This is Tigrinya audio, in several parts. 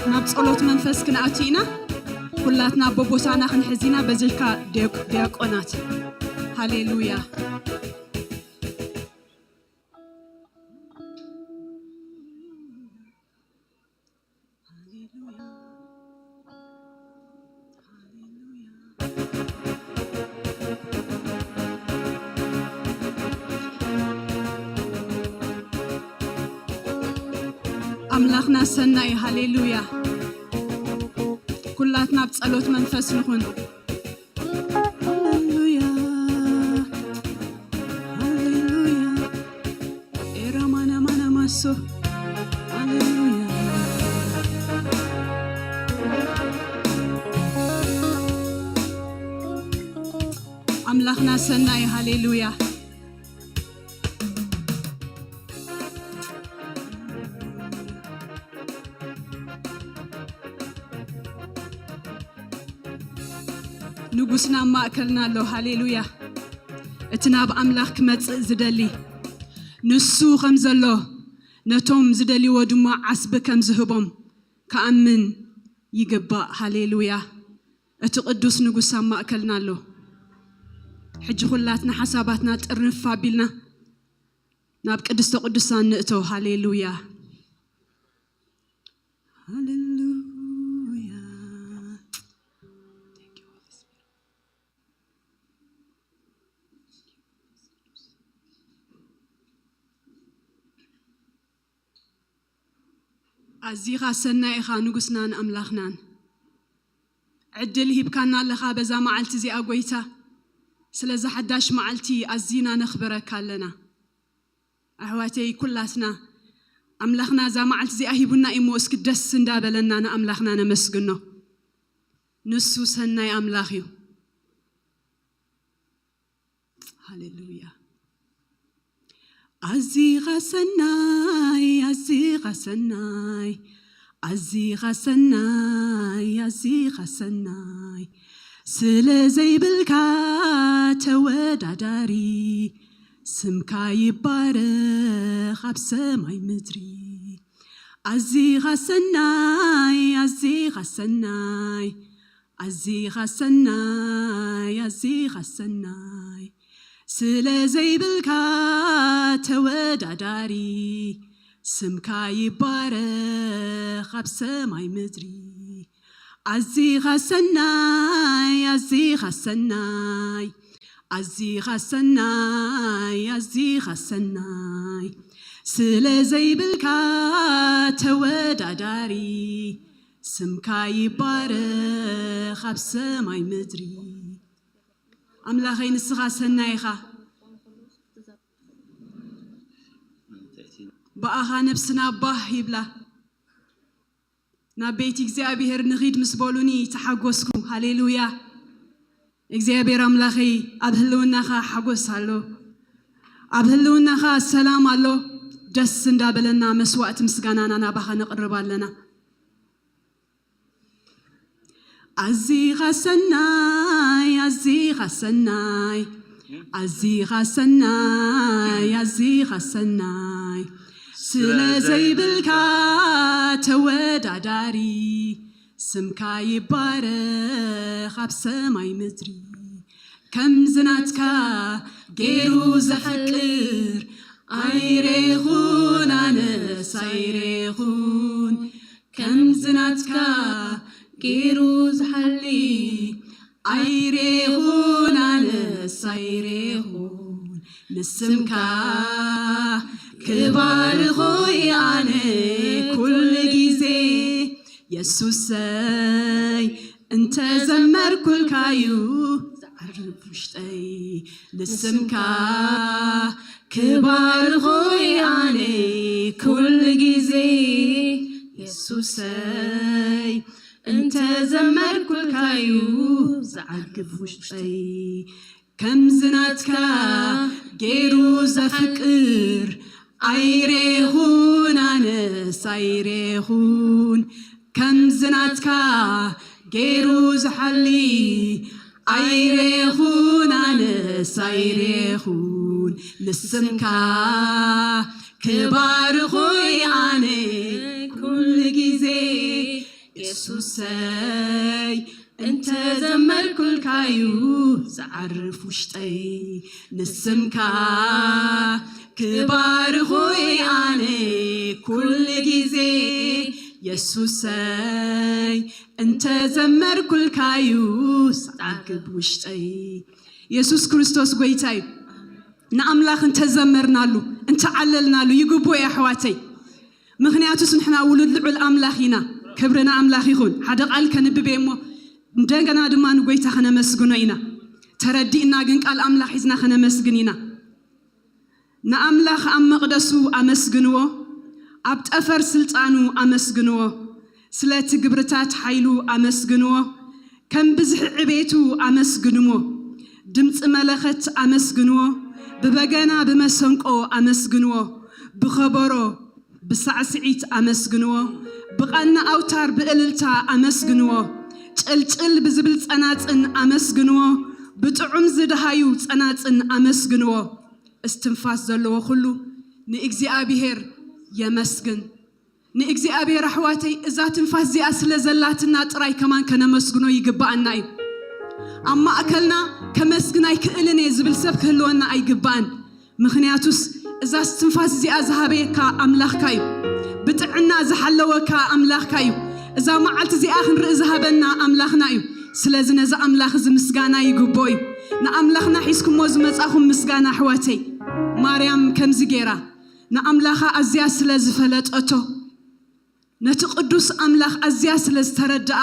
ናብ ጸሎት መንፈስ ክንኣቱ ኢና። ኩላትና በቦታና ክንሕዝ ኢና። በዚሕካ ዲያቆ-፣ ዲያቆናት። ሃሌሉያ። ኣምላኽና ሰናይ፣ ሃሌሉያ። ኩላትና ኣብ ጸሎት መንፈስ ንኹን። ሃሌሉያ፣ ሃሌሉያ። ኤራማናማናማሶ። ሃሌሉያ። ኣምላኽና ሰናይ፣ ሃሌሉያ። ንጉስና ኣብ ማእከልና ኣሎ። ሃሌሉያ። እቲ ናብ ኣምላኽ ክመጽእ ዝደሊ፣ ንሱ ከም ዘሎ፣ ነቶም ዝደልይዎ ድማ ዓስቢ ከም ዝህቦም ክኣምን ይግባእ። ሃሌሉያ። እቲ ቅዱስ ንጉስ ኣብ ማእከልና ኣሎ። ሕጂ ኩላትና ሓሳባትና ጥርንፍ ኣቢልና ናብ ቅድስተ ቅዱሳን ንእቶ። ሃሌሉያ። ሃሌሉያ። ኣዚኻ ሰናይ ኢኻ ንጉስናን ኣምላኽናን። ዕድል ሂብካና ኣለኻ በዛ መዓልቲ እዚኣ ጎይታ። ስለዛ ሓዳሽ መዓልቲ ኣዚና ነኽብረካ ኣለና። ኣሕዋተይ ኩላትና ኣምላኽና እዛ መዓልቲ እዚኣ ሂቡና እዩ እሞ እስኪ ደስ እንዳበለና ንኣምላኽና ነመስግኖ። ንሱ ሰናይ ኣምላኽ እዩ። ሃሌሉያ። ኣዚኻ ሰናይ፣ ኣዚኻ ሰናይ፣ ኣዚኻ ሰናይ፣ ኣዚኻ ሰናይ፣ ስለ ዘይብልካ ተወዳዳሪ፣ ስምካ ይባረኽ ኣብ ሰማይ ምድሪ። ኣዚኻ ሰናይ፣ ኣዚኻ ሰናይ፣ ኣዚኻ ሰናይ፣ ኣዚኻ ሰናይ፣ ስለ ዘይብልካ ተወዳዳሪ፣ ስምካ ይባረኽ ኣብ ሰማይ ምድሪ። ኣዚኻ ሰናይ፣ ኣዚኻ ሰናይ፣ ኣዚኻ ሰናይ፣ ኣዚኻ ሰናይ፣ ስለ ዘይብልካ ተወዳዳሪ፣ ስምካ ይባረኽ ኣብ ሰማይ ምድሪ። ኣምላኸይ ንስኻ ሰናይ ኢኻ። ብኣኻ ነብስና ባህ ይብላ። ናብ ቤት እግዚኣብሔር ንኺድ ምስ በሉኒ ተሓጎስኩ። ሃሌሉያ። እግዚኣብሔር ኣምላኸይ ኣብ ህልውናኻ ሓጎስ ኣሎ። ኣብ ህልውናኻ ሰላም ኣሎ። ደስ እንዳበለና መስዋዕቲ ምስጋናና ናባኻ ነቕርብ ኣለና። ኣዚኻ ሰናይ፣ ኣዚኻ ሰናይ፣ ኣዚኻ ሰናይ፣ ኣዚኻ ሰናይ፣ ስለ ዘይብልካ ተወዳዳሪ፣ ስምካ ይባረኽ ኣብ ሰማይ ምድሪ። ከምዚ ናትካ ገይሩ ዘፍቅር ኣይሬኹን፣ ኣነስ ኣይሬኹን። ከምዚ ናትካ ገይሩ ዝሓሊ ኣይሬኹን፣ ኣነስ ኣይሬኹን። ንስምካ ክባርኾ ኣነ ኩሉ ግዜ የሱሰይ እንተዘመርኩልካዩ ዝዓርፍ ውሽጠይ። ንስምካ ክባርኾ ኣነ ኩሉ ግዜ የሱሰይ እንተዘመርኩልካዩ ዝዓግብ ውሽጠይ። ከምዚ ናትካ ገይሩ ዘፍቅር ኣይሬኹን፣ ኣነስ ኣይሬኹን። ከምዚ ናትካ ገይሩ ዝሓሊ ኣይሬኹን፣ ኣነስ ኣይሬኹን። ንስምካ ክባርኾ ኣነ ኩሉ ግዜ የሱሰይ እንተዘመርኩልካዩ ዝዓርፍ ውሽጠይ፣ ንስምካ ክባርኾይ ኣነ ኩሉ ግዜ። የሱሰይ እንተዘመርኩልካዩ ዝዓግብ ውሽጠይ። የሱስ ክርስቶስ ጎይታ እዩ። ንኣምላኽ እንተዘመርናሉ፣ እንተዓለልናሉ ይግብኦ እዩ ኣሕዋተይ። ምኽንያቱስ ንሕና ውሉድ ልዑል ኣምላኽ ኢና። ክብሪ ንኣምላኽ ይኹን። ሓደ ቃል ከንብብ እየ እሞ እንደገና ድማ ንጎይታ ከነመስግኖ ኢና። ተረዲእና ግን ቃል ኣምላኽ ሒዝና ከነመስግን ኢና። ንኣምላኽ ኣብ መቕደሱ ኣመስግንዎ፣ ኣብ ጠፈር ስልጣኑ ኣመስግንዎ፣ ስለቲ ግብርታት ሓይሉ ኣመስግንዎ፣ ከም ብዝሒ ዕቤቱ ኣመስግንዎ፣ ድምፂ መለኸት ኣመስግንዎ፣ ብበገና ብመሰንቆ ኣመስግንዎ፣ ብኸበሮ ብሳዕስዒት ኣመስግንዎ፣ ብቐና ኣውታር ብእልልታ ኣመስግንዎ፣ ጭልጭል ብዝብል ጸናጽን ኣመስግንዎ፣ ብጥዑም ዝደሃዩ ጸናጽን ኣመስግንዎ። እስትንፋስ ዘለዎ ኩሉ ንእግዚኣብሔር የመስግን። ንእግዚኣብሔር ኣሕዋተይ፣ እዛ ትንፋስ እዚኣ ስለ ዘላትና ጥራይ ከማን ከነመስግኖ ይግብኣና እዩ። ኣብ ማእከልና ከመስግን ኣይክእልን እየ ዝብል ሰብ ክህልወና ኣይግባእን። ምኽንያቱስ እዛ እስትንፋስ እዚኣ ዝሃበየካ ኣምላኽካ እዩ። ብጥዕና ዝሓለወካ ኣምላኽካ እዩ። እዛ መዓልቲ እዚኣ ክንርኢ ዝሃበና ኣምላኽና እዩ። ስለዚ ነዚ ኣምላኽ እዚ ምስጋና ይግብኦ እዩ። ንኣምላኽና ሒዝኩሞ ዝመጻኹም ምስጋና ኣሕዋተይ፣ ማርያም ከምዚ ገይራ ንኣምላኻ ኣዝያ ስለ ዝፈለጠቶ፣ ነቲ ቅዱስ ኣምላኽ ኣዝያ ስለ ዝተረድኣ፣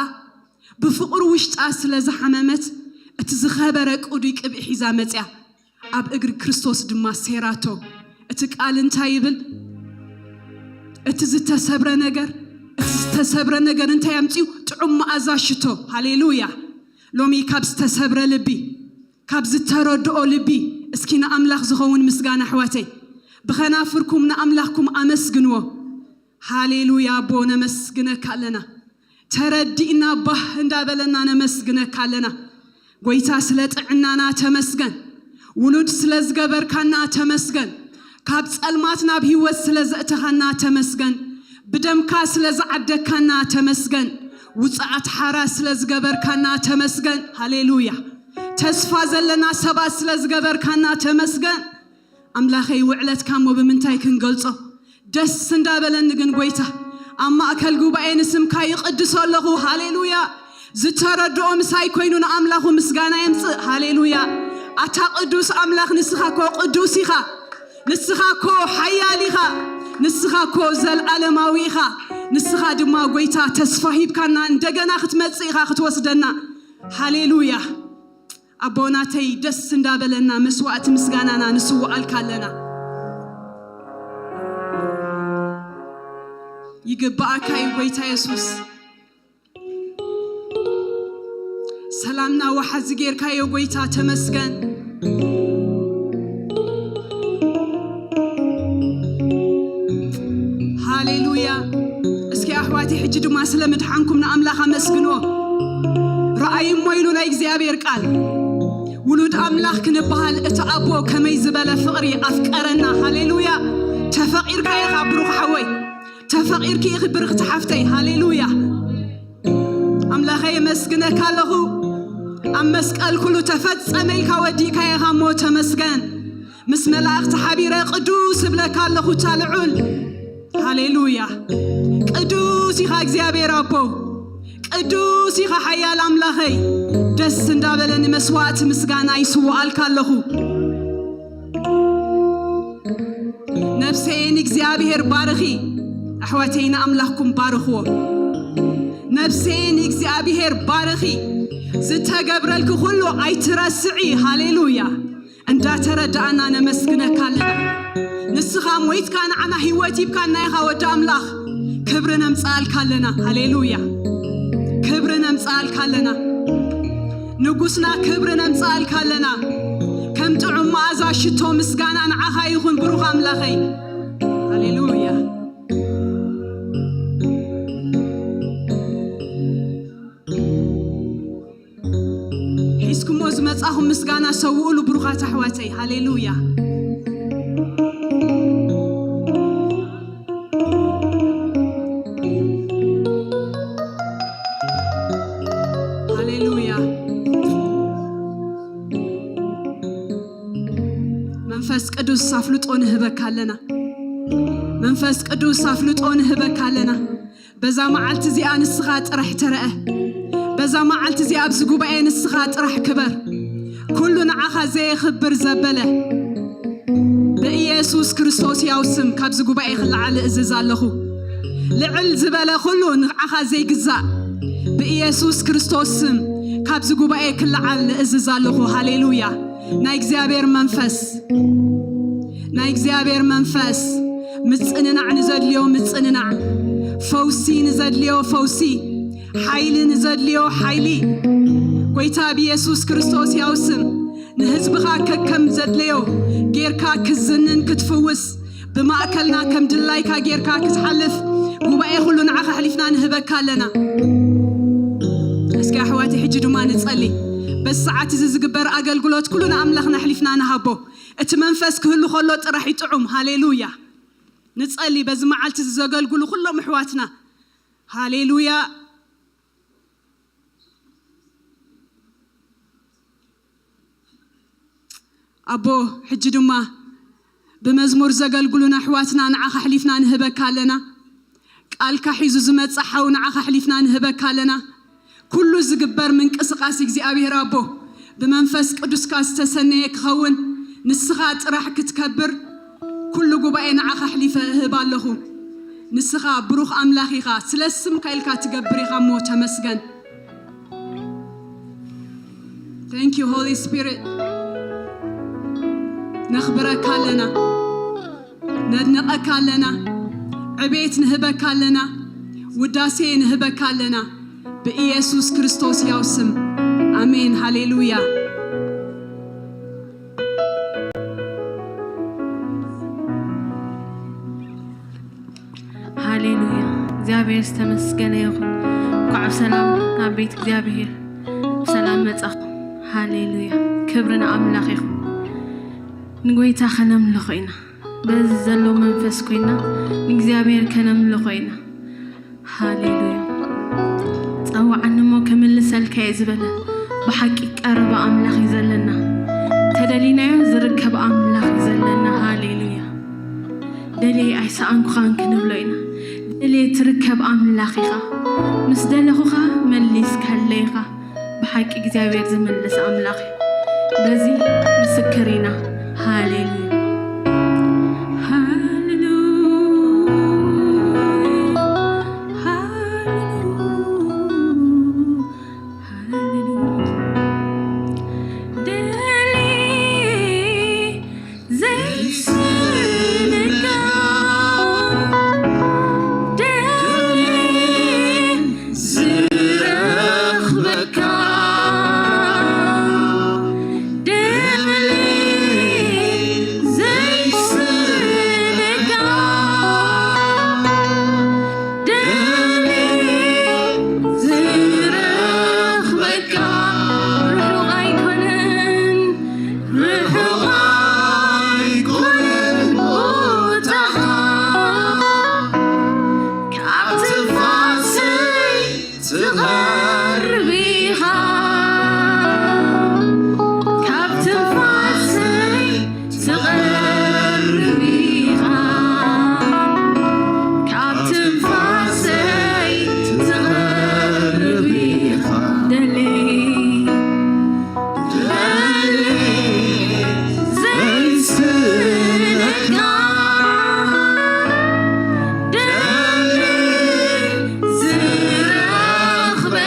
ብፍቕሩ ውሽጣ ስለ ዝሓመመት፣ እቲ ዝኸበረ ቅዱይ ቅብኢ ሒዛ መጽያ፣ ኣብ እግሪ ክርስቶስ ድማ ሴራቶ። እቲ ቃል እንታይ ይብል? እቲ ዝተሰብረ ነገር፣ እቲ ዝተሰብረ ነገር እንታይ ኣምጽኡ? ጥዑም መኣዛ ሽቶ። ሃሌሉያ! ሎሚ ካብ ዝተሰብረ ልቢ፣ ካብ ዝተረድኦ ልቢ፣ እስኪ ንኣምላኽ ዝኸውን ምስጋና ኣሕዋተይ፣ ብኸናፍርኩም ንኣምላኽኩም ኣመስግንዎ። ሃሌሉያ ኣቦ፣ ነመስግነካ ኣለና። ተረዲእና ባህ እንዳበለና ነመስግነካ ኣለና። ጎይታ ስለ ጥዕናና ተመስገን። ውሉድ ስለ ዝገበርካና ተመስገን። ካብ ጸልማት ናብ ህይወት ስለ ዘእተኻና ተመስገን። ብደምካ ስለ ዝዓደግካና ተመስገን። ውጽዓት ሓራ ስለ ዝገበርካና ተመስገን። ሃሌሉያ። ተስፋ ዘለና ሰባት ስለ ዝገበርካና ተመስገን። ኣምላኸይ ውዕለትካ እሞ ብምንታይ ክንገልጾ? ደስ እንዳበለኒ ግን ጎይታ ኣብ ማእከል ጉባኤ ንስምካ ይቕድሶ ኣለኹ። ሃሌሉያ። ዝተረድኦ ምሳይ ኮይኑ ንኣምላኹ ምስጋና የምጽእ። ሃሌሉያ። ኣታ ቅዱስ ኣምላኽ ንስኻ እኮ ቅዱስ ኢኻ። ንስኻ እኮ ሓያል ኢኻ። ንስኻ እኮ ዘልዓለማዊ ኢኻ። ንስኻ ድማ ጎይታ ተስፋ ሂብካና እንደገና ክትመጽእ ኢኻ ክትወስደና። ሃሌሉያ። ኣቦናተይ ደስ እንዳበለና መስዋዕቲ ምስጋናና ንስውኣልካ ኣለና። ይግብኣካ እዩ ጎይታ የሱስ። ሰላምና ወሓዚ ጌርካዮ ጎይታ ተመስገን። ሃሌሉያ። እስኪ ኣሕዋተይ ሕጂ ድማ ስለ ምድሓንኩም ንኣምላኽ ኣመስግንዎ። ረኣይ እሞ ኢሉ ናይ እግዚኣብሔር ቃል ውሉድ ኣምላኽ ክንበሃል እቲ ኣቦ ከመይ ዝበለ ፍቕሪ ኣፍቀረና። ሃሌሉያ። ተፈቒርካ ኢኻ ብሩኽ ሓወይ፣ ተፈቒርኪ ኢኺ ብርኽቲ ሓፍተይ። ሃሌሉያ። ኣምላኸ የመስግነካ ኣለኹ። ኣብ መስቀል ኩሉ ተፈጸመ ኢልካ ወዲእካ ኢኻ እሞ ተመስገን። ምስ መላእኽቲ ሓቢረ ቅዱስ እብለካ ኣለኹ እታ ልዑል። ሃሌሉያ። ቅዱስ ኢኻ እግዚኣብሔር ኣቦ፣ ቅዱስ ኢኻ ሓያል ኣምላኸይ። ደስ እንዳበለኒ መስዋዕቲ ምስጋና ይስውኣልካ ኣለኹ። ነፍሰይ ንእግዚኣብሔር ባርኺ። ኣሕዋተይ ንኣምላኽኩም ባርኽዎ። ነፍሰይ ንእግዚኣብሔር ባርኺ። ዝተገብረልኪ ኩሉ ኣይትረስዒ። ሃሌሉያ። እንዳተረዳእና ነመስግነካ ኣለና። ንስኻ ሞይትካ ንዓና ህይወት ሂብካና ኢኻ ወዲ ኣምላኽ። ክብሪ ነምጽኣልካ ኣለና። ሃሌሉያ። ክብሪ ነምጽኣልካ ኣለና። ንጉስና ክብሪ ነምጽኣልካ ኣለና። ከም ጥዑም መኣዛ ሽቶ ምስጋና ንዓኻ ይኹን ብሩኽ ኣምላኸይ። ሃሌሉያ። ሒዝኩሞ ዝመጻኹም ምስጋና ሰውኡሉ ብሩኻት ኣሕዋተይ። ሃሌሉያ። ሃሌሉያ። መንፈስ ቅዱስ ኣፍልጦ ንህበካ ኣለና። መንፈስ ቅዱስ ኣፍልጦ ንህበካ ኣለና። በዛ መዓልቲ እዚኣ ንስኻ ጥራሕ ተረአ። በዛ መዓልቲ እዚኣ ኣብዚ ጉባኤ ንስኻ ጥራሕ ክበር። ኩሉ ንዓኻ ዘየኽብር ዘበለ ብኢየሱስ ክርስቶስ ያው ስም ካብዚ ጉባኤ ክለዓል እእዝዝ ኣለኹ። ልዕል ዝበለ ኩሉ ንዓኻ ዘይግዛእ ብኢየሱስ ክርስቶስ ስም ካብዚ ጉባኤ ክለዓል እእዝዝ ኣለኹ። ሃሌሉያ። ናይ እግዚኣብሔር መንፈስ፣ ናይ እግዚኣብሔር መንፈስ፣ ምጽንናዕ ንዘድልዮ ምጽንናዕ፣ ፈውሲ ንዘድልዮ ፈውሲ፣ ሓይሊ ንዘድልዮ ሓይሊ፣ ጎይታ ብኢየሱስ ክርስቶስ ያው ስም ንህዝብኻ ከከም ዘድለዮ ጌርካ ክዝንን ክትፍውስ፣ ብማእከልና ከም ድላይካ ጌርካ ክትሓልፍ፣ ጉባኤ ኩሉ ንዓኻ ኣሕሊፍና ንህበካ ኣለና። እስኪ ኣሕዋተይ፣ ሕጂ ድማ ንጸሊ። በዚ ሰዓት እዚ ዝግበር ኣገልግሎት ኩሉ ንኣምላኽና ኣሕሊፍና ንሃቦ። እቲ መንፈስ ክህሉ ከሎ ጥራሕ ይጥዑም። ሃሌሉያ። ንጸሊ። በዚ መዓልቲ እዚ ዘገልግሉ ኩሎም ኣሕዋትና። ሃሌሉያ። ኣቦ፣ ሕጂ ድማ ብመዝሙር ዘገልግሉና ኣሕዋትና ንዓኻ ኣሕሊፍና ንህበካ ኣለና። ቃልካ ሒዙ ዝመጽእ ሓው ንዓኻ ኣሕሊፍና ንህበካ ኣለና። ኩሉ ዝግበር ምንቅስቓስ እግዚኣብሔር ኣቦ ብመንፈስ ቅዱስካ ዝተሰነየ ክኸውን፣ ንስኻ ጥራሕ ክትከብር ኩሉ ጉባኤ ንዓኻ ኣሕሊፈ እህብ ኣለኹ። ንስኻ ብሩኽ ኣምላኽ ኢኻ፣ ስለ ስምካ ኢልካ ትገብር ኢኻ እሞ ተመስገን። Thank you, Holy Spirit. ነኽብረካ ኣለና፣ ነድንቐካ ኣለና፣ ዕቤት ንህበካ ኣለና፣ ውዳሴ ንህበካ ኣለና፣ ብኢየሱስ ክርስቶስ ያው ስም። ኣሜን። ሃሌሉያ። ሃሌሉያ። እግዚኣብሔር ዝተመስገነ ይኹን። እንኳዕ ብሰላም ናብ ቤት እግዚኣብሔር ብሰላም መጻኹም። ሃሌሉያ። ክብሪ ንኣምላኽ ይኹን። ንጎይታ ከነምልኾ ኢና። በዚ ዘሎ መንፈስ ኮይና ንእግዚኣብሔር ከነምልኾ ኢና። ሃሌሉያ። ጸውዓኒ እሞ ክምልሰልካ እየ ዝበለ፣ ብሓቂ ቀረባ ኣምላኽ እዩ ዘለና። ተደሊናዮ ዝርከብ ኣምላኽ እዩ ዘለና። ሃሌሉያ። ደልየ ኣይሰኣንኩኻን ክንብሎ ኢና። ደልየ ትርከብ ኣምላኽ ኢኻ። ምስ ደለኹኻ መሊስካለይ ኢኻ። ብሓቂ እግዚኣብሔር ዝምልስ ኣምላኽ እዩ። በዚ ምስክር ኢና። ሃሌሉያ። ሃሌሉያ። ሃሌሉያ። ሃሌሉያ። ደልየ ዘይስእነካ፣ ደልየ ዝረኽበካ፣ ደልየ ዘይስእነካ፣ ደልየ ዝረኽበካ፣ ርሑቕ ኣይኮነን፣ ርሑቕ ኣይኮነን ቦታኻ፣ ካብ ትንፋሰይ ትቐርብ ኢኻ፣ ካብ ትንፋሰይ ትቐርብ ኢኻ፣ ካብ ትንፋሰይ ትቐርብ ኢኻ። ደልየ ዘይስእነካ፣ ደልየ ዝረኽበካ፣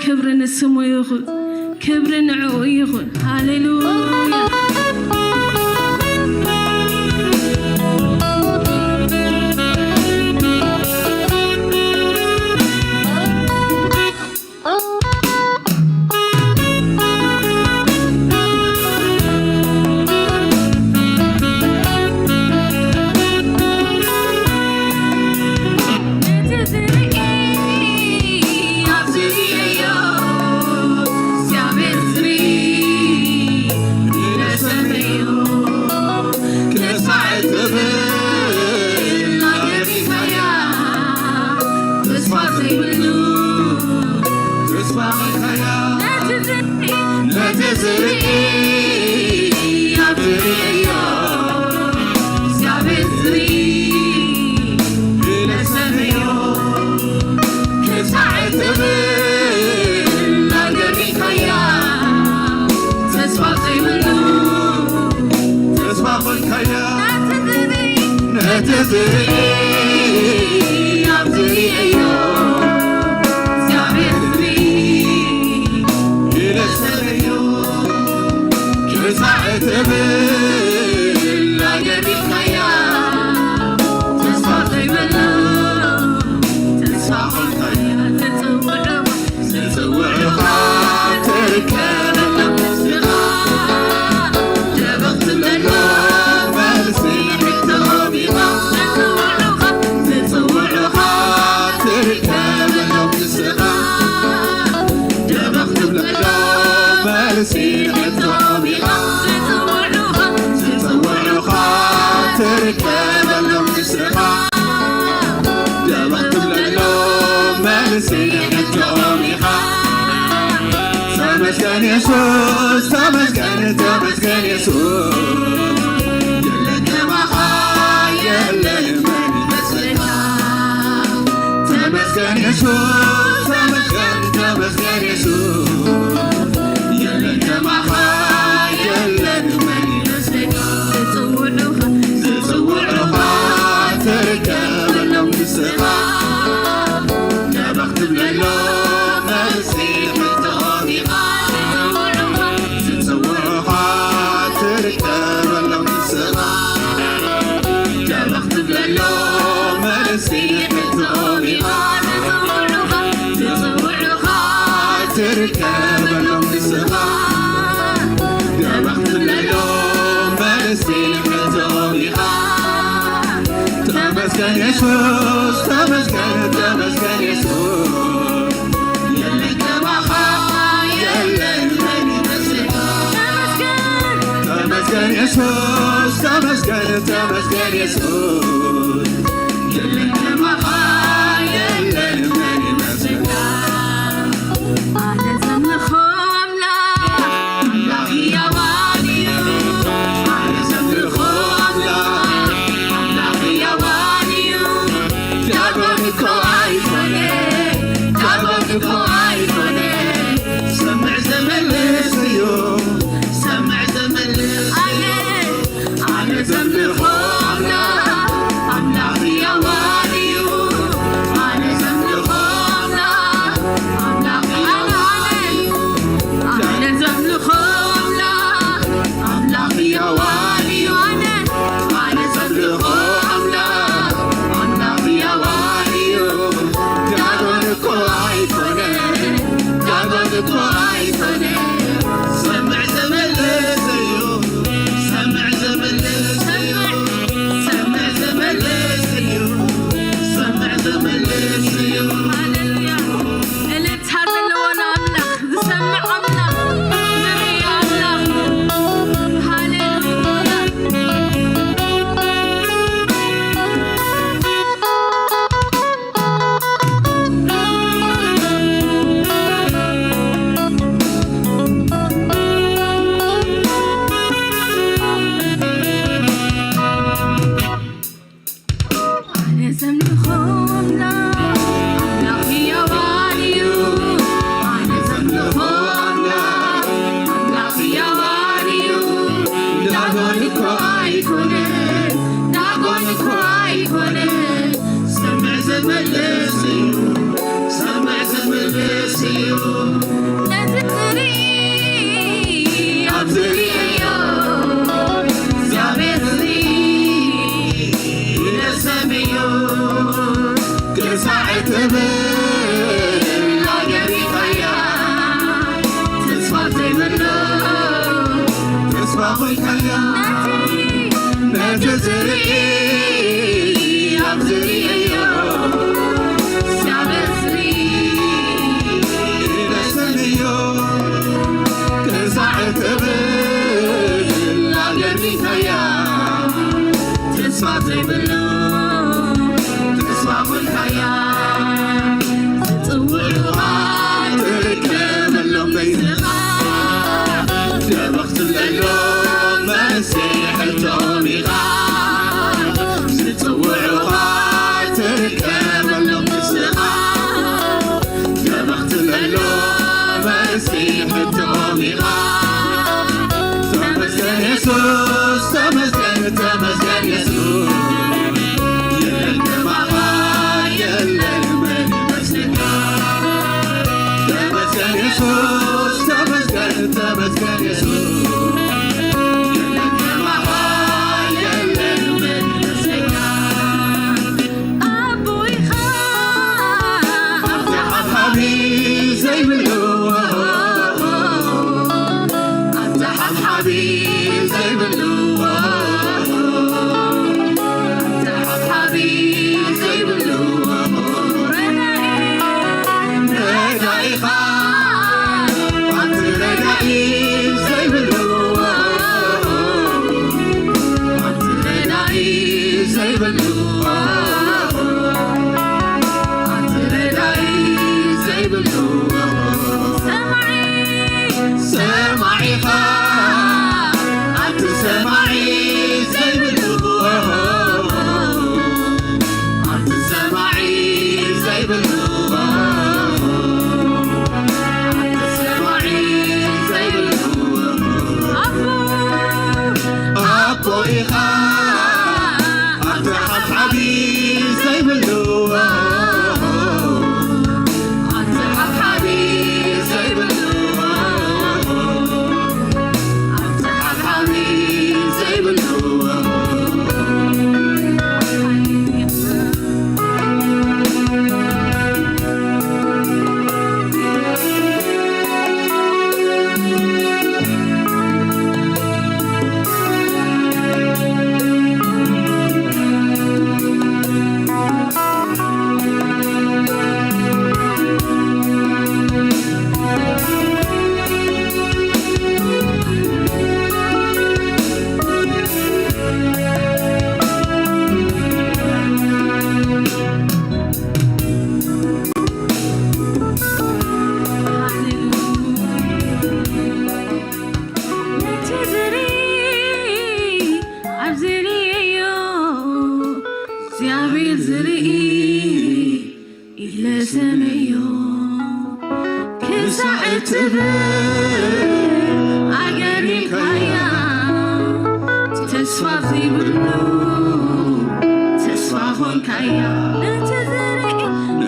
ክብሪ ንስሙ ይኹን፣ ክብሪ ንዕኡ ይኹን። ሃሌሉያ። ነቲ ዝርኢ ኣብ ዝርእዮ እግዚኣብሔር ዝርኢ ይደሰም እዩ። ክሳዕ እትብል ኣገሪኻያ ተስፋ ዘይብሉ ተስፋ ኮይንካያ። ነቲ ዝርኢ ኣብ ዝርእዮ እግዚኣብሔር ዝርኢ ይደሰም እዩ። ክሳዕ እትብል ኣገሪኻያ ተስፋ ዘይብሉ ተስፋ ኮይንካያ። ዝጽውዑኻ ትርከበሎም በይንኻ ደበኽ ትብለሎም መልሲ ሕቶኦም ኢኻ። ዝጽውዑኻ ትርከበሎም ንስኻ ደበኽ ትብለሎም መልሲ ሕቶኦም ኢኻ። ተመስገን የሱስ፣ ተመስገን፣ ተመስገን የሱስ። የለን ከማኻ፣ የለን መን ይመስልካ። ተመስገን የሱስ፣ ተመስገን፣ ተመስገን የሱስ። የለን ከማኻ፣ የለን መን ይመስልካ። ኣቦ ኢኻ፣ ኣብታ ሓብሓቢ ዘይብሉ፣ ኣብታ ሓብሓቢ ዘይብሉ፣ ኣብታ ሓብሓቢ ዘይብሉ ረዳኢኻ፣ ኣብቲ ረዳኢ ዘይብሉ፣ ኣብቲ ረዳኢ ዘይብሉ፣ ኣብቲ ረዳኢ ዘይብሉ ሰማዒ፣ ሰማዒኻ፣ ኣብቲ ሰማዒ ዘይብሉ፣ ኣብቲ ሰማዒ ዘይብሉ፣ ኣብቲ ሰማዒ ዘይብሉ ኣቦ፣ ኣቦ ኢኻ። ኣብቲ ሓብሓቢ ዘይብሉ፣ ኣብቲ ሓብሓቢ ዘይብሉ፣ ኣብቲ ሓብሓቢ ዘይብሉ። ነቲ ዝርኢ ኣብ ዝርእዮ እግዚኣብሔር ዝርኢ ኢለ ሰመዮ። ክሳዕ እትብል ኣገሪምካያ፣ ተስፋ ዘይብሉ ተስፋ ኾንካያ። ነቲ ዝርኢ፣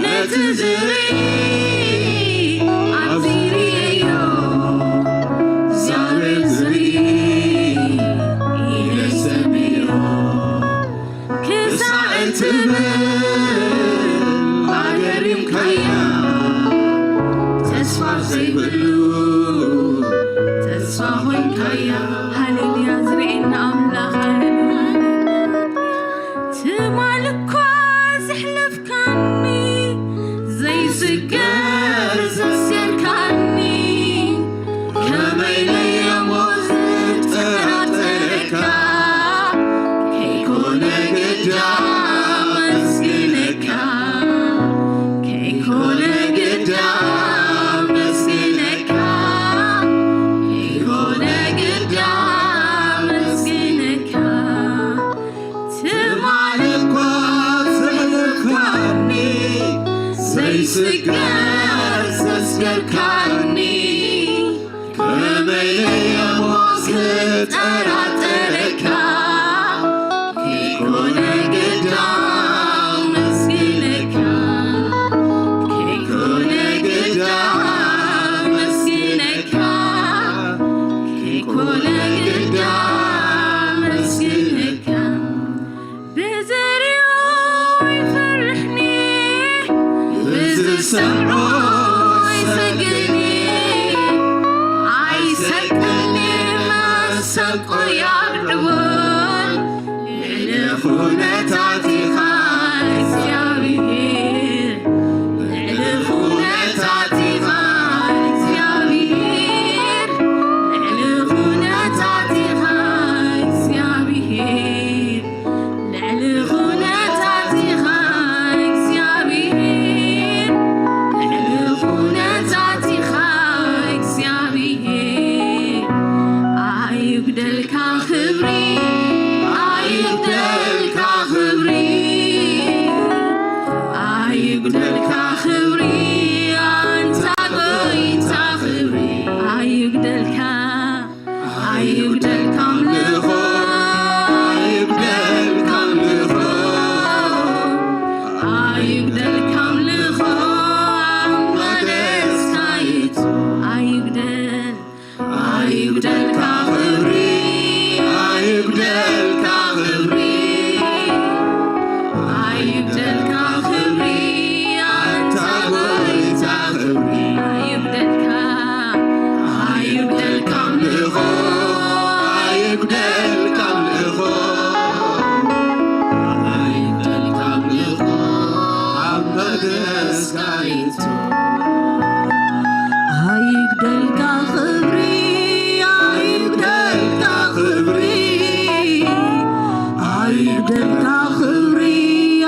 ነቲ ዝርኢ ኣብዚ ርእዮ፣ እግዚኣብሔር ዝርኢ ኢለ ሰምዮ። ክሳዕ እትብል ኣገሪምካያ፣ ተስፋ ዘይብሉ ተስፋ ኾንካያ። ሃሌሉያ፣ ዝርእየና ኣምላኽ፣ ሃሌሉያ። ትማል እኳ ዘሕለፍካኒ፣ ዘይስገር ዘስገርካኒ፣ ከመይ ኢለ እሞ ዝጠራጠረካ? ከይኮነ ግዳ መስግነካ፣ ከይኮነ ግዳ መስግነካ፣ ከይኮነ ግዳ መስግነካ። ትማል እኳ ዘሕለፍካኒ፣ ዘይስገር ዘስገርካኒ፣ ከመይ ኢለ እሞ ክጠራጠረካ? ከይኮነ ግዳ መስግነካ፣ ከይኮነ ግዳ ቁያር ዕቡን ልዕሊ ኩነታት ኢኻ እግዚኣብሔር፣ ልዕሊ ኩነታት ኢኻ እግዚኣብሔር፣ ልዕሊ ኩነታት ኢኻ እግዚኣብሔር፣ ልዕሊ ኩነታት ኢኻ እግዚኣብሔር፣ ልዕሊ ኩነታት ኢኻ እግዚኣብሔር። ኣይጉደልካ ክብሪ፣ ኣይጉደልካ ክብሪ፣ ኣይጉደልካ ክብሪ፣ ኣንታ ጎይታ ክብሪ። ኣይጉደልካ፣ ኣይጉደልካ ኣምልኾ፣ ኣይጉደልካ ኣምልኾ፣ ኣይጉደልካ ኣምልኾ፣ ኣብ መቕደስካ ይእቱ። ኣይጉደል፣ ኣይጉደልካ ክብሪ፣ ኣይጉደልካ ክብሪ፣ ኣይጉደልካ ክብሪ፣ ኣንታ ጎይታ ክብሪ። ኣይጉደልካ፣ ኣይጉደልካ ኣምልኾ፣ ኣይጉደልካ ኣምልኾ፣ ኣይጉደልካ ኣምልኾ፣ ኣብ መቅደስካ ይእቱ። ኣይጉደልካ ክብሪ፣ ኣይጉደልካ ክብሪ፣ ኣይጉደልካ ክብሪ፣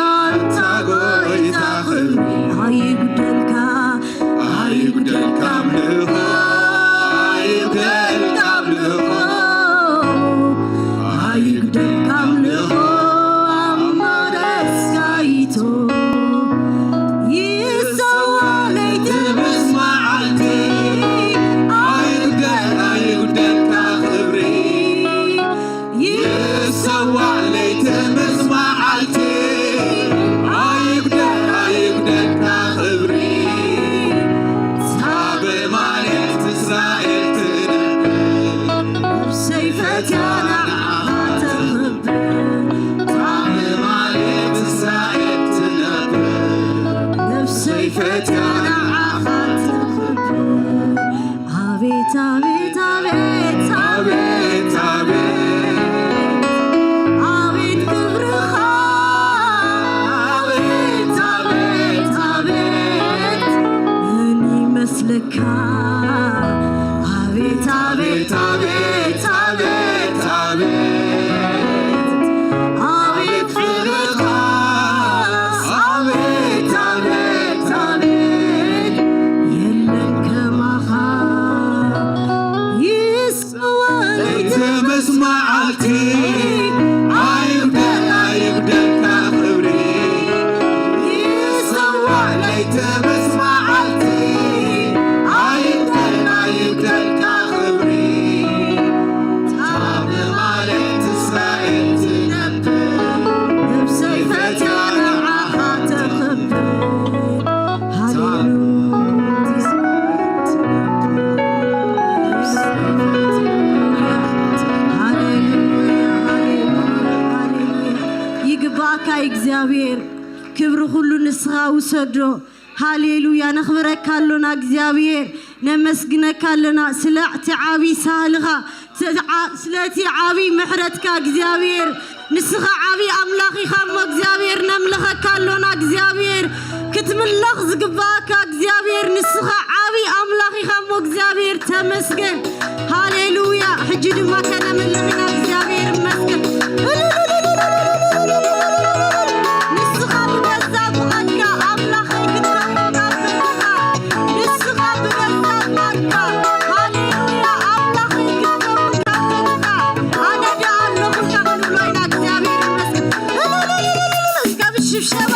ኣንታ ጎይታ ክብሪ። ኣይጉደልካ፣ ኣይጉደልካ ኣምልኾ፣ ኣይጉደልካ ኣምልኾ፣ ኣይጉደልካ ኣምልኾ፣ ኣብ መቅደስካ ይእቱ። ይሰዋዕ ለይቲ ምስ መዓልቲ፣ ኣይጉደል፣ ኣይጉደልካ ክብሪ። ይሰዋዕ ለይቲ ምስ መዓልቲ፣ ኣይጉደል፣ ኣይጉደልካ ክብሪ። ሳብ ማሌት እስራኤል ትነብር፣ ነፍሰይ ፈትያ ንዓኻ ተኽብር። ሳብ ማሌት እስራኤል ትነብር፣ ነፍሰይ ፈትያ ንዓኻ ተኽብር። ኣቤት፣ ኣቤት፣ ኣቤት፣ ኣቤት፣ ኣቤት፣ ኣቤት ክብርኻ። ኣቤት፣ ኣቤት፣ ኣቤት፣ መን ይመስለካ? ኣቤት፣ ኣቤት፣ ኣቤት፣ ኣቤት፣ ኣቤት፣ ኣቤት ፍቅርኻ። ኣቤት፣ ኣቤት፣ ኣቤት፣ የለን ከማኻ። ይስዋ ለይቲ ምስ መዓልቲ፣ ኣይጉደል፣ ኣይጉደልካ ክብሪ። ይስዋ ለይቲ ምስ መዓልቲ፣ ኣይጉደል፣ ኣይጉደልካ ክብሪ። ሳብ ማሌት እስራኤል ትነብር፣ ነፍሰይ ፈትያ ንዓኻ ተኽብር። ሃሌሉያ። ሃሌሉያ፣ ሃሌሉያ፣ ሃሌሉያ። ይግባእካ እግዚኣብሔር፣ ክብሪ ኩሉ ንስኻ ውሰዶ። ሃሌሉያ፣ ነኽብረካ ኣሎና እግዚኣብሔር፣ ነመስግነካ ኣለና ስለ እቲ ዓቢ ሳህልኻ፣ ስለ እቲ ዓ-፣ ስለ እቲ ዓቢ ምሕረትካ እግዚኣብሔር። ንስኻ ዓቢ ኣምላኽ ኢኻ እሞ እግዚኣብሔር፣ ነምልኸካ ኣሎና እግዚኣብሔር። ክትምለኽ ዝግባእካ እግዚኣብሔር፣ ንስኻ ዓቢ ኣምላኽ ኢኻ እሞ እግዚኣብሔር፣ ተመስገን። ሃሌሉያ። ሕጂ ድማ ከነምልኽ ኢና፣ እግዚኣብሔር ይመስገን። ንስኻ ብገዛ ፍቓድካ ኣምላኸይ ክትከውን ካብ ዘለኻ፣ ንስኻ ብገዛ ፍቓድካ፣ ሃሌሉያ፣ ኣምላኸይ ክትከውን ካብ ዘለኻ፣ ኣነ ደኣ ኣለኹ ኢልካ ክንብሎ ኢና። እግዚኣብሔር ይመስገን። እስከ ብሽብሸባ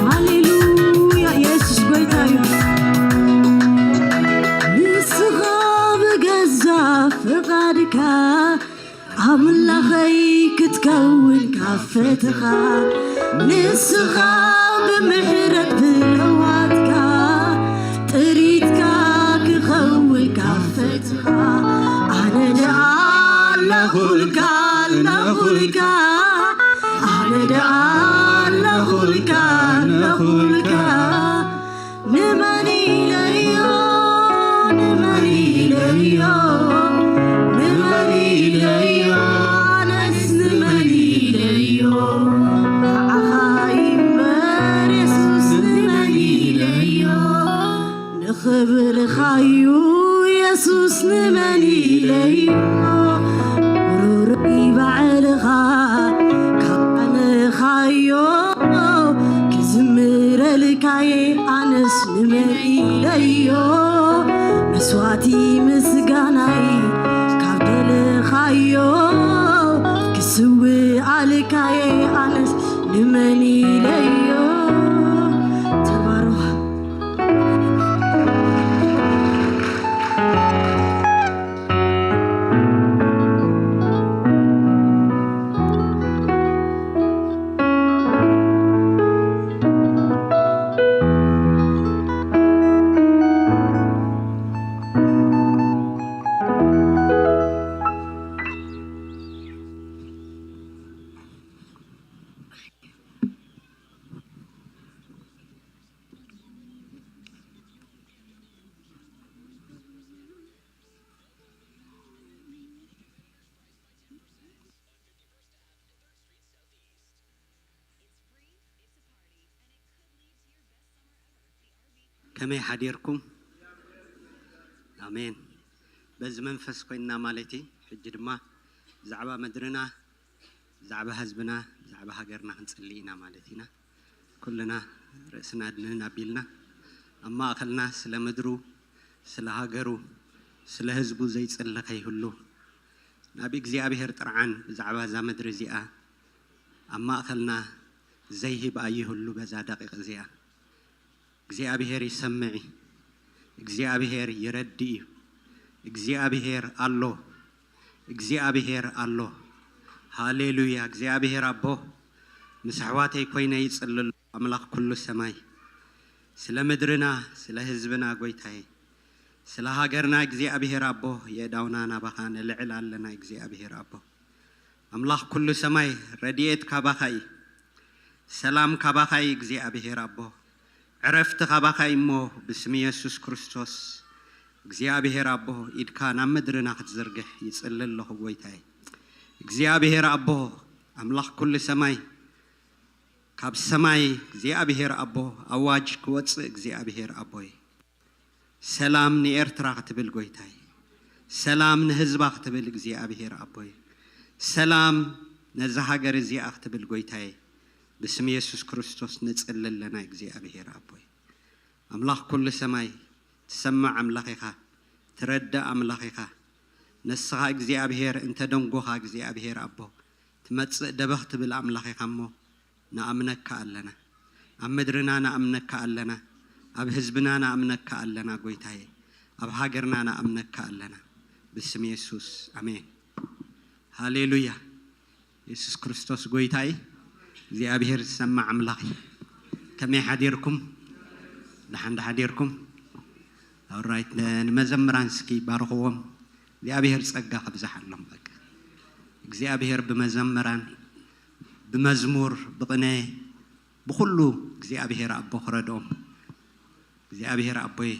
ሃሌሉያ፣ ኢየሱስ ጎይታ እዩ። ንስኻ ብገዛ ፍቓድካ ኣምላኸይ ክትከውን ካብ ፈተኻ፣ ንስኻ ብምሕረት ብለዋትካ ጥሪትካ ክኸውን ካብ ፈተኻ፣ ኣነ ደኣ ኣለኹልካ፣ ኣለኹልካ፣ ኣነ ደኣ ኣለኹልካ፣ ኣለኹልካ። ንመን ኢለዮ፣ ንመን ኢለዮ፣ ንመን ኢለዮ፣ ኣነስ ንመን ኢለዮ? ንዓኻ እምበር የሱስ ንመን ኢለዮ? ንኽብርኻዩ የሱስ ንመን ኢለዮ? ሩሩይ ባዕልኻ ካብ ኣነኻዮ ክዝምረልካየ ኣነስ ንመን ኢለዮ? መስዋዕቲ ምስጋናይ ካብ ደለኻዮ ክስውኣልካየ ኣነስ ንመን ኢለዮ? ተባረኹ። ከመይ ሓዲርኩም? ኣሜን። በዚ መንፈስ ኮይንና ማለት እዩ። ሕጂ ድማ ብዛዕባ ምድርና፣ ብዛዕባ ህዝብና፣ ብዛዕባ ሃገርና ክንጽሊ ኢና ማለት ኢና። ኩልና ርእስና ድንን ኣቢልና ኣብ ማእኸልና ስለ ምድሩ፣ ስለ ሃገሩ፣ ስለ ህዝቡ ዘይጽሊ ከይህሉ ናብ እግዚኣብሔር ጥርዓን ብዛዕባ እዛ ምድሪ እዚኣ ኣብ ማእኸልና ዘይህብ ኣይህሉ በዛ ደቂቕ እዚኣ። እግዚኣብሔር ይሰምዕ እዩ። እግዚኣብሔር ይረድእ እዩ። እግዚኣብሔር ኣሎ። እግዚኣብሔር ኣሎ። ሃሌሉያ። እግዚኣብሔር ኣቦ ምስ ኣሕዋተይ ኮይነ ይጽልሎ። ኣምላኽ ኩሉ ሰማይ፣ ስለ ምድርና፣ ስለ ህዝብና ጎይታዬ፣ ስለ ሃገርና እግዚኣብሔር ኣቦ የእዳውና ናባኻ ነልዕል ኣለና። እግዚኣብሔር ኣቦ ኣምላኽ ኩሉ ሰማይ፣ ረድኤት ካባኻ እዩ። ሰላም ካባኻ እዩ እግዚኣብሔር ኣቦ። ዕረፍቲ ካባኻ እዩ እሞ ብስም የሱስ ክርስቶስ እግዚኣብሔር ኣቦ ኢድካ ናብ ምድርና ክትዝርግሕ ይጽሊ ኣለኹ ጎይታዬ። እግዚኣብሔር ኣቦ ኣምላኽ ኩሉ ሰማይ፣ ካብ ሰማይ እግዚኣብሔር ኣቦ ኣዋጅ ክወጽእ እግዚኣብሔር ኣቦይ፣ ሰላም ንኤርትራ ክትብል ጎይታይ፣ ሰላም ንህዝባ ክትብል እግዚኣብሔር ኣቦይ፣ ሰላም ነዛ ሃገር እዚኣ ክትብል ጎይታይ፣ ብስም የሱስ ክርስቶስ ንጽሊ ኣለና እግዚኣብሔር ኣቦይ። ኣምላኽ ኩሉ ሰማይ ትሰምዕ ኣምላኽ ኢኻ፣ ትረድእ ኣምላኽ ኢኻ። ንስኻ እግዚኣብሔር እንተ ደንጎኻ እግዚኣብሔር ኣቦ ትመጽእ ደበኽ ትብል ኣምላኽ ኢኻ እሞ ንኣምነካ ኣለና። ኣብ ምድርና ንኣምነካ ኣለና። ኣብ ህዝብና ንኣምነካ ኣለና ጎይታዬ። ኣብ ሃገርና ንኣምነካ ኣለና። ብስም የሱስ ኣሜን። ሃሌሉያ። የሱስ ክርስቶስ ጎይታ እዩ። እግዚኣብሔር ዝሰማዕ ኣምላኽ እዩ። ከመይ ሓዲርኩም? ደሓን ዶ ሓዲርኩም? ኦራይት፣ ንመዘምራን እስኪ ባርኽዎም። እግዚኣብሔር ጸጋ ከብዝሓሎም። በቃ እግዚኣብሔር ብመዘምራን፣ ብመዝሙር፣ ብቕነ፣ ብኹሉ እግዚኣብሔር ኣቦ ክረድኦም። እግዚኣብሔር ኣቦይ፣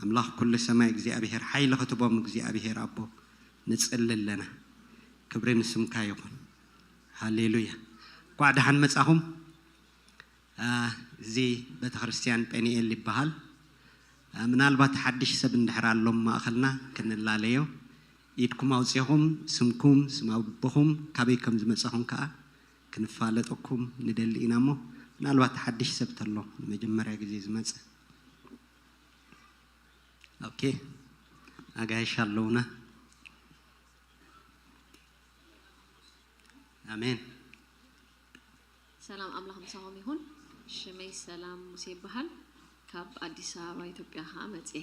ኣምላኽ ኩሉ ሰማይ እግዚኣብሔር ሓይሊ ክትቦም እግዚኣብሔር ኣቦ ንጽሊ ኣለና። ክብሪ ንስምካ ይኹን። ሃሌሉያ። እንኳዕ ደሓን መጻኹም። እዚ ቤተክርስትያን ጴኒኤል ይበሃል። ምናልባት ሓድሽ ሰብ እንድሕር ኣሎም ማእኸልና ክንላለዮ፣ ኢድኩም ኣውፂኹም ስምኩም፣ ስም ኣቦኹም፣ ካበይ ከም ዝመፃኹም ከዓ ክንፋለጠኩም ንደሊ ኢና። እሞ ምናልባት ሓድሽ ሰብ ተሎ ንመጀመርያ ግዜ ዝመፅእ። ኦኬ፣ ኣጋይሽ ኣለውና። ኣሜን። ሰላም ኣምላኽ ምሳኹም ይኹን። ሽመይ ሰላም ሙሴ ይበሃል። ካብ ኣዲስ ኣበባ ኢትዮጵያ ከዓ መፅየ።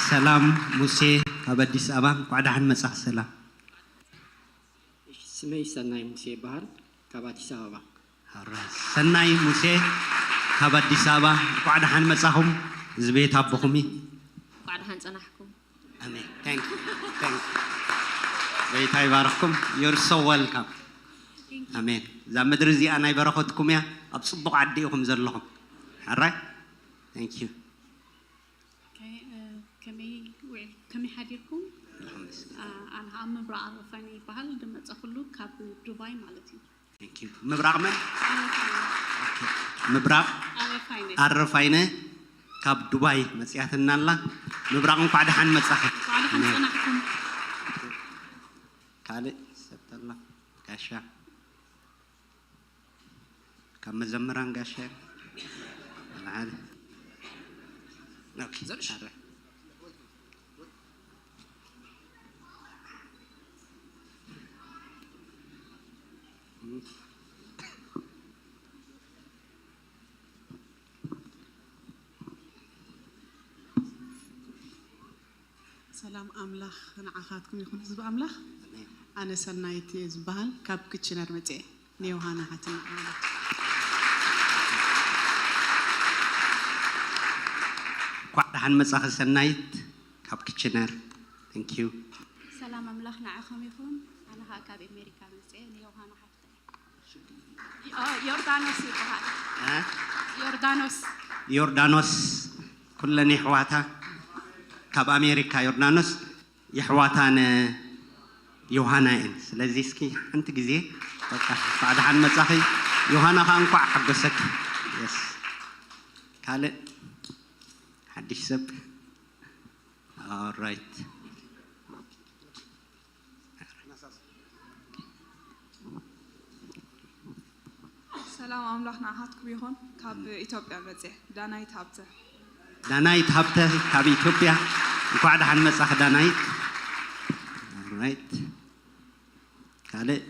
ሰላም ሙሴ ካብ ኣዲስ ኣበባ፣ እንኳዕ ደሓን መጻኽ። ሰላም። ስመይ ሰናይ ሙሴ ይበሃል፣ ካብ ኣዲስ ኣበባ። ሰናይ ሙሴ ካብ ኣዲስ ኣበባ፣ እንኳዕ ደሓን መጻኹም። እዚ ቤት ኣቦኹም እዩ። እንኳዕ ደሓን ጸናሕኩም። ኣሜን። Thank you. Thank you. ጎይታ ይባርኽኩም። You're so welcome. ኣሜን። እዛ ምድሪ እዚኣ ናይ በረኸትኩም እያ። ኣብ ጽቡቕ ዓዲ ኢኹም ዘለኹም። ሕራይ? Thank you. ከመይ ውዒል ከመይ ሓዲርኩም? ኣነ ከዓ ምብራቕ ኣረፋይነ ይበሃል። ዝመፀኹሉ ካብ ዱባይ ማለት እዩ። ምብራቕ መን? ምብራቕ ኣረፋይነ ካብ ዱባይ መፅያትና ኣላ። ምብራቕ እንኳዕ ደሓን መፃኺ። እንኳዕ ደሓን ፀናሕኩም። ካልእ ሰብ ተላ ጋሻ ካብ መዘምራን ጋሻ ሰላም ኣምላኽ ንዓኻትኩም ይኹን ህዝቢ ኣምላኽ። ኣነ ሰናይት እየ ዝበሃል፣ ካብ ክችነር መፅአ ንዮሃና ሓትና ኣምላኽ። እንኳዕ ደሓን መጻኺ ሰናይት ካብ ክችነር። Thank you። ሰላም ኣምላኽ ንዓኹም ይኹን። ኣነ ኸዓ ካብ ኣሜሪካ መፅአ ንዮሃና ሓፍተይ። ዮርዳኖስ ይበሃል። ዮርዳኖስ። ዮርዳኖስ ኩለን የሕዋታ ካብ ኣሜሪካ ዮርዳኖስ የሕዋታ ን ዮሃና እየን። ስለዚ እስኪ ሓንቲ ግዜ በቃ እንኳዕ ደሓን መጻኺ። ዮሃና ኸዓ እንኳዕ ሓጎሰኪ። Yes። ካልእ ሓድሽ ሰብ? Alright። ሰላም ኣምላኽ ንዓኻትኩም ይኹን። ካብ ኢትዮጵያ መፅየ ዳናይት ሃብተ። ዳናይት ሃብተ ካብ ኢትዮጵያ፣ እንኳዕ ደሓን መጻኺ ዳናይት። Alright። ካልእ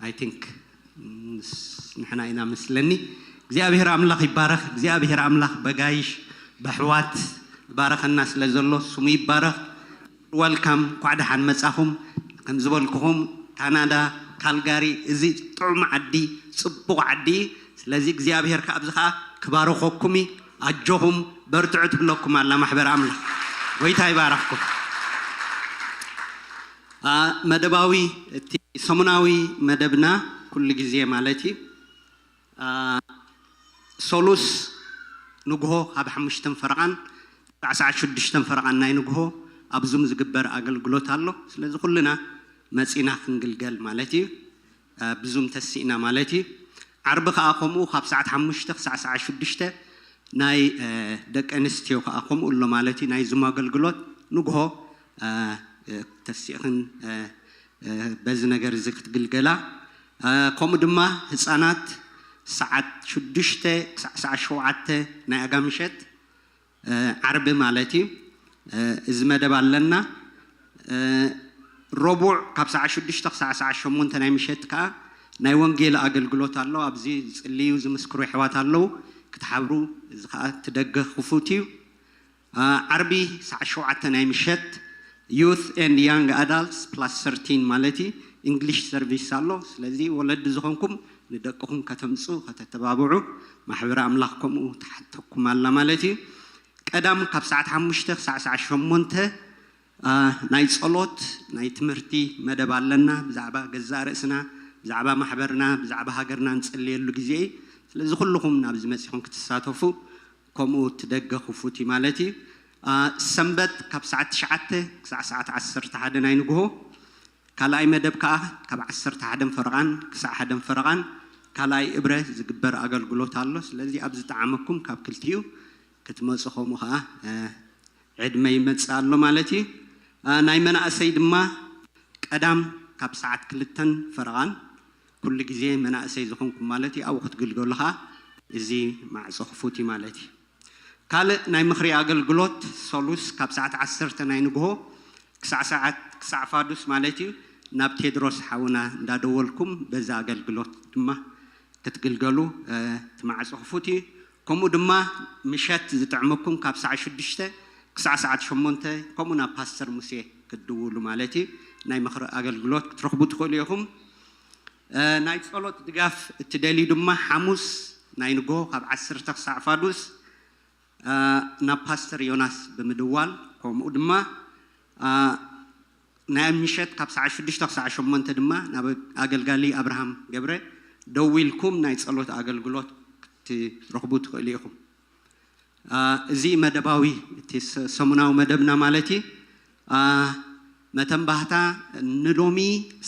I think ንሕና ኢና መስለኒ። እግዚኣብሔር ኣምላኽ ይባረኽ። እግዚኣብሔር ኣምላኽ በጋይሽ በሕዋት ባረኸና ስለ ዘሎ ስሙ ይባረኽ። Welcome፣ እንኳዕ ደሓን መጻኹም። ከም ዝበልኩኹም ካናዳ ካልጋሪ እዚ ጥዑም ዓዲ ጽቡቕ ዓዲ። ስለዚ እግዚኣብሔር ከኣ ኣብዚ ከኣ ክባርኸኩም እዩ። ኣጆኹም በርትዑ ትብለኩም ኣላ ማሕበር ኣምላኽ። ጎይታ ይባረኽኩም። መደባዊ እቲ ሰሙናዊ መደብና ኩሉ ግዜ ማለት እዩ ሶሉስ ንግሆ ካብ ሓሙሽተን ፈረቓን ክሳዕ ሰዓት ሽዱሽተን ፈረቓን ናይ ንግሆ ኣብ ዙም ዝግበር ኣገልግሎት ኣሎ። ስለዚ ኩልና መጺና ክንግልገል ማለት እዩ። ብዙም ተሲእና ማለት እዩ። ዓርቢ ከኣ ከምኡ ካብ ሰዓት ሓሙሽተ ክሳዕ ሰዓት ሽዱሽተ ናይ ደቂ ኣንስትዮ ከኣ ከምኡ ኣሎ ማለት እዩ። ናይ ዙም ኣገልግሎት ንግሆ ተሲእኽን በዚ ነገር እዚ ክትግልገላ ከምኡ ድማ ህፃናት ሰዓት ሽዱሽተ ክሳዕ ሰዓት ሸውዓተ ናይ ኣጋ ምሸት ዓርቢ ማለት እዩ። እዚ መደብ ኣለና። ረቡዕ ካብ ሰዓት ሽዱሽተ ክሳዕ ሰዓት ሸሞንተ ናይ ምሸት ከዓ ናይ ወንጌል ኣገልግሎት ኣሎ። ኣብዚ ዝፅልዩ ዝምስክሩ ኣሕዋት ኣለዉ ክትሓብሩ፣ እዚ ከዓ እቲ ደገ ክፉት እዩ። ዓርቢ ሰዓት ሸውዓተ ናይ ምሸት youth and young adults plus thirteen ማለት እዩ English service ኣሎ። ስለዚ ወለዲ ዝኾንኩም ንደቅኹም ከተምፁ ከተተባብዑ ማሕበረ ኣምላኽ ከምኡ ትሓተኩም ኣላ ማለት እዩ። ቀዳም ካብ ሰዓት ሓሙሽተ ክሳዕ ሰዓት ሸሞንተ ናይ ጸሎት ናይ ትምህርቲ መደብ ኣለና። ብዛዕባ ገዛእ ርእስና፣ ብዛዕባ ማሕበርና፣ ብዛዕባ ሃገርና ንጽልየሉ ግዜ እዩ። ስለዚ ኩልኹም ናብዚ መጺኹም ክትሳተፉ ከምኡ ትደገ ክፉት እዩ ማለት እዩ። ሰንበት ካብ ሰዓት ትሽዓተ ክሳዕ ሰዓት ዓሰርተ ሓደ ናይ ንግሆ። ካልኣይ መደብ ከኣ ካብ ዓሰርተ ሓደን ፈረቓን ክሳዕ ሓደን ፈረቓን ካልኣይ እብረ ዝግበር ኣገልግሎት ኣሎ። ስለዚ ኣብ ዝጠዓመኩም ካብ ክልቲኡ ክትመጹ ከምኡ ከኣ ዕድመ ይመጽእ ኣሎ ማለት እዩ። ናይ መናእሰይ ድማ ቀዳም ካብ ሰዓት ክልተን ፈረቓን ኩሉ ግዜ መናእሰይ ዝኾንኩም ማለት እዩ ኣብኡ ክትግልገሉ ከኣ እዚ ማዕጾ ክፉት እዩ ማለት እዩ። ካልእ ናይ ምኽሪ ኣገልግሎት ሰሉስ ካብ ሰዓት ዓሰርተ ናይ ንግሆ ክሳዕ ሰዓት ክሳዕ ፋዱስ ማለት እዩ ናብ ቴድሮስ ሓውና እንዳደወልኩም በዛ ኣገልግሎት ድማ ክትግልገሉ እቲ ማዕጾ ክፉት እዩ። ከምኡ ድማ ምሸት ዝጥዕመኩም ካብ ሰዓት ሽዱሽተ ክሳዕ ሰዓት ሸሞንተ ከምኡ ናብ ፓስተር ሙሴ ክትድውሉ ማለት እዩ። ናይ ምኽሪ ኣገልግሎት ክትረኽቡ ትኽእሉ ኢኹም። ናይ ጸሎት ድጋፍ እትደልዩ ድማ ሓሙስ ናይ ንግሆ ካብ ዓሰርተ ክሳዕ ፋዱስ ናብ ፓስተር ዮናስ ብምድዋል ከምኡ ድማ ናይ ምሸት ካብ ሰዓት ሽዱሽተ ክሳዕ ሸሞንተ ድማ ናብ ኣገልጋሊ ኣብርሃም ገብረ ደዊልኩም ናይ ጸሎት ኣገልግሎት ክትረኽቡ ትኽእሉ ኢኹም። እዚ መደባዊ እቲ ሰሙናዊ መደብና ማለት እዩ። መተንባህታ ንሎሚ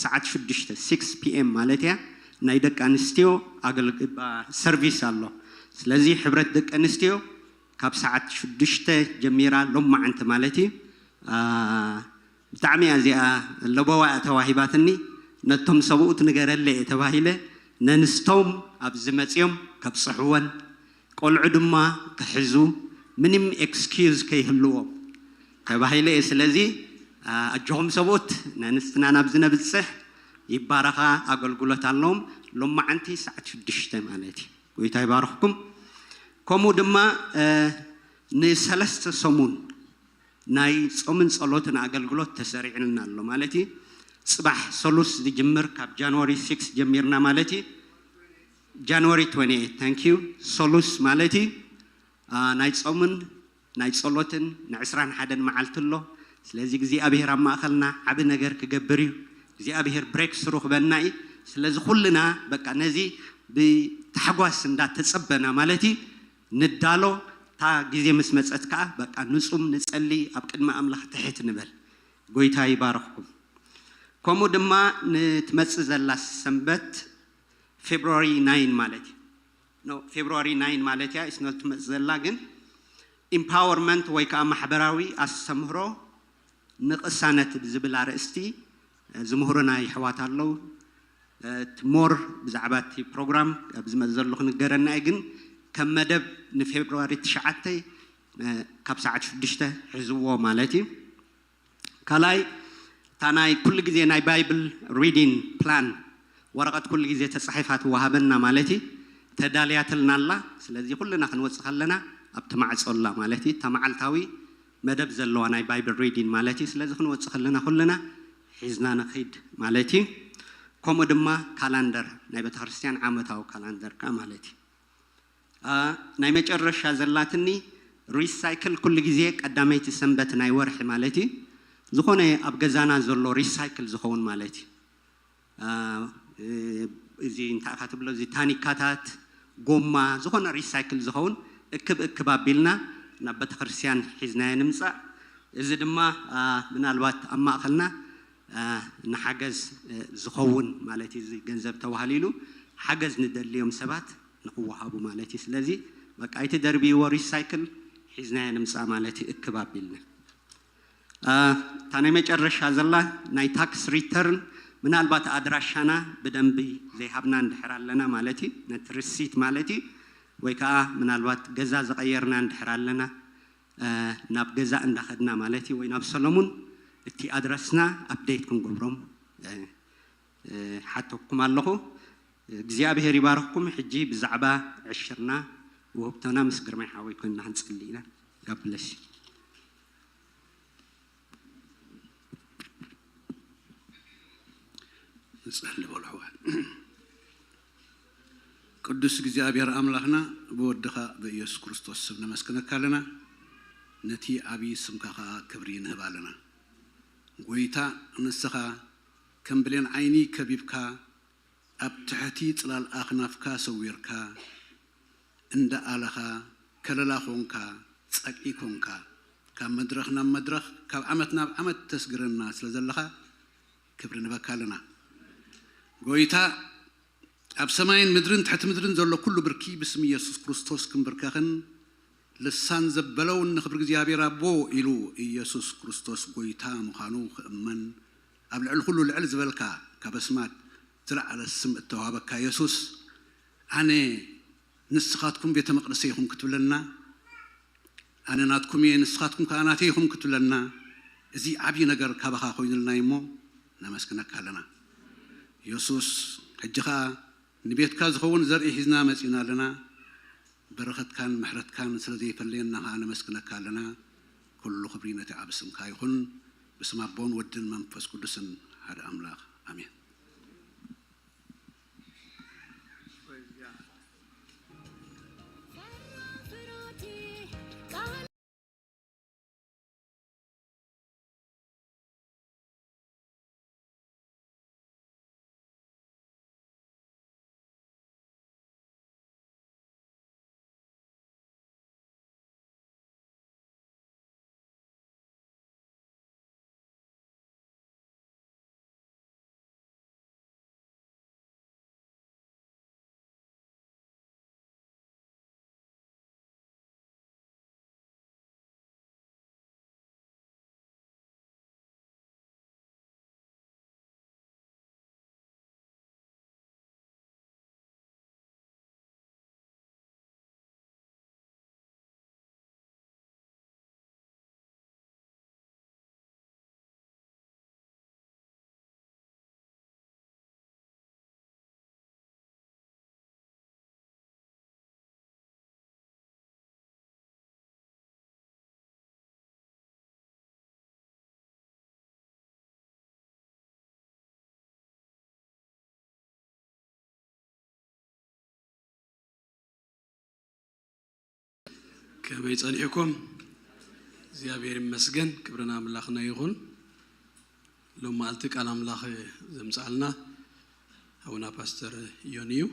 ሰዓት ሽዱሽተ ሲክስ ፒ ኤም ማለት እያ ናይ ደቂ ኣንስትዮ ሰርቪስ ኣሎ። ስለዚ ሕብረት ደቂ ኣንስትዮ ካብ ሰዓት ሽዱሽተ ጀሚራ ሎማዓንቲ ማለት እዩ። ብጣዕሚ እያ እዚኣ ለበዋ እያ ተዋሂባትኒ። ነቶም ሰብኡት ንገረለ እየ ተባሂለ ነንስቶም ኣብዚ መፅዮም ከብፅሕወን ቆልዑ ድማ ክሕዙ ምንም ኤክስኪዩዝ ከይህልዎም ተባሂለ እየ። ስለዚ ኣጆኹም ሰብኡት ነንስትና ናብዚ ነብፅሕ። ይባረኻ ኣገልግሎት ኣለዎም። ሎማዓንቲ ሰዓት ሽዱሽተ ማለት እዩ። ጎይታ ይባርኽኩም። ከምኡ ድማ ንሰለስተ ሰሙን ናይ ጾምን ጸሎትን ኣገልግሎት ተሰሪዕልና ኣሎ ማለት እዩ። ጽባሕ ሰሉስ ዝጅምር ካብ ጃንዋሪ ሲክስ ጀሚርና ማለት እዩ። ጃንዋሪ ትዌንቲ ኤይት ታንክ ዩ። ሰሉስ ማለት እዩ። ናይ ጾምን ናይ ጸሎትን ንዕስራን ሓደን መዓልቲ ኣሎ። ስለዚ እግዚኣብሔር ኣብ ማእኸልና ዓቢ ነገር ክገብር እዩ። እግዚኣብሔር ብሬክ ስሩ ክበና እዩ። ስለዚ ኩልና በቃ ነዚ ብታሕጓስ እንዳተጸበና ማለት እዩ ንዳሎ። እታ ግዜ ምስ መጸት ከኣ በቃ ንጹም ንጸሊ ኣብ ቅድሚ ኣምላኽ ትሕት ንበል። ጎይታ ይባርኽኩም። ከምኡ ድማ ንትመጽእ ዘላ ሰንበት ፌብሩዋሪ ናይን ማለት እዩ። ኖ ፌብሩዋሪ ናይን ማለት እያ ኢስኖ ትመጽእ ዘላ ግን ኢምፓወርመንት ወይ ከዓ ማሕበራዊ ኣስተምህሮ ንቕሳነት ብዝብል ኣርእስቲ ዝምህሩና ይሕዋት ኣለዉ። ሞር ብዛዕባ እቲ ፕሮግራም ኣብ ዝመፅ ዘሎ ክንገረና እዩ ግን ከም መደብ ንፌብርዋሪ ትሽዓተ ካብ ሰዓት ሽዱሽተ ሕዝዎ ማለት እዩ። ካልኣይ እታ ናይ ኩሉ ግዜ ናይ ባይብል ሪዲን ፕላን ወረቐት ኩሉ ግዜ ተፃሒፋ ትወሃበና ማለት እዩ። ተዳልያትልና ኣላ። ስለዚ ኩልና ክንወፅእ ከለና ኣብቲ ማዕፆ ኣላ ማለት እዩ። እታ መዓልታዊ መደብ ዘለዋ ናይ ባይብል ሪዲን ማለት እዩ። ስለዚ ክንወፅእ ከለና ኩልና ሒዝና ንኺድ ማለት እዩ። ከምኡ ድማ ካላንደር ናይ ቤተክርስትያን ዓመታዊ ካላንደር ከዓ ማለት እዩ። ናይ መጨረሻ ዘላትኒ ሪሳይክል ኩሉ ግዜ ቀዳመይቲ ሰንበት ናይ ወርሒ ማለት እዩ። ዝኾነ ኣብ ገዛና ዘሎ ሪሳይክል ዝኸውን ማለት እዩ። እዚ እንታይ ኢኻ ትብሎ እዚ ታኒካታት ጎማ ዝኾነ ሪሳይክል ዝኸውን እክብ እክብ ኣቢልና ናብ ቤተክርስትያን ሒዝናዮ ንምፃእ። እዚ ድማ ምናልባት ኣብ ማእኸልና ንሓገዝ ዝኸውን ማለት እዩ። እዚ ገንዘብ ተባህሊሉ ሓገዝ ንደልዮም ሰባት ንክወሃቡ ማለት እዩ። ስለዚ በቃ ኣይትደርብይዎ ሪሳይክል ሒዝናዮ ንምፃእ ማለት እዩ። እክብ ኣቢልና እታ ናይ መጨረሻ ዘላ ናይ ታክስ ሪተርን ምናልባት ኣድራሻና ብደንቢ ዘይሃብና እንድሕር ኣለና ማለት እዩ። ነቲ ርሲት ማለት እዩ። ወይ ከዓ ምናልባት ገዛ ዝቐየርና እንድሕር ኣለና ናብ ገዛ እንዳኸድና ማለት እዩ ወይ ናብ ሰሎሙን እቲ ኣድረስና ኣፕዴት ክንገብሮም ሓተኩም ኣለኹ። እግዚኣብሔር ይባርኽኩም። ሕጂ ብዛዕባ ዕሽርና ውህብቶና ምስ ግርማይ ሓወይ ኮይንና ክንጽሊ ኢና። ጋብለስ ንጸሊ በልሕዋ ቅዱስ እግዚኣብሔር ኣምላኽና፣ ብወድኻ ብኢየሱስ ክርስቶስ ስም ነመስግነካ ኣለና። ነቲ ዓብዪ ስምካ ኸዓ ክብሪ ንህብ ኣለና። ጐይታ፣ ንስኻ ከም ብሌን ዓይኒ ከቢብካ፣ ኣብ ትሕቲ ጽላል ኣኽናፍካ ሰዊርካ፣ እንዳ ኣለኻ ከለላ ኾንካ፣ ጸግዒ ኮንካ፣ ካብ መድረኽ ናብ መድረኽ፣ ካብ ዓመት ናብ ዓመት ተስግረና ስለ ዘለኻ፣ ክብሪ ንበካ ኣለና። ጐይታ፣ ኣብ ሰማይን ምድርን ትሕቲ ምድርን ዘሎ ኩሉ ብርኪ ብስም ኢየሱስ ክርስቶስ ክንብርከኽን፣ ልሳን ዘበለውን ንኽብሪ እግዚኣብሔር ኣቦ ኢሉ ኢየሱስ ክርስቶስ ጐይታ ምዃኑ ክእመን፣ ኣብ ልዕሊ ኩሉ ልዕል ዝበልካ፣ ካብ ኣስማት ዝለዓለ ስም እተዋህበካ የሱስ፣ ኣነ ንስኻትኩም ቤተ መቕደሰይ ኢኹም ክትብለና፣ ኣነ ናትኩም እየ፣ ንስኻትኩም ከኣ ናተይ ኢኹም ክትብለና፣ እዚ ዓብዪ ነገር ካባኻ ኮይኑልና እሞ ነመስግነካ ኣለና። የሱስ፣ ሕጂ ኸኣ ንቤትካ ዝኸውን ዘርኢ ሒዝና መጺእና ኣለና። በረኸትካን ምሕረትካን ስለ ዘይፈለየና ኸኣ ነመስግነካ ኣለና። ኩሉ ክብሪ ነቲ ዓቢ ስምካ ይኹን። ብስም ኣቦን ወድን መንፈስ ቅዱስን ሓደ ኣምላኽ ኣሜን። ከመይ ጸኒሕኩም? እግዚኣብሔር ይመስገን፣ ክብሪ ንኣምላኽና ይኹን። ሎም መዓልቲ ቃል ኣምላኽ ዘምጽኣልና ኣቡና ፓስተር ዮኒ እዩ።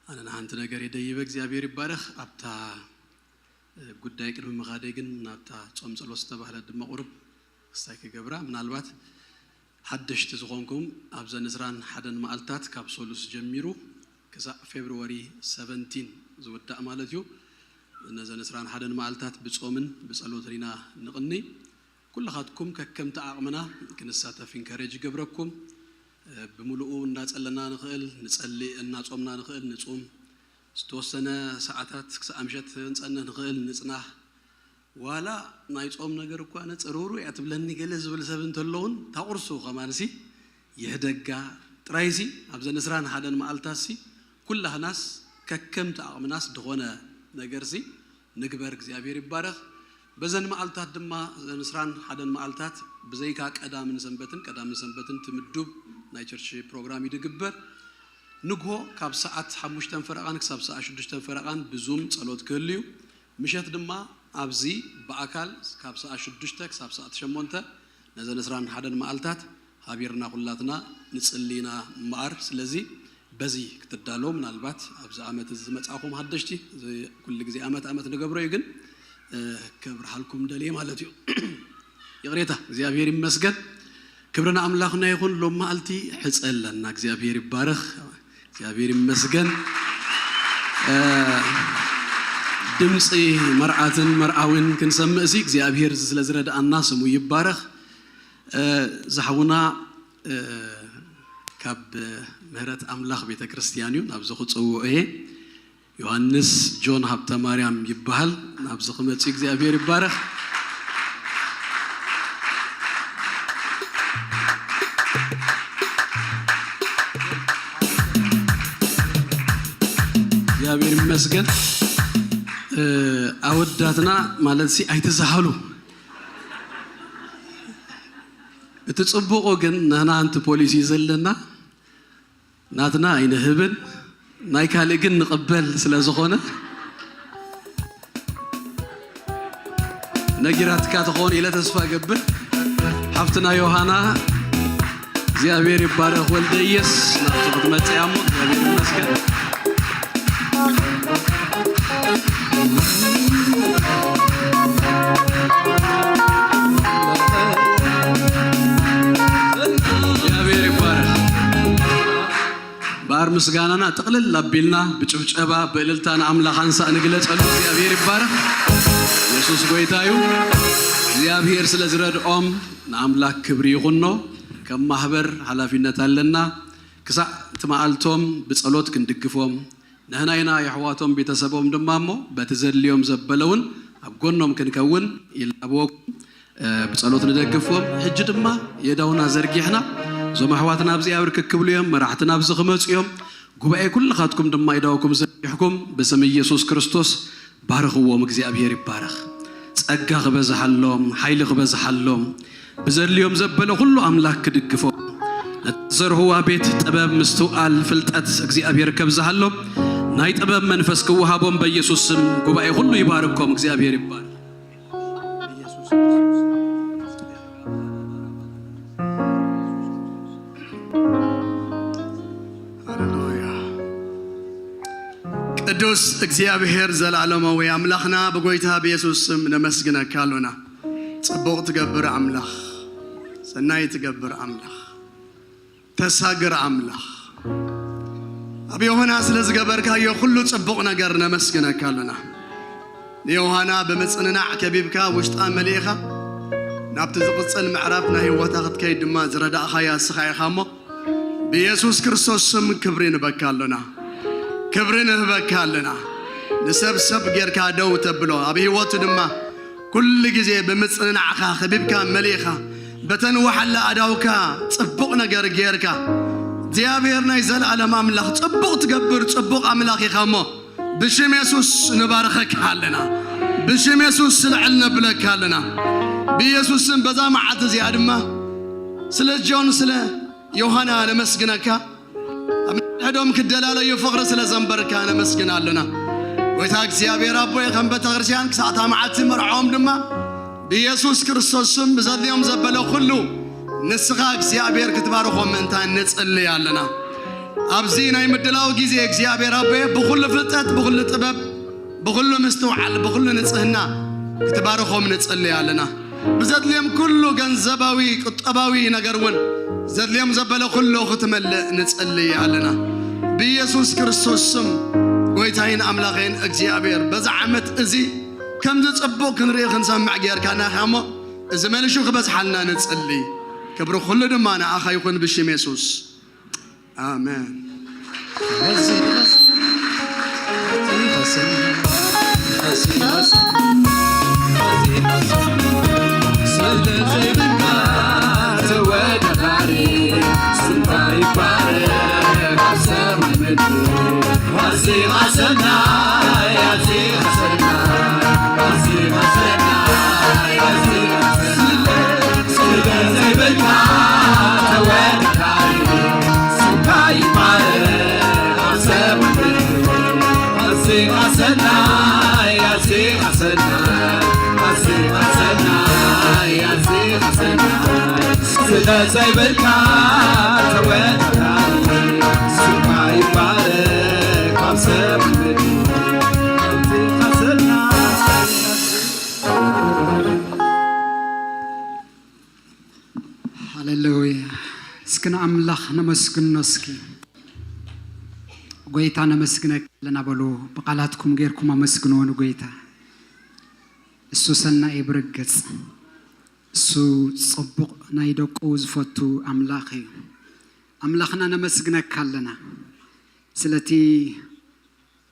ኣነ ንሓንቲ ነገር ይደይበ፣ እግዚኣብሔር ይባረኽ። ኣብታ ጉዳይ ቅድሚ ምኻደይ ግን ናብታ ጾም ጸሎት ዝተባህለት ድማ ቁሩብ ክስታይ ክገብራ፣ ምናልባት ሓደሽቲ ዝኾንኩም ኣብዘን ዕስራን ሓደን መዓልታት ካብ ሰሉስ ጀሚሩ ክሳዕ ፌብርዋሪ ሰቨንቲን ዝውዳእ ማለት እዩ። ነዘን ዕስራን ሓደን መዓልታት ብጾምን ብጸሎትን ኢና ንቕኒ። ኩልኻትኩም ከከምቲ ዓቕምና ክንሳተፍ ኢንከሬጅ ይገብረኩም። ብምሉኡ እናጸለና ንኽእል ንጸሊ፣ እናጾምና ንኽእል ንጹም። ዝተወሰነ ሰዓታት ክሳዕ ምሸት ክንጸንሕ ንኽእል ንጽናሕ። ዋላ ናይ ጾም ነገር እኳ ነጽርሩ እያ ትብለኒ ገለ ዝብል ሰብ እንተሎ እውን፣ እታ ቁርሱ ከማንሲ ይሕደጋ ጥራይሲ፣ ኣብዘን ዕስራን ሓደን መዓልታትሲ ኩላህናስ ከከምቲ ዓቕምናስ ድኾነ ነገርሲ ንግበር። እግዚኣብሔር ይባረኽ። በዘን መዓልታት ድማ፣ እዘን ዕስራን ሓደን መዓልታት ብዘይካ ቀዳምን ሰንበትን፣ ቀዳምን ሰንበትን ትምዱብ ናይ ቸርች ፕሮግራም እዩ ድግበር። ንግሆ ካብ ሰዓት ሓሙሽተን ፈረቓን ክሳብ ሰዓት ሽዱሽተን ፈረቓን ብዙም ጸሎት ክህሉ እዩ። ምሸት ድማ ኣብዚ ብኣካል ካብ ሰዓት ሽዱሽተ ክሳብ ሰዓት ሸሞንተ ነዘን ዕስራን ሓደን መዓልታት ሃቢርና ኩላትና ንጽሊ ኢና እምበኣር። ስለዚ በዚ ክትዳለዉ፣ ምናልባት ኣብዚ ዓመት እዚ ዝመጻእኹም ሓደሽቲ፣ እዚ ኩሉ ግዜ ዓመት ዓመት ንገብሮ እዩ፣ ግን፣ እ፣ ከብርሃልኩም ደልየ ማለት እዩ። ይቕሬታ፣ እግዚኣብሔር ይመስገን። ክብሪ ንኣምላኽና ይኹን። ሎም መዓልቲ ሕጸ ኣለና። እግዚኣብሔር ይባረኽ። እግዚኣብሔር ይመስገን። እ፣ ድምፂ መርዓትን መርዓዊን ክንሰምዕ እዚ እግዚኣብሔር ስለ ዝረድኣና ስሙ ይባረኽ። እ፣ ዝሓውና፣ እ፣ ካብ ምህረት ኣምላኽ ቤተ ክርስቲያን እዩ ናብዚ ክጽውዑ እየ። ዮሃንስ ጆን ሃብተ ማርያም ይበሃል። ናብዚ ክመጽእ እግዚኣብሔር ይባረኽ። እግዚኣብሔር ይመስገን። እ፣ ኣወዳትና ማለት ሲ ኣይትዝሃሉ። እቲ ጽቡቑ ግን ንሕና ሓንቲ ፖሊሲ እዩ ዘለና። ናትና ኣይንህብን፣ ናይ ካልእ ግን ንቕበል ስለ ዝኾነ ነጊራትካ ትኾን ኢለ ተስፋ እገብር። ሓፍትና ዮሃና እግዚኣብሔር ይባረኽ። ወልደየስ ናብቲ ክትመጽእ እያ እሞ እግዚኣብሔር ይመስገን። እግዚኣብሔር ይባረኽ። እምበኣር ምስጋናና ጥቕልል ኣቢልና ብጭብጨባ ብእልልታ ንኣምላኽ ኣንሳእ ንግለጸሉ። እግዚኣብሔር ይባረኽ። የሱስ ጎይታ እዩ። እግዚኣብሔር ስለ ዝረድኦም ንኣምላክ ክብሪ ይኹኖ። ከም ማህበር ሓላፊነት ኣለና። ክሳዕ እቲ መዓልቶም ብጸሎት ክንድግፎም፣ ንሕና ኢና የሕዋቶም ቤተሰቦም ድማ እሞ በቲ ዘድልዮም ዘበለ እውን ኣብ ጎኖም ክንከውን ይላበወኩም። ብጸሎት ንደግፎም። ሕጂ ድማ የዳውና ዘርጊሕና እዞም ኣሕዋትና ኣብዚ ኣብ ርክክብሉ እዮም፣ መራሕትና ኣብዚ ክመጹ እዮም። ጉባኤ ኩልኻትኩም ድማ የዳውኩም ዘርጊሕኩም ብስም ኢየሱስ ክርስቶስ ባርኽዎም። እግዚኣብሔር ይባረኽ። ጸጋ ክበዝሓሎም፣ ሓይሊ ክበዝሓሎም፣ ብዘድልዮም ዘበለ ኩሉ ኣምላክ ክድግፎም፣ ነቲ ዝዘርህዋ ቤት ጥበብ፣ ምስትውዓል፣ ፍልጠት እግዚኣብሔር ከብዝሃሎም፣ ናይ ጥበብ መንፈስ ክወሃቦም በኢየሱስ ስም ጉባኤ ኩሉ ይባርኮም። እግዚኣብሔር ይባርክ። ሃሌሉያ። ቅዱስ እግዚኣብሔር ዘላለማዊ ኣምላኽና ብጎይታ ብየሱስ ስም ነመስግነካ ኣሎና። ጽቡቕ ትገብር ኣምላኽ፣ ሰናይ ትገብር ኣምላኽ፣ ተሳግር ኣምላኽ፣ ኣብ ዮሃና ስለ ዝገበርካዮ ኩሉ ጽቡቕ ነገር ነመስግነካ ኣሎና። ንዮሃና ብምጽንናዕ ከቢብካ ውሽጣ መሊእኻ ናብቲ ዝቕጽል ምዕራፍ ናይ ህይወታ ክትከይድ ድማ ዝረዳእኻያ እስኻ ኢኻ እሞ ብየሱስ ክርስቶስ ስም ክብሪ ንበካ ኣሎና። ክብሪ ንህበካ ኣለና። ንሰብ ሰብ ጌርካ ደው ተብሎ፣ ኣብ ህይወቱ ድማ ኩሉ ግዜ ብምጽንናዕካ ከቢብካ መሊእኻ በተን ወሓላ ኣዳውካ ጽቡቕ ነገር ጌርካ እግዚኣብሔር ናይ ዘለኣለም ኣምላኽ ጽቡቕ ትገብር ጽቡቕ ኣምላኽ ኢኻ እሞ ብሽም የሱስ ንባርኸካ ኣለና። ብሽም የሱስ ስልዕል ነብለካ ኣለና። ብየሱስ ስም በዛ መዓልቲ እዚኣ ድማ ስለ ጆን ስለ ዮሃና ነመስግነካ። ኣብ ሕዶም ክደላለዩ ፍቕሪ ስለ ዘንበርካ ነመስግን ኣለና። ጎይታ እግዚኣብሔር ኣቦይ ከም ቤተ ክርስቲያን ክሳዕታ መዓልቲ መርዖም ድማ ብየሱስ ክርስቶስ ስም ብዘድልዮም ዘበለ ኩሉ ንስኻ እግዚኣብሔር ክትባርኾም ምእንታ ንጽልይ ኣለና። ኣብዚ ናይ ምድላው ግዜ እግዚኣብሔር ኣቦየ ብኹሉ ፍልጠት ብኹሉ ጥበብ ብኹሉ ምስትውዓል ብኹሉ ንጽህና ክትባርኾም ንጽልይ ኣለና። ብዘድልዮም ኩሉ ገንዘባዊ ቁጠባዊ ነገር እውን ዘድልዮም ዘበለ ኩሉ ክትመልእ ንጽልይ ኣለና። ብኢየሱስ ክርስቶስ ስም ጎይታይን ኣምላኸይን እግዚኣብሔር በዛ ዓመት እዚ ከምዚ ጽቡቕ ክንርኢ ክንሰምዕ ጌርካና ኢኻ እሞ እዚ መሊሹ ክበዝሓልና ንጽልይ። ክብሪ ኩሉ ድማ ንኣኻ ይኹን ብሽም የሱስ። ኣሜን። ስለዘይበልካ ተወዳዳሪ ስምካ ይባረክ ኣብ ሰብ ምድሪ። ሃሌሉያ። እስኪ ንኣምላኽ ነመስግኖ። እስኪ ጎይታ ነመስግነካ ኣለና በሉ። ብቓላትኩም ጌርኩም ኣመስግንዎ ንጎይታ። እሱ ሰናይ ብርግጽ፣ እሱ ጽቡቕ ናይ ደቁ ዝፈቱ ኣምላኽ እዩ። ኣምላኽና ነመስግነካ ኣለና ስለቲ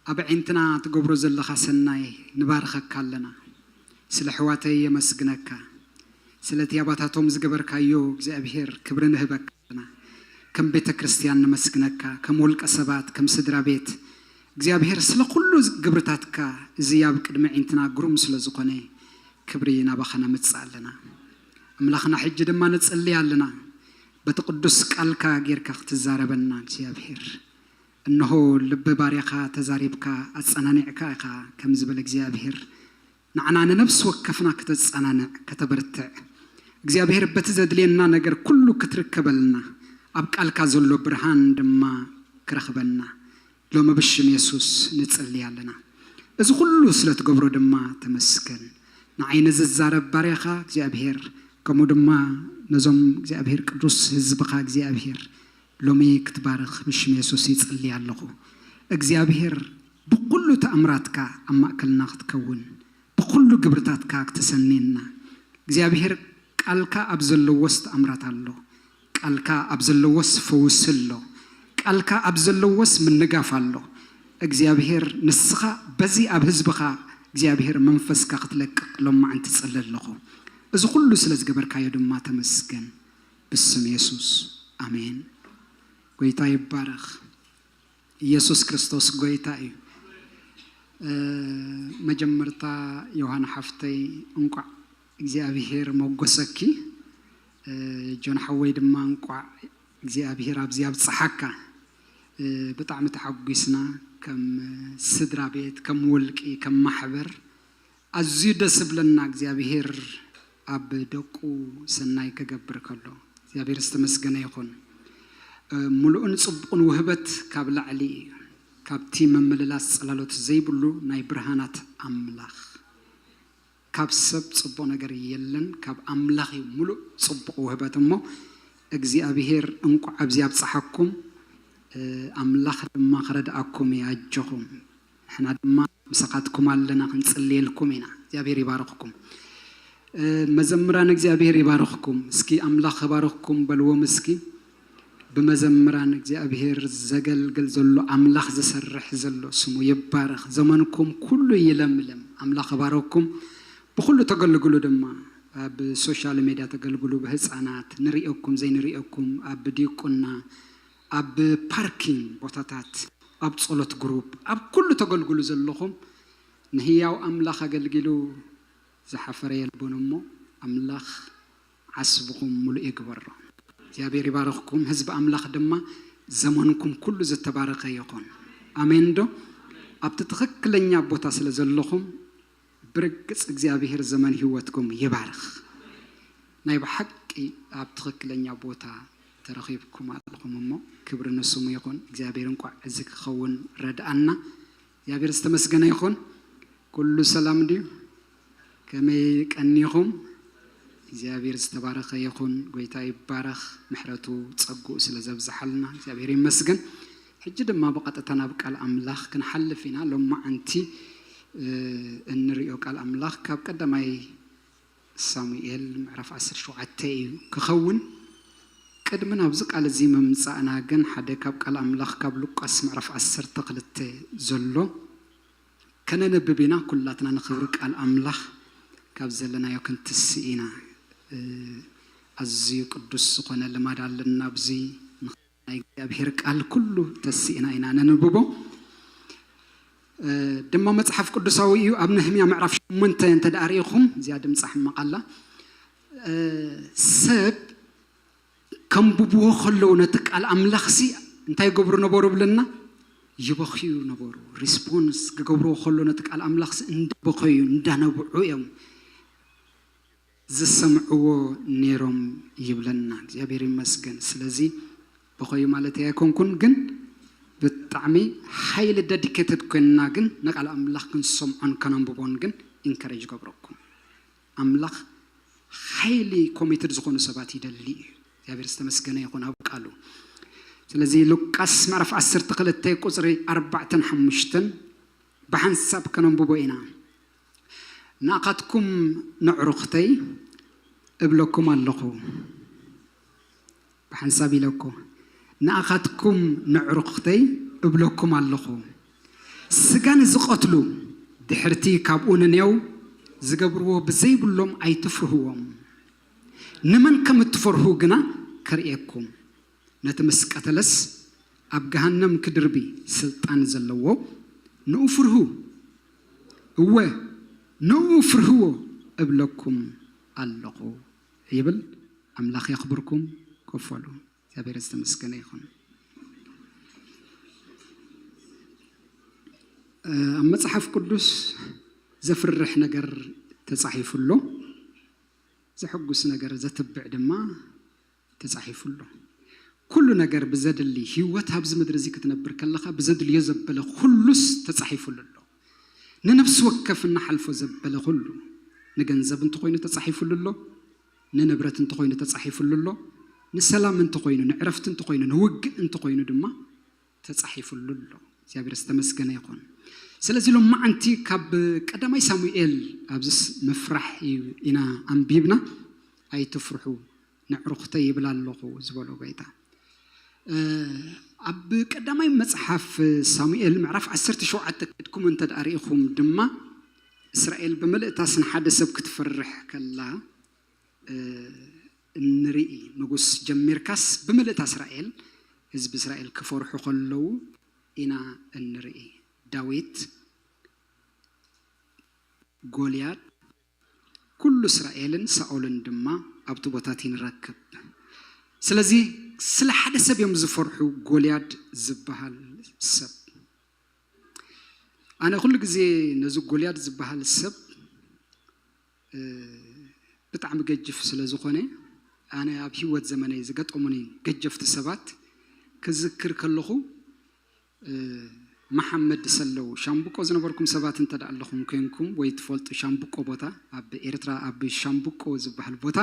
ኣብ ኣዒንትና ትገብሮ ዘለኻ ሰናይ ንባርኸካ ኣለና። ስለ ኣሕዋተይ የመስግነካ። ስለቲ ኣባታቶም ዝገበርካዮ እግዚኣብሄር ክብሪ ንህበካ ኣለና። ከም ቤተ ክርስቲያን ነመስግነካ፣ ከም ውልቀ ሰባት፣ ከም ስድራ ቤት እግዚኣብሄር ስለ ኩሉ ግብርታትካ እዚ ኣብ ቅድሚ ኣዒንትና ግሩም ስለ ዝኾነ ክብሪ ናባኻ ነምጽእ ኣለና። ኣምላኽና ሕጂ ድማ ንጽሊ ኣለና። በቲ ቅዱስ ቃልካ ጌርካ ክትዛረበና እግዚኣብሄር እነሆ ልቢ ባርያኻ ተዛሪብካ ኣጸናኒዕካ ኢኻ፣ ከም ዝበለ እግዚኣብሔር፣ ንዓና ንነፍሲ ወከፍና ከተጸናንዕ፣ ከተበርትዕ፣ እግዚኣብሔር በቲ ዘድልየና ነገር ኩሉ ክትርከበልና፣ ኣብ ቃልካ ዘሎ ብርሃን ድማ ክረኽበና፣ ሎሚ ብሽም የሱስ ንጽሊ ኣለና። እዚ ኩሉ ስለ ትገብሮ ድማ ተመስገን። ንዓይ ንዝዛረብ ባርያኻ እግዚኣብሔር፣ ከምኡ ድማ ነዞም እግዚኣብሔር ቅዱስ ህዝብኻ እግዚኣብሔር ሎሚ ክትባርኽ ብሽም የሱስ ይጽሊ ኣለኹ። እግዚኣብሔር ብኹሉ ተኣምራትካ ኣብ ማእከልና ክትከውን፣ ብኹሉ ግብርታትካ ክትሰንየና። እግዚኣብሔር ቃልካ ኣብ ዘለዎስ ተኣምራት ኣሎ። ቃልካ ኣብ ዘለዎስ ፈውሲ ኣሎ። ቃልካ ኣብ ዘለዎስ ምንጋፍ ኣሎ። እግዚኣብሔር ንስኻ በዚ ኣብ ህዝብኻ እግዚኣብሔር መንፈስካ ክትለቅቕ ሎማዓንቲ ጽሊ ኣለኹ። እዚ ኩሉ ስለ ዝገበርካዮ ድማ ተመስገን። ብስም የሱስ ኣሜን። ጎይታ ይባረኽ። ኢየሱስ ክርስቶስ ጎይታ እዩ። እ፣ መጀመርታ ዮሃና ሓፍተይ እንቋዕ እግዚኣብሔር መጎሰኪ። እ፣ ጆን ሓወይ ድማ እንቋዕ እግዚኣብሔር ኣብዚ ኣብጽሓካ። እ፣ ብጣዕሚ ተሓጒስና ከም ስድራ ቤት፣ ከም ውልቂ፣ ከም ማሕበር። ኣዝዩ ደስ ዝብለና እግዚኣብሔር ኣብ ደቁ ሰናይ ክገብር ከሎ እግዚኣብሔር ዝተመስገነ ይኹን። እ፣ ምሉእን ጽቡቕን ውህበት ካብ ላዕሊ እዩ። ካብቲ ምምልላስ ጽላሎት ዘይብሉ ናይ ብርሃናት ኣምላኽ። ካብ ሰብ ጽቡቕ ነገር የለን፣ ካብ ኣምላኽ እዩ ምሉእ ጽቡቕ ውህበት። እሞ እግዚኣብሔር እንቋዕ ኣብዚ ኣብጽሓኩም፣ እ፣ ኣምላኽ ድማ ክረድኣኩም እዩ። ኣጆኹም። ንሕና ድማ ምሳኻትኩም ኣለና፣ ክንጽልየልኩም ኢና። እግዚኣብሔር ይባርኽኩም። እ፣ መዘምራን እግዚኣብሔር ይባርኽኩም። እስኪ ኣምላኽ ይባርኽኩም በልዎም እስኪ። ብመዘምራን እግዚኣብሔር ዘገልግል ዘሎ፣ ኣምላኽ ዝሰርሕ ዘሎ ስሙ ይባረኽ። ዘመንኩም ኩሉ ይለምልም። ኣምላኽ ይባርኽኩም። ብኹሉ ተገልግሉ ድማ፣ ኣብ ሶሻል ሜድያ ተገልግሉ፣ ብህፃናት ንርእየኩም ዘይንርእየኩም፣ ኣብ ዲቁና፣ ኣብ ፓርኪንግ ቦታታት፣ ኣብ ጸሎት ግሩፕ፣ ኣብ ኩሉ ተገልግሉ ዘለኹም፣ ንህያው ኣምላኽ ኣገልጊሉ ዝሓፈረ የልቦን እሞ፣ ኣምላኽ ዓስብኹም ምሉእ ይግበሮ። እግዚኣብሔር ይባርኽኩም። ህዝቢ ኣምላኽ ድማ ዘመንኩም ኩሉ ዝተባረኸ ይኹን። ኣሜን ዶ? ኣብቲ ትኽክለኛ ቦታ ስለ ዘለኹም፣ ብርግጽ እግዚኣብሔር ዘመን ህይወትኩም ይባርኽ። ናይ ብሓቂ ኣብ ትኽክለኛ ቦታ ተረኺብኩም ኣለኹም እሞ፣ ክብሪ ንስሙ ይኹን። እግዚኣብሔር እንቋዕ እዚ ክኸውን ረድኣና። እግዚኣብሔር ዝተመስገነ ይኹን። ኩሉ ሰላም ድዩ? ከመይ ቀኒኹም? እግዚኣብሔር ዝተባረኸ ይኹን። ጎይታ ይባረኽ። ምሕረቱ ጸግኡ ስለ ዘብዝሓልና እግዚኣብሔር ይመስገን። ሕጂ ድማ ብቐጥታ ናብ ቃል ኣምላኽ ክንሓልፍ ኢና። ሎማዓንቲ፣ እ፣ እንሪኦ ቃል ኣምላኽ ካብ ቀዳማይ ሳሙኤል ምዕራፍ ዓሰርተ ሸውዓተ እዩ ክኸውን። ቅድሚ ናብዚ ቃል እዚ ምምጻእና ግን ሓደ ካብ ቃል ኣምላኽ ካብ ሉቃስ ምዕራፍ ዓሰርተ ክልተ ዘሎ ከነንብብ ኢና። ኩላትና ንኽብሪ ቃል ኣምላኽ ካብ ዘለናዮ ክንትስእ ኢና። እ፣ ኣዝዩ ቅዱስ ዝኾነ ልማድ ኣለና ኣብዚ ናይ እግዚኣብሔር ቃል ኩሉ ተስኢና ኢና ነንብቦ። እ፣ ድማ መጽሓፍ ቅዱሳዊ እዩ። ኣብ ነህምያ ምዕራፍ ሸሞንተ እንተ ደኣ ርኢኹም፣ እዚኣ ድምጻ ሕማቕ ኣላ። እ፣ ሰብ ከንብብዎ ከለዉ ነቲ ቃል ኣምላኽሲ እንታይ ይገብሩ ነበሩ ብለና? ይበኽዩ ነበሩ። ሪስፖንስ ክገብርዎ ከሎ ነቲ ቃል ኣምላኽሲ እንዳበኸዩ፣ እንዳነብዑ እዮም ዝሰምዕዎ ነይሮም ይብለና። እግዚኣብሔር ይመስገን። ስለዚ በኸዩ ማለተይ ኣይኮንኩን፣ ግን ብጣዕሚ ሃይሊ ደዲኬትድ ኮይንና ግን ንቃል ኣምላኽ ክንሰምዖን ከነንብቦን ግን ኢንከሬጅ ገብረኩም። ኣምላኽ ሃይሊ ኮሚትድ ዝኾኑ ሰባት ይደሊ እዩ። እግዚኣብሔር ዝተመስገነ ይኹን ኣብ ቃሉ። ስለዚ ሉቃስ ምዕራፍ ዓሰርተ ክልተ ቁጽሪ ኣርባዕተን ሓሙሽተን ብሓንሳብ ከነንብቦ ኢና። ንኣኻትኩም ነዕሩኽተይ እብለኩም ኣለኹ። ብሓንሳብ ኢለኩ። ንኣኻትኩም ነዕሩኽተይ እብለኩም ኣለኹ። ስጋ ንዝቐትሉ ድሕርቲ ካብኡ ንኔው ዝገብርዎ ብዘይብሎም ኣይትፍርህዎም። ንመን ከም እትፈርሁ ግና ከርእየኩም። ነቲ ምስ ቀተለስ ኣብ ገሃነም ክድርቢ ስልጣን ዘለዎ ንኡ ፍርሁ። እወ፣ ንኡ ፍርህዎ እብለኩም ኣለኹ ይብል። ኣምላኽ የኽብርኩም። ኮፍ በሉ። እግዚኣብሔር ዝተመስገነ ይኹን። ኣብ መጽሓፍ ቅዱስ ዘፍርሕ ነገር ተጻሒፉ ኣሎ፣ ዘሐጉስ ነገር፣ ዘትብዕ ድማ ተጻሒፉ ኣሎ። ኩሉ ነገር ብዘድሊ ህይወት ኣብዚ ምድሪ እዚ ክትነብር ከለኻ ብዘድልዮ ዘበለ ኩሉስ ተጻሒፉሉ ኣሎ። ንነፍሲ ወከፍ እናሓልፎ ዘበለ ኩሉ፣ ንገንዘብ እንተኾይኑ ተጻሒፉሉ ኣሎ፣ ንንብረት እንተኾይኑ ተጻሒፉሉ ኣሎ፣ ንሰላም እንተኾይኑ፣ ንዕረፍቲ እንተኾይኑ፣ ንውግእ እንተኾይኑ ድማ ተጻሒፉሉ ኣሎ። እግዚኣብሔር ዝተመስገነ ይኹን። ስለዚ ሎማዓንቲ ካብ ቀዳማይ ሳሙኤል ኣብዚስ ምፍራሕ እዩ ኢና ኣንቢብና። ኣይትፍርሑ፣ ንዕሩኽተይ ይብል ኣለኹ ዝበሎ ጎይታ። ኣብ ቀዳማይ መጽሓፍ ሳሙኤል ምዕራፍ ዓሰርተ ሸውዓተ ከድኩም እንተ ደኣ ርኢኹም ድማ፣ እስራኤል ብምልእታስ ንሓደ ሰብ ክትፈርሕ ከላ እንርኢ። ንጉስ ጀሚርካስ ብምልእታ እስራኤል፣ ህዝቢ እስራኤል ክፈርሑ ከለዉ ኢና እንርኢ። ዳዊት፣ ጎልያድ፣ ኩሉ እስራኤልን ሳኦልን ድማ ኣብቲ ቦታ እቲ ንረክብ። ስለዚ ስለ ሓደ ሰብ እዮም ዝፈርሑ፣ ጎልያድ ዝበሃል ሰብ። ኣነ ኩሉ ግዜ ነዚ ጎልያድ ዝበሃል ሰብ ብጣዕሚ ገጅፍ ስለ ዝኾነ፣ ኣነ ኣብ ህይወት ዘመነይ ዝገጠሙኒ ገጀፍቲ ሰባት ክዝክር ከለኹ፣ መሓመድ ሰለው፣ ሻምብቆ ዝነበርኩም ሰባት እንተ ደኣ ኣለኹም ኮይንኩም ወይ ትፈልጡ፣ ሻምብቆ ቦታ ኣብ ኤርትራ፣ ኣብ ሻምብቆ ዝበሃል ቦታ፣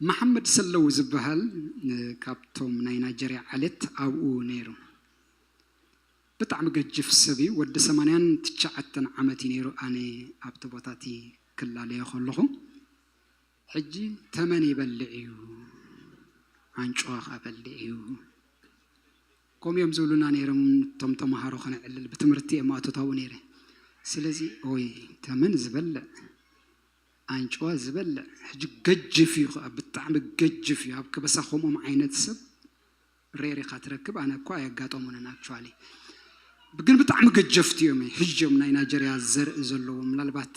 መሓመድ ሰለው ዝበሃል ካብቶም ናይ ናይጀርያ ዓሌት ኣብኡ ነይሩ። ብጣዕሚ ገጅፍ ሰብ እዩ። ወዲ ሰማንያን ትሽዓተን ዓመት እዩ ነይሩ ኣነ ኣብቲ ቦታ እቲ ክላለዮ ከለኹ። ሕጂ ተመን ይበልዕ እዩ፣ ኣንጭዋ ኸኣ በልዕ እዩ። ከምኡ እዮም ዝብሉና ነይሮም። እቶም ተምሃሮ ከነዕልል ብትምህርቲ እየ ማእቶታዊ ነይረ። ስለዚ ወይ ተመን ዝበልዕ፣ ኣንጭዋ ዝበልዕ፣ ሕጂ ገጅፍ እዩ ኸኣ፣ ብጣዕሚ ገጅፍ እዩ። ኣብ ከበሳ ከምኦም ዓይነት ሰብ ሬር ኢኻ ትረክብ። ኣነ እኳ ኣየጋጠሙንን ኣክቹዋሊ፣ ግን ብጣዕሚ ገጀፍቲ እዮም። ሕጂ እዮም ናይ ናይጀርያ ዘርኢ ዘለዎም፣ ምናልባት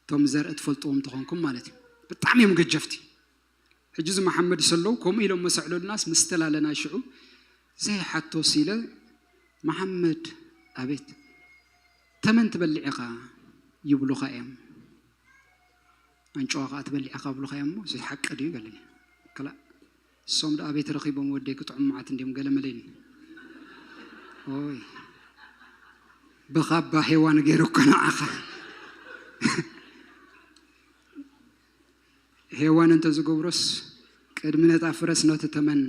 እቶም ዘርኢ ትፈልጥዎም ተኾንኩም ማለት እዩ። ብጣዕሚ እዮም ገጀፍቲ። ሕጂ እዚ መሓመድ ሰለው ከምኡ ኢሎም መሰዕለሉናስ ምስ ተላለና ሽዑ ዘይሓቶስ ኢለ፣ መሓመድ፣ ኣቤት፣ ተመን ትበልዕ ኢኻ ይብሉኻ እዮም። ኣንጭዋ ኸዓ ትበልዕ ኢኻ ይብሉኻ እዮም እሞ፣ እዚ ሓቂ ድዩ? ገለኒ። ክላእ፣ እሶም ደኣ ኣበይ ተረኺቦም ወደይ ክጥዑም መዓት እንድዮም ገለ መለ ኢሉኒ። ኦይ፣ ብኻባ ሄዋን ገይሩ እኮ ንዓኻ። ሄዋን እንተ ዝገብሮስ፣ ቅድሚ ነታ ፍረስ ነቲ ተመን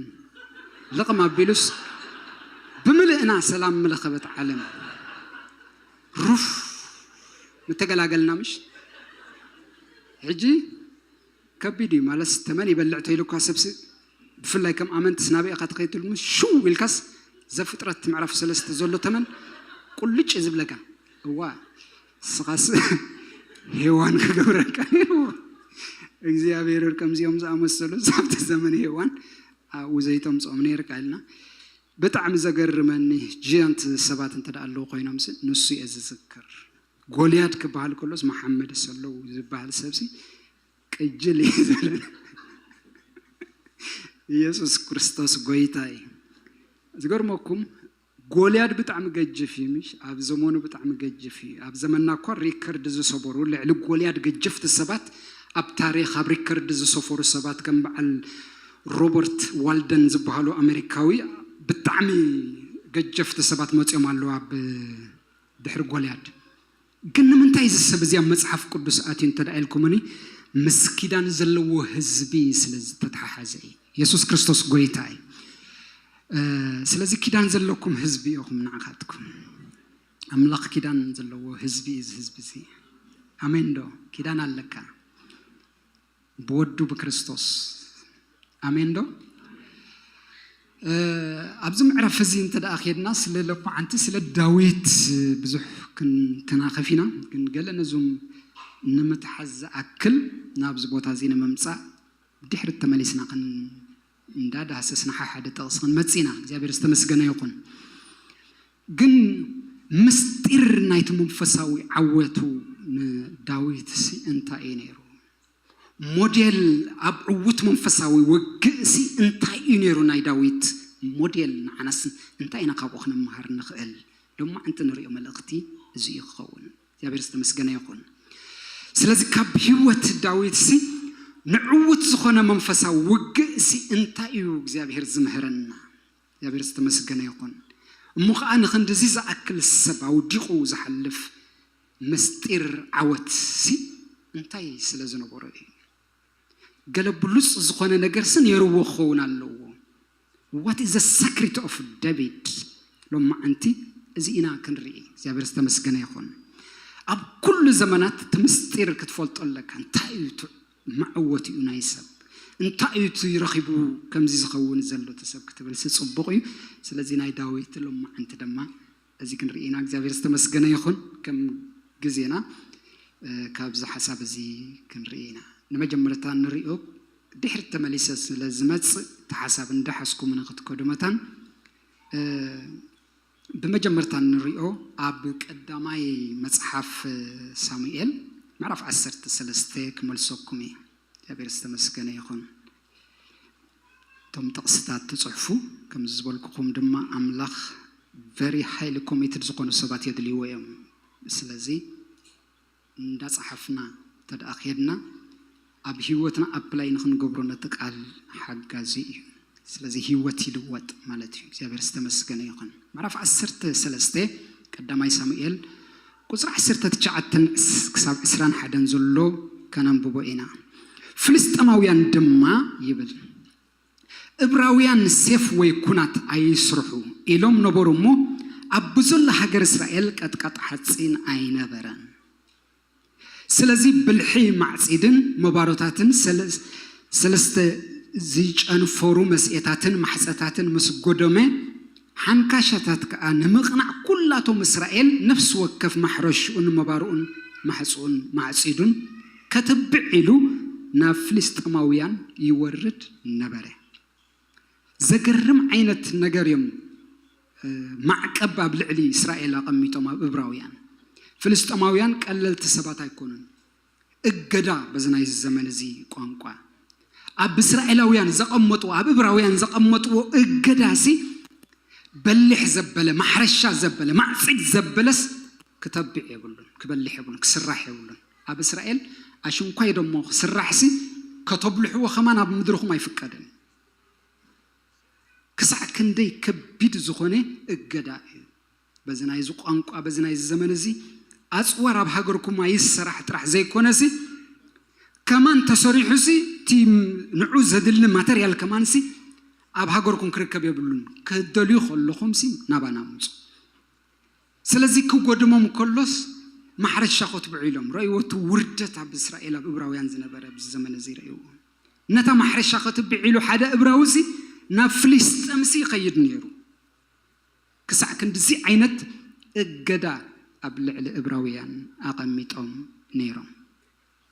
ልቕም ኣቢሉስ፣ ብምልእና ሰላም ምለኸበት ዓለም። ሩፍ ምተገላገልና ምሽ? ሕጂ ከቢድ እዩ ማለትስ፣ ተመን ይበልዕ ተይሉ እኳ ሰብሲ፣ ብፍላይ ከም ኣመንትስ ናበይ ኢኻ ትኸይድ ትብል፣ ምስ ሽው ኢልካስ ዘፍጥረት ምዕራፍ ሰለስተ ዘሎ ተመን ቁልጭ እዩ ዝብለካ። እዋ፣ ንስኻስ ሄዋን ክገብረካ ነይርዎ። እግዚኣብሔር ከምዚኦም ዝኣመሰሉ ኣብቲ ዘመን ሄዋን ኣብኡ ዘይተምፅኦም ነይርካ ኢልና። ብጣዕሚ ዘገርመኒ ጂያንት ሰባት እንተ ደኣ ኣለዉ ኮይኖምስ ንሱ እየ ዝዝክር። ጎልያድ ክበሃል ከሎስ መሓመድ ሰለው ዝበሃል ሰብሲ ቅጅል እዩ ዝብለና። ኢየሱስ ክርስቶስ ጎይታ እዩ። ዝገርመኩም፣ ጎልያድ ብጣዕሚ ገጅፍ እዩ፣ ምሽ? ኣብ ዘመኑ ብጣዕሚ ገጅፍ እዩ። ኣብ ዘመንና እኳ ሪከርድ ዝሰበሩ፣ ልዕሊ ጎልያድ ገጀፍቲ ሰባት ኣብ ታሪኽ ኣብ ሪከርድ ዝሰፈሩ ሰባት ከም በዓል ሮበርት ዋልደን ዝበሃሉ ኣሜሪካዊ ብጣዕሚ ገጀፍቲ ሰባት መፅዮም ኣለዉ ኣብ ድሕሪ ጎልያድ። ግን ንምንታይ እዚ ሰብ እዚ ኣብ መጽሓፍ ቅዱስ ኣትዩ እንተ ደኣ ኢልኩምኒ፣ ምስ ኪዳን ዘለዎ ህዝቢ ስለ ዝተተሓሓዘ እዩ። የሱስ ክርስቶስ ጎይታ እዩ። እ፣ ስለዚ ኪዳን ዘለኩም ህዝቢ ኢኹም ንዓኻትኩም። ኣምላኽ ኪዳን ዘለዎ ህዝቢ እዩ እዚ ህዝቢ እዚ። ኣሜን ዶ? ኪዳን ኣለካ። ብወዱ ብክርስቶስ። ኣሜን ዶ? እ፣ ኣብዚ ምዕራፍ እዚ እንተ ደኣ ኬድና ስለ ለማዓንቲ፣ ስለ ዳዊት ብዙሕ ክንተናኸፍ ኢና፣ ግን ገለ ነዞም ንምትሓዝ ዝኣክል ናብዚ ቦታ እዚ ንምምጻእ ድሕሪት ተመሊስና ክን-፣ እንዳዳህሰስና ሓደ ጥቕሲ ክንመጽእ ኢና። እግዚኣብሔር ዝተመስገነ ይኹን። ግን ምስጢር ናይቲ መንፈሳዊ ዓወቱ ንዳዊትሲ እንታይ እዩ ነይሩ? ሞዴል ኣብ ዕዉት መንፈሳዊ ውግእሲ እንታይ እዩ ነይሩ ናይ ዳዊት ሞዴል? ንዓናስ እንታይ ኢና ካብኡ ክንመሃር ንኽእል? ሎማዕንቲ ንሪኦ መልእኽቲ እዚ እዩ ክኸውን። እግዚኣብሔር ዝተመስገነ ይኹን። ስለዚ ካብ ህይወት ዳዊት ሲ ንዕውት ዝኾነ መንፈሳዊ ውግእ ሲ እንታይ እዩ እግዚኣብሔር ዝምህረና? እግዚኣብሔር ዝተመስገነ ይኹን። እሞ ኸዓ ንኽንድዚ ዝኣክል ሰብ ኣውዲቑ ዝሓልፍ ምስጢር ዓወት ሲ እንታይ ስለ ዝነበሮ እዩ? ገለ ብሉፅ ዝኾነ ነገር ሲ ነይርዎ ክኸውን ኣለዎ። What is the secret of David? ሎማዓንቲ እዚ ኢና ክንርኢ። እግዚኣብሔር ዝተመስገነ ይኹን። ኣብ ኩሉ ዘመናት እቲ ምስጢር ክትፈልጦ ኣለካ። እንታይ እዩ እቲ መዕወቲኡ ናይ ሰብ? እንታይ እዩ እቲ ረኺቡ ከምዚ ዝኸውን ዘሎ እቲ ሰብ ክትብል ሲ ፅቡቕ እዩ። ስለዚ ናይ ዳዊት ሎማዓንቲ ድማ እዚ ክንርኢ ኢና። እግዚኣብሔር ዝተመስገነ ይኹን። ከም ግዜና ካብዚ ሓሳብ እዚ ክንርኢ ኢና። ንመጀመርታ ንሪኦ፣ ድሕሪ ተመሊሰ ስለ ዝመፅእ እቲ ሓሳብ እንዳሓዝኩም ንክትከዱ መታን። ብመጀመርታ ንሪኦ ኣብ ቀዳማይ መፅሓፍ ሳሙኤል ምዕራፍ ዓሰርተ ሰለስተ ክመልሰኩም እየ። እግዚኣብሔር ዝተመስገነ ይኹን። እቶም ጥቕስታት ትፅሕፉ፣ ከም ዝበልኩኹም ድማ ኣምላኽ very highly committed ዝኾኑ ሰባት የድልይዎ እዮም። ስለዚ እንዳፀሓፍና ተደኣ ከድና ኣብ ህይወትና ኣፕላይ ንክንገብሮ ነቲ ቃል ሓጋዚ እዩ። ስለዚ ህይወት ይልወጥ ማለት እዩ። እግዚኣብሔር ዝተመስገነ ይኹን። ምዕራፍ ዓሰርተ ሰለስተ ቀዳማይ ሳሙኤል ቁፅሪ ዓሰርተ ትሽዓተ ክሳብ ዕስራን ሓደን ዘሎ ከነንብቦ ኢና። ፍልስጠማውያን ድማ ይብል እብራውያን ሴፍ ወይ ኩናት ኣይስርሑ ኢሎም ነበሩ እሞ ኣብ ብዘሎ ሃገር እስራኤል ቀጥቃጥ ሓፂን ኣይነበረን። ስለዚ ብልሒ ማዕፂድን መባሮታትን ሰለስተ ዝጨንፈሩ መስኤታትን ማሕፀታትን ምስ ጎደመ ሓንካሻታት ከዓ ንምቕናዕ ኩላቶም እስራኤል ነፍሲ ወከፍ ማሕረሽኡን መባርኡን ማሕፅኡን ማዕፂዱን ከትብዕ ኢሉ ናብ ፍልስጥማውያን ይወርድ ነበረ። ዘገርም ዓይነት ነገር እዮም። ማዕቀብ ኣብ ልዕሊ እስራኤል ኣቐሚጦም ኣብ እብራውያን። ፍልስጥማውያን ቀለልቲ ሰባት ኣይኮኑን። እገዳ በዚ ናይ ዘመን እዚ ቋንቋ ኣብ እስራኤላውያን ዘቐመጥዎ ኣብ እብራውያን ዘቐመጥዎ እገዳ ሲ በሊሕ ዘበለ ማሕረሻ ዘበለ ማዕፂድ ዘበለስ ክተብዕ የብሉን፣ ክበልሕ የብሉን፣ ክስራሕ የብሉን። ኣብ እስራኤል ኣሽንኳይ ደሞ ክስራሕ ሲ ከተብልሕዎ ከማን ኣብ ምድርኹም ኣይፍቀድን። ክሳዕ ክንደይ ከቢድ ዝኾነ እገዳ እዩ። በዚ ናይዚ ቋንቋ በዚ ናይዚ ዘመን እዚ ኣፅዋር ኣብ ሃገርኩም ኣይሰራሕ ጥራሕ ዘይኮነሲ ከማን ተሰሪሑሲ እቲ ንዑ ዘድሊ ማተርያል ከማንሲ ኣብ ሃገርኩም ክርከብ የብሉን። ክትደልዩ ከለኹምሲ ናባና ምፁ። ስለዚ ክጎድሞም ከሎስ ማሕረሻ ከትብዑ ኢሎም ረእይዎ። እቲ ውርደት ኣብ እስራኤል ኣብ እብራውያን ዝነበረ ኣብዚ ዘመን እዚ ረእይዎ። ነታ ማሕረሻ ከትብዕ ኢሉ ሓደ እብራዊ ሲ ናብ ፍልስጥም ሲ ይኸይድ ነይሩ። ክሳዕ ክንድዚ ዓይነት እገዳ ኣብ ልዕሊ እብራውያን ኣቐሚጦም ነይሮም።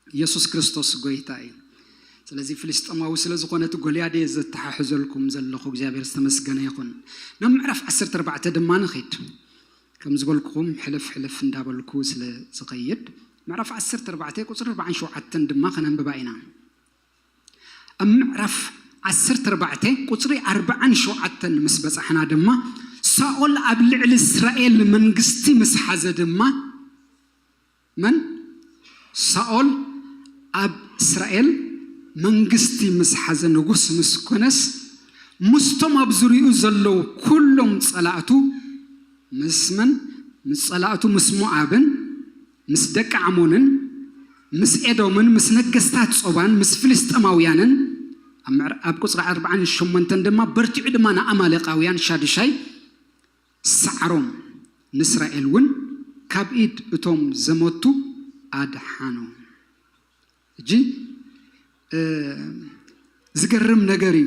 ኢየሱስ ክርስቶስ ጎይታ እዩ። ስለዚ ፍልስጥማዊ ስለ ዝኾነ እቲ ጎልያድ እየ ዘተሓሕዘልኩም ዘለኹ። እግዚኣብሔር ዝተመስገነ ይኹን። ናብ ምዕራፍ ዓሰርተ ኣርባዕተ ድማ ንኺድ። ከም ዝበልኩኹም ሕልፍ ሕልፍ እንዳበልኩ ስለ ዝኸይድ ምዕራፍ ዓሰርተ ኣርባዕተ ቁፅሪ ኣርባዓን ሸውዓተን ድማ ከነንብባ ኢና። ኣብ ምዕራፍ ዓሰርተ ኣርባዕተ ቁፅሪ ኣርባዓን ሸውዓተን ምስ በፃሕና ድማ ሳኦል ኣብ ልዕሊ እስራኤል መንግስቲ ምስ ሓዘ ድማ መን ሳኦል ኣብ እስራኤል መንግስቲ ምስ ሓዘ ንጉስ ምስ ኮነስ ምስቶም ኣብ ዙሪኡ ዘለዉ ኩሎም ፀላእቱ ምስ መን ምስ ፀላእቱ ምስ ሞዓብን ምስ ደቂ ዓሞንን ምስ ኤዶምን ምስ ነገስታት ጾባን ምስ ፍልስጥማውያንን ኣብ ቁፅሪ ኣርባዓን ሸሞንተን ድማ በርቲዑ ድማ ንኣማሌቃውያን ሻዱሻይ ሰዓሮም ንእስራኤል እውን ካብ ኢድ እቶም ዘመቱ ኣድሓኖም። እጂ ዝገርም ነገር እዩ።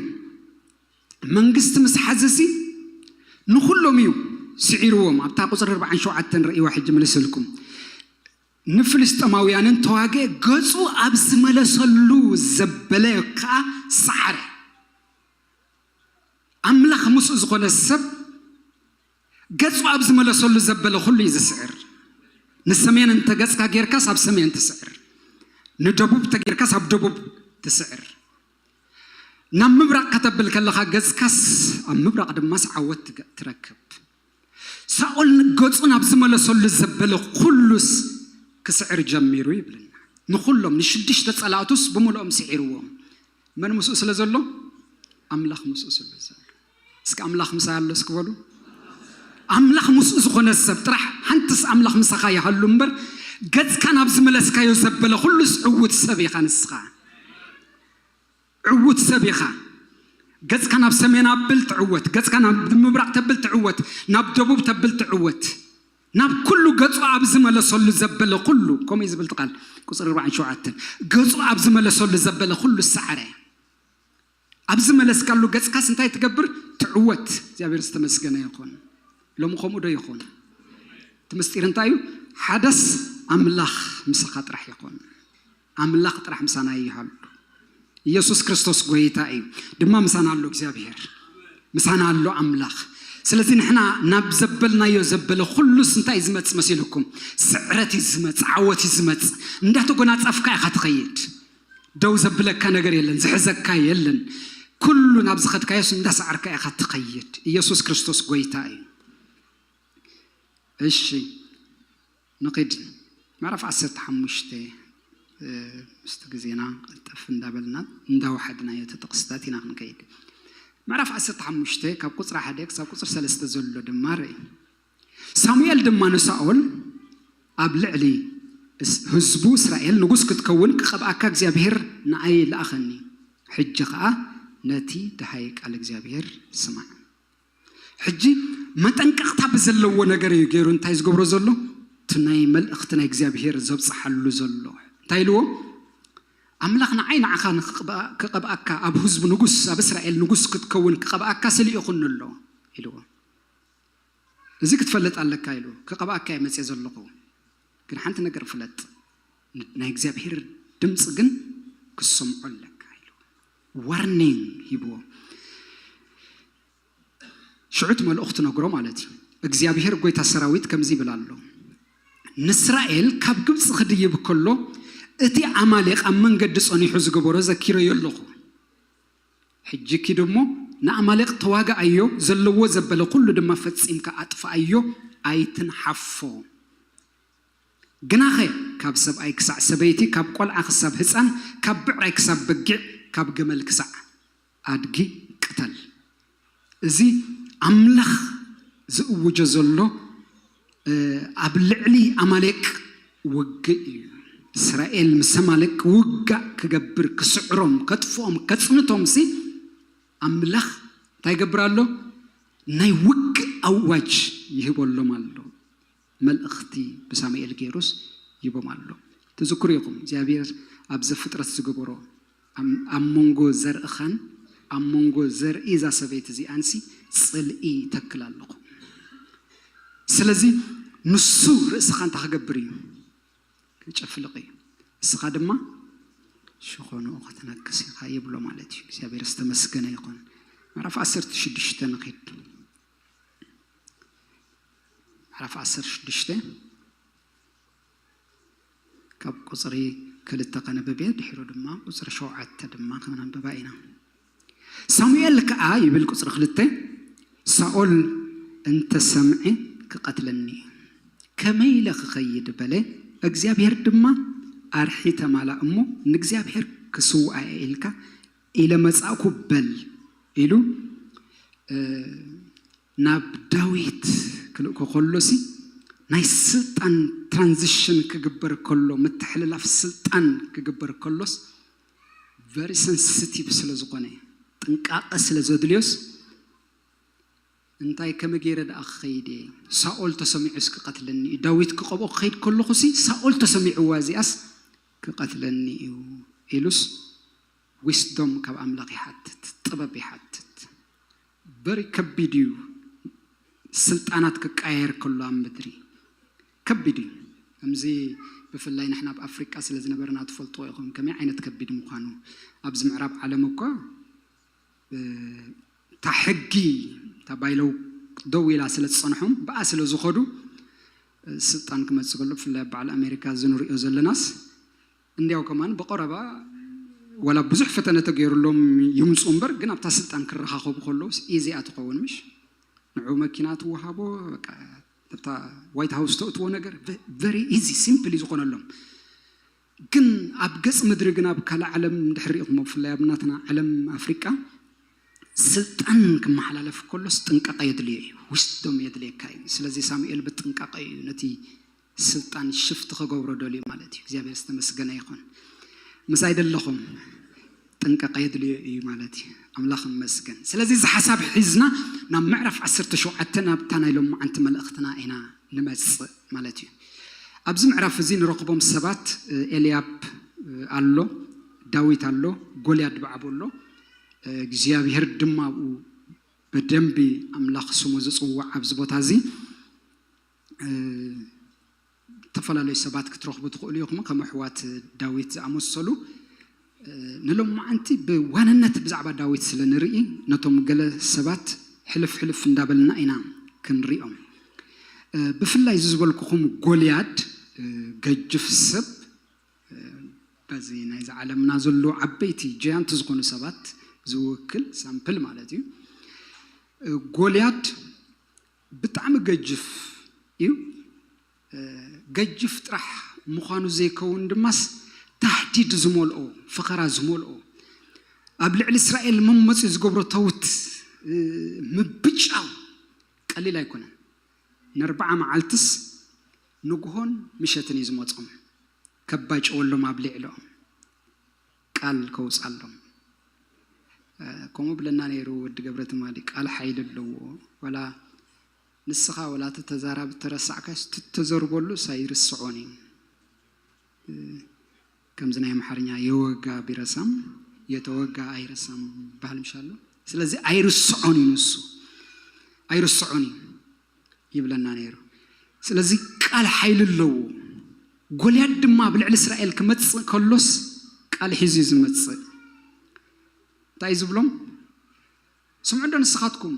መንግስቲ ምስ ሓዘሲ ንኩሎም እዩ ስዒርዎም። ኣብታ ቁፅሪ ኣርባዓን ሸውዓተን ረእይዋ ሕጂ ምልስልኩም። ንፍልስጥማውያንን ተዋገ ገፁ ኣብ ዝመለሰሉ ዘበለ ከዓ ሰዓረ። ኣምላኽ ምስኡ ዝኾነ ሰብ ገፁ ኣብ ዝመለሰሉ ዘበለ ኩሉ እዩ ዝስዕር። ንሰሜን እንተገፅካ ጌርካስ ኣብ ሰሜን ትስዕር፣ ንደቡብ ተጌርካስ ኣብ ደቡብ ትስዕር። ናብ ምብራቕ ከተብል ከለኻ ገፅካስ ኣብ ምብራቕ ድማስ ዓወት ትረክብ። ሳኦል ንገጹ ናብ ዝመለሰሉ ዘበለ ኩሉስ ክስዕር ጀሚሩ ይብልና። ንኹሎም ንሽዱሽተ ጸላእቱስ ብምልኦም ስዒርዎም። መን ምስኡ ስለ ዘሎ? ኣምላኽ ምስኡ ስለ ዘሎ። እስኪ ኣምላኽ ምሳይ ኣሎ እስኪ በሉ። ኣምላኽ ምስኡ ዝኾነ ሰብ ጥራሕ፣ ሓንትስ ኣምላኽ ምሳኻ ይሃሉ እምበር፣ ገጽካ ናብ ዝመለስካዮ ዘበለ ኩሉስ ዕዉት ሰብ ኢኻ ንስኻ። ዕዉት ሰብ ኢኻ። ገጽካ ናብ ሰሜን ኣብል ትዕወት፣ ገጽካ ናብ ምብራቕ ተብል ትዕወት፣ ናብ ደቡብ ተብል ትዕወት። ናብ ኩሉ ገጹ ኣብ ዝመለሰሉ ዘበለ ኩሉ፣ ከምኡ እዩ ዝብል እቲ ቃል፣ ቁጽሪ ኣርባዓን ሸውዓተን፣ ገጹ ኣብ ዝመለሰሉ ዘበለ ኩሉ ሰዓረ። ኣብ ዝመለስካሉ ገጽካስ እንታይ ትገብር? ትዕወት። እግዚኣብሔር ዝተመስገነ ይኹን። ሎሚ ከምኡ ዶ ይኹን? እቲ ምስጢር እንታይ እዩ? ሓደስ ኣምላኽ ምሳኻ ጥራሕ ይኹን። ኣምላኽ ጥራሕ ምሳና ይሃሉ። ኢየሱስ ክርስቶስ ጎይታ እዩ። ድማ ምሳና ኣሎ እግዚኣብሔር። ምሳና ኣሎ ኣምላኽ። ስለዚ ንሕና ናብ ዘበልናዮ ዘበለ ኩሉስ እንታይ እዩ ዝመጽእ መሲልኩም? ስዕረት እዩ ዝመጽእ፣ ዓወት እዩ ዝመጽእ። እንዳተጎናጸፍካ ኢኻ ትኸይድ። ደው ዘብለካ ነገር የለን፣ ዝሕዘካ የለን። ኩሉ ናብ ዝኸድካዮስ እንዳሰዓርካ ኢኻ ትኸይድ። ኢየሱስ ክርስቶስ ጎይታ እዩ። እሺ፣ ንኺድ። ምዕራፍ ዓሰርተ ሓሙሽተ፣ እ፣ ምስቲ ግዜና ቀልጠፍ እንዳበልና እንዳወሓድናዮ እቲ ጥቕስታት ኢና ክንከይድ። ምዕራፍ ዓሰርተ ሓሙሽተ ካብ ቁጽሪ ሓደ ክሳብ ቁጽሪ ሰለስተ ዘሎ ድማ ርኢ። ሳሙኤል ድማ ንሳኦል፣ ኣብ ልዕሊ እስ-፣ ህዝቡ እስራኤል ንጉስ ክትከውን ክቐብኣካ እግዚኣብሔር ንኣይ ለኣኸኒ። ሕጂ ኸኣ ነቲ ደሃይ ቃል እግዚኣብሔር ስማዕ። ሕጂ መጠንቀቕታ ብዘለዎ ነገር እዩ ገይሩ እንታይ ዝገብሮ ዘሎ? እቲ ናይ መልእኽቲ ናይ እግዚኣብሔር ዘብጽሓሉ ዘሎ። እንታይ ኢልዎ? ኣምላኽ ንዓይ ንዓኻ ንኽቕብኣ-፣ ክቐብኣካ፣ ኣብ ህዝቡ ንጉስ፣ ኣብ እስራኤል ንጉስ ክትከውን ክቐብኣካ ስልኢኹኒ ኣሎ ኢልዎ። እዚ ክትፈልጥ ኣለካ ኢሉ። ክቐብኣካ እየ መፅየ ዘለኹ። ግን ሓንቲ ነገር ፍለጥ፣ ናይ እግዚኣብሔር ድምፂ ግን ክሰምዖ ኣለካ ኢሉ ዋርኒንግ ሂብዎ። ሽዑ እቲ መልእኽቱ ነግሮ ማለት እዩ። እግዚኣብሔር ጎይታ ሰራዊት ከምዚ ይብል ኣሎ፣ ንእስራኤል ካብ ግብፂ ክድይብ ከሎ እቲ ኣማሌቅ ኣብ መንገዲ ጸኒሑ ዝገበሮ ዘኪረዮ ኣለኹ። ሕጂ ኪድ እሞ ንኣማሌቅ ተዋግኣዮ፣ ዘለዎ ዘበለ ኩሉ ድማ ፈጺምካ ኣጥፍኣዮ፣ ኣይትንሓፎ። ግናኸ ካብ ሰብኣይ ክሳዕ ሰበይቲ፣ ካብ ቆልዓ ክሳብ ህፃን፣ ካብ ብዕራይ ክሳብ በጊዕ፣ ካብ ገመል ክሳዕ ኣድጊ ቅተል። እዚ ኣምላኽ ዝእውጆ ዘሎ፣ እ፣ ኣብ ልዕሊ ኣማሌቅ ውግእ እዩ። እስራኤል ምስ ኣማሌቅ ውጋእ ክገብር፣ ክስዕሮም፣ ከጥፍኦም፣ ከጽንቶም ሲ ኣምላኽ እንታይ ይገብር ኣሎ? ናይ ውግእ ኣዋጅ ይህበሎም ኣሎ። መልእኽቲ ብሳሙኤል ገይሩስ ይቦም ኣሎ። ትዝክሩ ኢኹም እግዚኣብሔር ኣብ ዘፍጥረት ዝገበሮ፣ ኣብ፣ ኣብ መንጎ ዘርእኻን ኣብ መንጎ ዘርኢ እዛ ሰበይቲ እዚኣንሲ ጽልኢ ይተክል ኣለኹ። ስለዚ ንሱ ርእስኻ እንታይ ክገብር እዩ? ክጨፍልቕ እዩ። እስኻ ድማ ሸኾንኡ ክትነክስ ኢኻ ይብሎ ማለት እዩ። እግዚኣብሔር ዝተመስገነ ይኹን። ምዕራፍ ዓሰርተ ሽዱሽተ ንኺድ። ምዕራፍ ዓሰርተ ሽዱሽተ ካብ ቁጽሪ ክልተ ከነብብ እየ፣ ድሒሩ ድማ ቁጽሪ ሸውዓተ ድማ ከነንብባ ኢና። ሳሙኤል ከኣ ይብል ቁጽሪ ክልተ፣ ሳኦል እንተሰምዐ ክቐትለኒ እዩ። ከመይ ኢለ ክኸይድ በለ፣ እግዚኣብሔር ድማ ኣርሒ ተማላእ እሞ ንእግዚኣብሔር ክስውኣ እየ ኢልካ ኢለ መጻእኩ በል ኢሉ፣ እ፣ ናብ ዳዊት ክልእኮ ከሎሲ ናይ ስልጣን ትራንዚሽን ክግበር ከሎ፣ ምትሕልላፍ ስልጣን ክግበር ከሎስ ቨሪ ሰንሲቲቭ ስለ ዝኾነ፣ ጥንቃቐ ስለ ዘድልዮስ፣ እንታይ ከመ ገይረ ደኣ ክኸይድ እየ? ሳኦል ተሰሚዑስ ክቐትለኒ እዩ። ዳዊት ክቐብኦ ክኸይድ ከለኹሲ ሳኦል ተሰሚዕዋ እዚኣስ ክቐትለኒ እዩ ኢሉስ ዊስዶም ካብ ኣምላኽ ይሓትት፣ ጥበብ ይሓትት። በሪ ከቢድ እዩ። ስልጣናት ክቃየር ከሎ ኣብ ምድሪ ከቢድ እዩ። ከምዚ ብፍላይ ንሕና ኣብ ኣፍሪቃ ስለ ዝነበርና ትፈልጥዎ ኢኹም ከመይ ዓይነት ከቢድ ምዃኑ። ኣብዚ ምዕራብ ዓለም እኮ እታ ሕጊ እታ ባይለው ደው ኢላ ስለ ዝጸንሖም ብኣ ስለ ዝኸዱ ስልጣን ክመጽእ ከሎ ብፍላይ ኣብ በዓል ኣሜሪካ እዚ ንሪኦ ዘለናስ እንዲያው ከማን ብቐረባ ዋላ ብዙሕ ፈተነ ተገይሩሎም ይምፁ እምበር ግን ኣብታ ስልጣን ክረኻኸቡ ከለውስ ኢዚኣ ትኸውን ምሽ ንዑ መኪና ትወሃቦ በቃ እታ ዋይት ሃውስ ተእትዎ ነገር very easy፣ simple እዩ ዝኾነሎም። ግን ኣብ ገጽ ምድሪ ግን ኣብ ካልእ ዓለም እንድሕር ርኢኹሞ፣ ብፍላይ ኣብ ናትና ዓለም ኣፍሪቃ፣ ስልጣን ክመሓላለፍ ከሎስ ጥንቃቐ የድልዮ እዩ፣ ዊስዶም የድልየካ እዩ። ስለዚ ሳሙኤል ብጥንቃቐ እዩ ነቲ ስልጣን ሽፍት ክገብሮ ደልዩ ማለት እዩ። እግዚኣብሔር ዝተመስገነ ይኹን። ምሳይ ደለኹም ጥንቃቐ የድልዮ እዩ ማለት እዩ። ኣምላኽ ይመስገን። ስለዚ እዚ ሓሳብ ሒዝና ናብ ምዕራፍ ዓሰርተ ሸውዓተ ናብታ ናይ ሎማዓንቲ መልእኽትና ኢና ንመጽእ ማለት እዩ። ኣብዚ ምዕራፍ እዚ ንረኽቦም ሰባት፣ እ፣ ኤልያብ፣ እ፣ ኣሎ፣ ዳዊት ኣሎ፣ ጎልያድ ብዓቡ ኣሎ። እ፣ እግዚኣብሔር ድማ ኣብኡ ብደንቢ ኣምላኽ ስሙ ዝጽዋዕ ኣብዚ ቦታ እዚ፣ እ፣ ዝተፈላለዩ ሰባት ክትረኽቡ ትኽእሉ ኢኹም። ከም ኣሕዋት ዳዊት ዝኣመሰሉ፣ እ፣ ንሎማዓንቲ ብዋንነት ብዛዕባ ዳዊት ስለ ንርኢ፣ ነቶም ገለ ሰባት ሕልፍ ሕልፍ እንዳበልና ኢና ክንሪኦም። እ፣ ብፍላይ እዚ ዝበልኩኹም ጎልያድ፣ እ፣ ገጅፍ ሰብ፣ እ፣ በዚ ናይዚ ዓለምና ዘሎ ዓበይቲ ጀያንት ዝኾኑ ሰባት ዝውክል ሳምፕል ማለት እዩ። እ፣ ጎልያድ ብጣዕሚ ገጅፍ እዩ። እ፣ ገጅፍ ጥራሕ ምዃኑ ዘይከውን ድማስ ታህዲድ ዝመልኦ፣ ፈኸራ ዝመልኦ፣ ኣብ ልዕሊ እስራኤል መመፂኡ ዝገብሮ ተውት፣ እ፣ ምብጫው ቀሊል ኣይኮነን። ንኣርብዓ መዓልትስ ንግሆን ምሸትን እዩ ዝመጾም። ከባጭወሎም ኣብ ልዕሊኦም ቃል ከውጻሎም። እ፣ ከምኡ ብለና ነይሩ ወዲ ገብረ ትማሊ፣ ቃል ሓይሊ ኣለዎ። ዋላ ንስኻ ዋላ እቲ ተዛራቢ ተረሳዕካስ፣ እቲ ተዘርበሉስ ኣይርስዖን እዩ። እ፣ ከምዚ ናይ ኣምሓርኛ የወጋ ቢረሳም፣ የተወጋ ኣይረሳም ይበሃል ምሽ ኣሎ። ስለዚ ኣይርስዖን እዩ ንሱ። ኣይርስዖን እዩ ይብለና ነይሩ። ስለዚ ቃል ሓይሊ ኣለዎ። ጎልያድ ድማ ኣብ ልዕሊ እስራኤል ክመጽእ ከሎስ ቃል ሒዙ እዩ ዝመጽእ። እንታይ እዩ ዝብሎም? ስምዑ እንዶ ንስኻትኩም፣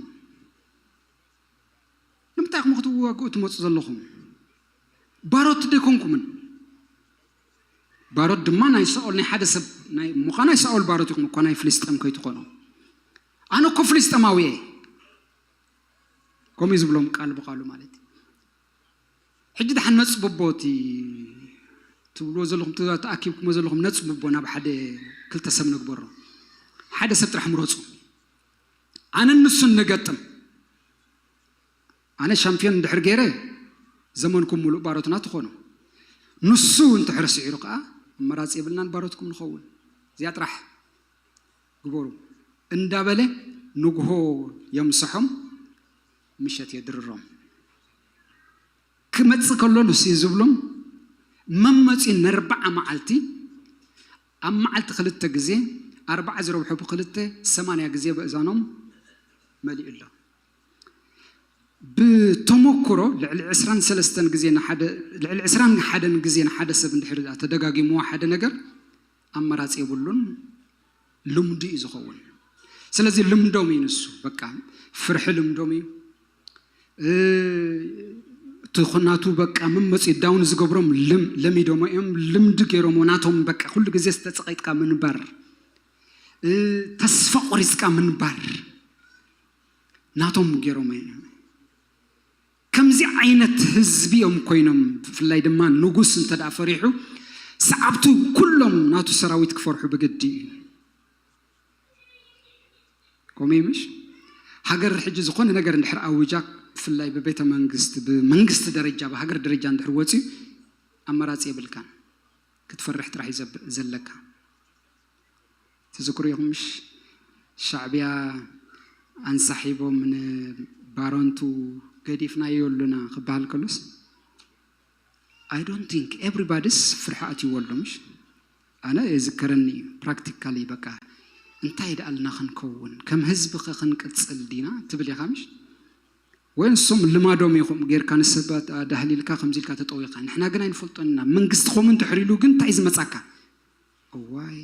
ንምንታይ ኢኹም ክትዋግኡ ትመጹ ዘለኹም? ባሮት ዶ ኣይኮንኩምን? ባሮት ድማ ናይ ሳኦል፣ ናይ ሓደ ሰብ ናይ፣ እሞ ኸኣ ናይ ሳኦል ባሮት ኢኹም እኳ፣ ናይ ፍልስጤም ከይትኾኑ። ኣነ እኮ ፍልስጤማዊ እየ። ከምኡ እዩ ዝብሎም ቃል ብቃሉ ማለት እዩ። ሕጂ ደሓን ነጽብቦ፣ እቲ ትብልዎ ዘለኹም፣ እቲ ተኣኪብኩሞ ዘለኹም ነጽብቦ፣ ናብ ሓደ ክልተ ሰብ ንግበሮ። ሓደ ሰብ ጥራሕ ምረጹ። ኣነን ንሱን ንገጥም። ኣነ ሻምፒዮን እንድሕር ገይረ፣ ዘመንኩም ሙሉእ ባሮትና ትኾኑ። ንሱ እንድሕር ስዒሩ ከኣ፣ ኣማራጺ የብልናን፣ ባሮትኩም ንኸውን። እዚኣ ጥራሕ ግበሩ እንዳበለ፣ ንግሆ የምስሖም፣ ምሸት የድርሮም። ክመጽእ ከሎ ንሱ እዩ ዝብሎም፣ መመጺኡ ነርብዓ መዓልቲ፣ ኣብ መዓልቲ ክልተ ግዜ፣ ኣርብዓ ዝረብሑ ብክልተ፣ ሰማንያ ግዜ በእዛኖም መሊኡ ኣሎ። ብተመክሮ ልዕሊ ዕስራን ሰለስተን ግዜ ንሓደ፣ ልዕሊ ዕስራን ሓደን ግዜ ንሓደ ሰብ እንድሕር ተደጋጊምዎ ሓደ ነገር፣ ኣማራጺ የብሉን፣ ልምዱ እዩ ዝኸውን። ስለዚ ልምዶም እዩ ንሱ፣ በቃ ፍርሒ ልምዶም እዩ። እ፣ እቲ ኹ-፣ ናቱ በቃ መመጺኡ ዳውን ዝገብሮም ልም-፣ ለሚዶሞ እዮም፣ ልምዲ ገይሮሞ ናቶም፣ በቃ ኩሉ ግዜ ዝተጸቒጥካ ምንባር፣ እ፣ ተስፋ ቆሪጽካ ምንባር ናቶም ገይሮሞ እዮም። ከምዚ ዓይነት ህዝቢ እዮም ኮይኖም። ብፍላይ ድማ ንጉስ እንተ ደኣ ፈሪሑ፣ ሰዓብቱ ኩሎም ናቱ ሰራዊት ክፈርሑ ብግዲ እዩ። ከምኡ እዩ ምሽ? ሃገር ሕጂ ዝኾነ ነገር እንድሕር ኣውጃ፣ ብፍላይ ብቤተ መንግስቲ፣ ብመንግስቲ ደረጃ፣ ብሃገር ደረጃ እንድሕር ወፂኡ፣ ኣማራፂ የብልካን። ክትፈርሕ ጥራሕ እዩ ዘብ-፣ ዘለካ። ትዝክሩ ኢኹም ምሽ? ሻዕብያ ኣንሳሒቦም ንባረንቱ ገዲፍናዮ ኣሉና ክበሃል ከሎስ፣ I don't think everybodyስ ፍርሒ ኣትይዎ ኣሎ ምሽ? ኣነ የዝከረኒ እዩ፣ ፕራክቲካሊ በቃ፣ እንታይ ደኣልና ክንከውን፣ ከም ህዝቢ ከ ክንቅጽል ዲና ትብል ኢኻ ምሽ? ወይ ንሶም ልማዶም እዩ ከምኡ ጌርካ ንሰባት ኣዳህሊልካ ከምዚ ኢልካ ተጠዊኻ። ንሕና ግን ኣይንፈልጦን ኢና። መንግስቲ ከምኡ እንድሕር ኢሉ ግን እንታይ እዩ ዝመጻካ? እዋይ፣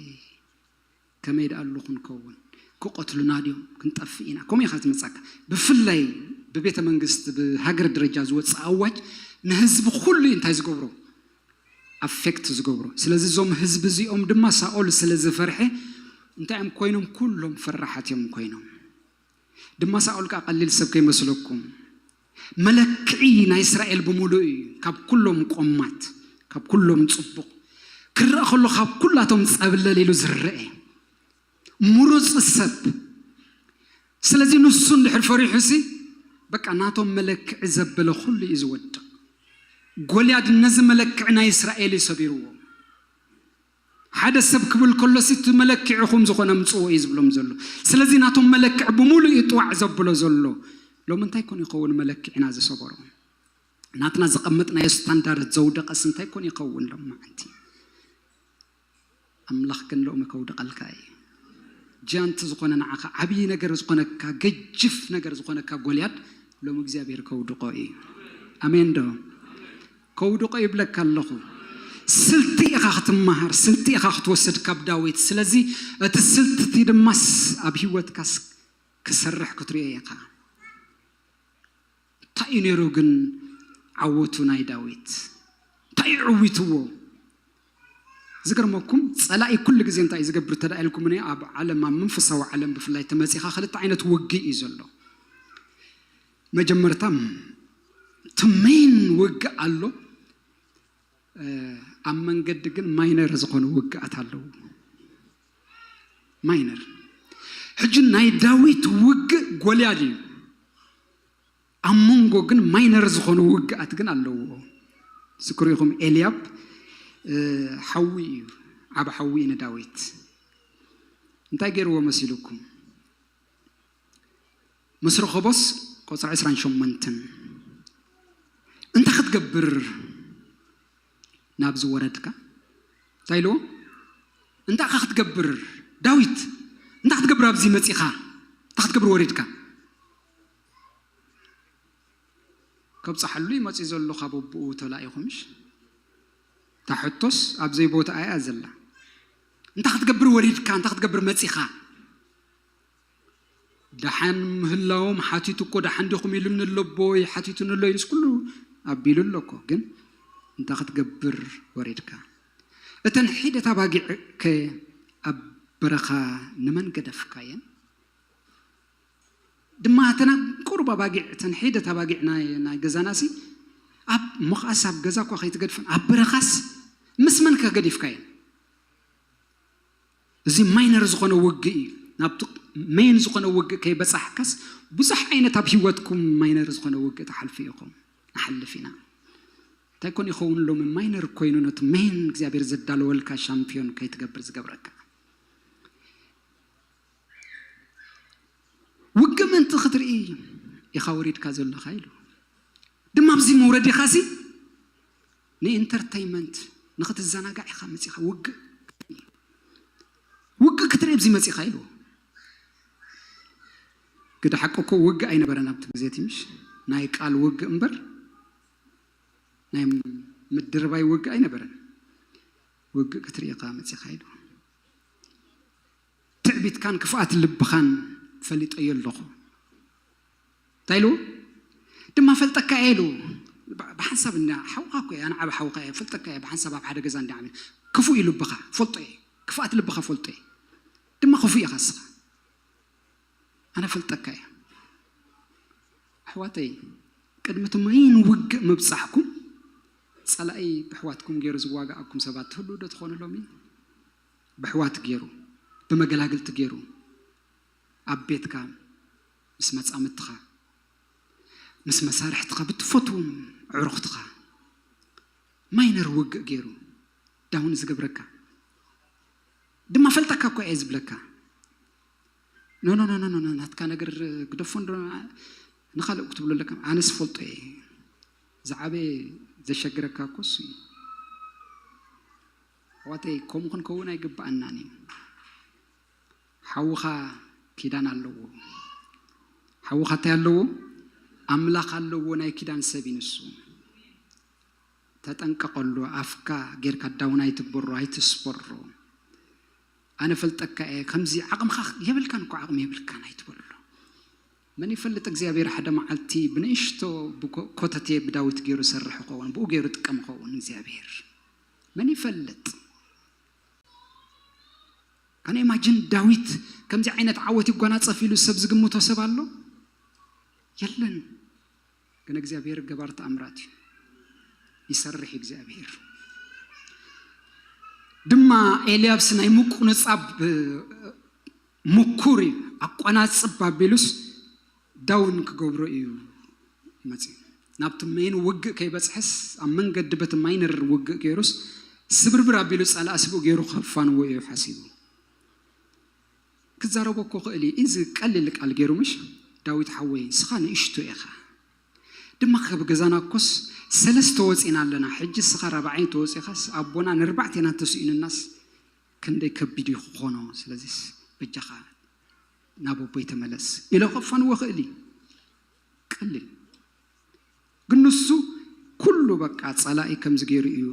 ከመይ ደኣ ኣሉ ክንከውን? ክቐትሉና ድዮም? ክንጠፍእ ኢና? ከምኡ ኢኻ ዝመጻካ። ብፍላይ ብቤተ መንግስቲ፣ ብሃገር ደረጃ ዝወጽእ ኣዋጅ ንህዝቢ ኩሉ እዩ እንታይ ዝገብሮ? ኣፌክት ዝገብሮ። ስለዚ እዞም ህዝቢ እዚኦም ድማ ሳኦል ስለ ዝፈርሐ እንታይ እዮም ኮይኖም? ኩሎም ፈራሓት እዮም ኮይኖም። ድማ ሳኦል ከኣ ቀሊል ሰብ ከይመስለኩም። መለክዒ ናይ እስራኤል ብምሉእ እዩ። ካብ ኩሎም ቆማት፣ ካብ ኩሎም ጽቡቕ ክረአ ከሎ፣ ካብ ኩላቶም ጸብለል ኢሉ ዝረአ ምሩጽ ሰብ። ስለዚ ንሱ እንድሕር ፈሪሑሲ፣ በቃ ናቶም መለክዒ ዘበለ ኩሉ እዩ ዝወድቕ። ጎልያድ ነዚ መለክዒ ናይ እስራኤል እዩ ሰቢርዎ። ሓደ ሰብ ክብል ከሎሲ፣ እቲ መለክዕኹም ዝኾነ ምጽዎ እዩ ዝብሎም ዘሎ። ስለዚ ናቶም መለክዕ ብምሉእ እዩ ጥዋዕ ዘብሎ ዘሎ። ሎም እንታይ ኮን ይኸውን መለክዕና ዝሰበሮ? ናትና ዘቐመጥናዮ ስታንዳርድ ዘውደቐስ እንታይ ኮን ይኸውን ሎም መዓንቲ? ኣምላኽ ግን ሎሚ ከውድቐልካ እዩ። ጃንት ዝኾነ ንዓኻ ዓብዪ ነገር ዝኾነካ፣ ገጅፍ ነገር ዝኾነካ ጎልያድ ሎሚ እግዚኣብሔር ከውድቆ እዩ። ኣሜን ዶ? ከውድቆ ይብለካ ኣለኹ። ስልቲ ኢኻ ክትመሃር፣ ስልቲ ኢኻ ክትወስድ ካብ ዳዊት። ስለዚ እቲ ስልቲ እቲ ድማስ ኣብ ህይወትካስ ክሰርሕ ክትሪኦ ኢኻ። እንታይ እዩ ነይሩ ግን ዓወቱ ናይ ዳዊት? እንታይ እዩ ዕዊትዎ? ዝገርመኩም፣ ጸላኢ ኩሉ ግዜ እንታይ እዩ ዝገብር ተዳ ኢልኩም፣ እኔ ኣብ ዓለም፣ ኣብ መንፈሳዊ ዓለም ብፍላይ ተመጺኻ፣ ክልተ ዓይነት ውግእ እዩ ዘሎ። መጀመርታ፣ እቲ ሜን ውግእ ኣሎ። እ፣ ኣብ መንገዲ ግን ማይነር ዝኾኑ ውግኣት ኣለዉ። ማይነር። ሕጂ ናይ ዳዊት ውግእ ጎልያድ እዩ። ኣብ መንጎ ግን ማይነር ዝኾኑ ውግኣት ግን ኣለዎ። ዝክሩ ኢኹም፣ ኤልያብ፣ እ፣ ሓዊ እዩ፣ ዓቢ ሓዊ እዩ ንዳዊት። እንታይ ገይርዎ መሲሉኩም? ምስ ረኸቦስ፣ ቆጽሪ ዕስራን ሸሞንተን፣ እንታይ ክትገብር ናብዚ ወረድካ? እንታይ ኢልዎ? እንታይ ኸ ክትገብር? ዳዊት፣ እንታይ ክትገብር ኣብዚ መጺኻ? እንታይ ክትገብር ወሪድካ? ከብጽሓሉ እዩ መጺኡ ዘሎ፣ ካብ ኣቦኡ ተላኢኹ፣ ምሽ? እታ ሕቶስ ኣብ ዘይቦታኣ እያ ዘላ። እንታይ ክትገብር ወሪድካ? እንታይ ክትገብር መጺኻ? ደሓን ምህላዎም ሓቲቱ እኮ፣ ደሓን ዲኹም ኢሉኒ ኣሎ ኣቦይ፣ ሓቲቱኒ ኣሎ ኢሉስ ኩሉ ኣቢሉ ኣሎ እኮ። ግን እንታይ ክትገብር ወሪድካ? እተን ሒደት ኣባጊዕ ከ ኣብ በረኻ ንመን ገደፍካየን? ድማ እተን ቁሩብ ኣባጊዕ፣ እተን ሒደት ኣባጊዕ ናይ፣ ናይ ገዛናሲ ኣብ ሞኽኣስ ኣብ ገዛ እኳ ከይትገድፈን፣ ኣብ በረኻስ ምስ መን ከ ገዲፍካየን? እዚ ማይነር ዝኾነ ውግእ እዩ። ናብቲ ሜን ዝኾነ ውግእ ከይበጻሕካስ፣ ብዙሕ ዓይነት ኣብ ህይወትኩም ማይነር ዝኾነ ውግእ ትሓልፉ ኢኹም። ንሓልፍ ኢና። እንታይ ኮን ይኸውን ሎሚ ማይነር ኮይኑ ነቲ ሜን እግዚኣብሔር ዘዳለወልካ ሻምፒዮን ከይትገብር ዝገብረካ? ውግእ ምእንቲ ክትርኢ ኢኻ ወሪድካ ዘለኻ ኢሉ። ድማ ኣብዚ መውረድ ኢኻሲ ንኢንተርተይመንት ንኽትዘናጋዕ ኢኻ መጺኻ። ውግእ፣ ውግእ ክትርኢ ኣብዚ መጺኻ ኢሉ። ግደ ሓቂ እኮ ውግእ ኣይነበረን ኣብቲ ግዜ እቲ፣ ምሽ? ናይ ቃል ውግእ እምበር ናይ ምድርባይ ውግእ ኣይነበረን። ውግእ ክትርኢ ኢኻ መጺኻ ኢሉ። ትዕቢትካን ክፍኣት ልብኻን ፈሊጠዮ ኣለኹ። እንታይ ኢሉ? ድማ ፈልጠካ እየ ኢሉ። ብ-፣ ብሓንሳብ እንዳ ሓውኻ እኮ እየ፣ ኣነ ዓቢ ሓውኻ እየ፣ ፈልጠካ እየ፣ ብሓንሳብ ኣብ ሓደ ገዛ እንዳ ዓብና። ክፉእ እዩ ልብኻ፣ ፈልጦ እየ። ክፍኣት ልብኻ ፈልጦ እየ። ድማ ክፉእ ኢኻ እስኻ። ኣነ ፈልጠካ እየ። ኣሕዋተይ፣ ቅድሚ እቲ ሜን ውግእ ምብጻሕኩም፣ ጸላኢ ብኣሕዋትኩም ገይሩ ዝዋግኣኩም ሰባት ትህልዉ ዶ ትኾኑ ሎሚ? ብኣሕዋት ገይሩ፣ ብመገላግልቲ ገይሩ፣ ኣብ ቤትካ፣ ምስ መጻምድትኻ፣ ምስ መሳርሕትኻ፣ ብትፈትዎም ኣዕሩኽትኻ፣ ማይነር ውግእ ገይሩ ዳውን ዝገብረካ፣ ድማ ፈልጠካ እኮ እየ ዝብለካ። ኖ፣ ኖ፣ ኖ፣ ኖ፣ ኖ፣ ኖ፣ ናትካ ነገር ግደፎ እንዶ፣ ንኻልእ ክትብሎ ኣለካ። ኣነስ ፈልጦ እየ። ዝዓበየ ዘሸግረካ እኮ እሱ እዩ። ኣሕዋተይ፣ ከምኡ ክንከውን ኣይግብኣናን እዩ። ሓውኻ ኪዳን ኣለዎ። ሓውኻ እንታይ ኣለዎ? ኣምላኽ ኣለዎ። ናይ ኪዳን ሰብ እዩ ንሱ። ተጠንቀቐሉ። ኣፍካ ጌርካ ዳውን ኣይትግበሮ፣ ኣይትስበሮ። ኣነ ፈልጠካ እየ፣ ከምዚ ዓቕምኻ የብልካን እኮ፣ ዓቕሚ የብልካን ኣይትበሎ። መን ይፈልጥ፣ እግዚኣብሔር ሓደ መዓልቲ ብንእሽቶ ብኮ-፣ ኮተቴ ብዳዊት ገይሩ ሰርሕ ይኸውን፣ ብኡ ገይሩ ጥቀም ይኸውን እግዚኣብሔር። መን ይፈልጥ? ካን ኢማጂን ዳዊት ከምዚ ዓይነት ዓወት ይጓናጸፍ ኢሉ ሰብ ዝግምቶ ሰብ ኣሎ? የለን። ግን እግዚኣብሔር ገባር ተኣምራት እዩ። ይሰርሕ እግዚኣብሔር። ድማ ኤልያብስ ናይ ምቁንጻብ ምኩር እዩ። ኣቆናጽብ ኣቢሉስ ዳውን ክገብሮ እዩ መጽዩ። ናብቲ ሜን ውግእ ከይበጽሐስ ኣብ መንገዲ በቲ ማይነር ውግእ ገይሩስ ስብርብር ኣቢሉ ጸላእ ስብኡ ገይሩ ከፋንዎ እዩ ሓሲቡ። ክዛረቦ እኮ ክእል እዩ። እዚ ቀሊል ቃል ገይሩ ምሽ ዳዊት ሓወይ ንስኻ ንእሽቶ ኢኻ። ድማ ካብ ገዛና እኮስ ሰለስተ ወፂና ኣለና። ሕጂ ንስኻ ራብዓይ ተወፂኻስ ኣቦና ንርባዕቴና ተስኢኑናስ ክንደይ ከቢድ እዩ ክኾኖ። ስለዚስ በጃኻ ናብ ኣቦይ ተመለስ ኢሎ ከፋንዎ ክእል እዩ። ቀሊል ግን ንሱ ኩሉ በቃ ጸላኢ ከምዚ ገይሩ እዩ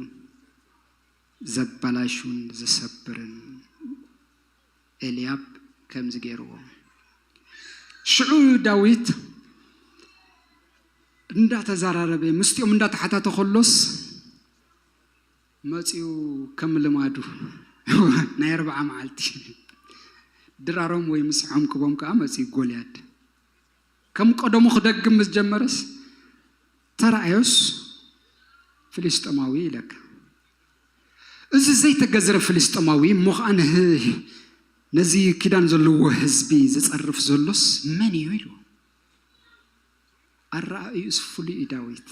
ዘበላሹን ዝሰብርን። ኤልያብ ከምዚ ገይርዎ። ሽዑ ዳዊት እንዳተዛራረበ ምስቲኦም እንዳተሓታተ ከሎስ መፂኡ ከም ልማዱ ናይ ኣርባዓ መዓልቲ ድራሮም ወይ ምስሖም ክቦም ከዓ መፂኡ ጎልያድ ከም ቀደሙ ክደግም ምስ ጀመረስ ተራእዮስ ፍልስጤማዊ ኢለካ። እዚ ዘይተገዝረ ፍልስጤማዊ እሞ ኸዓ ንህ- ነዚ ኪዳን ዘለዎ ህዝቢ ዝጸርፍ ዘሎስ መን እዩ ኢሉ። ኣረኣእዩስ ፍሉይ እዩ ዳዊት።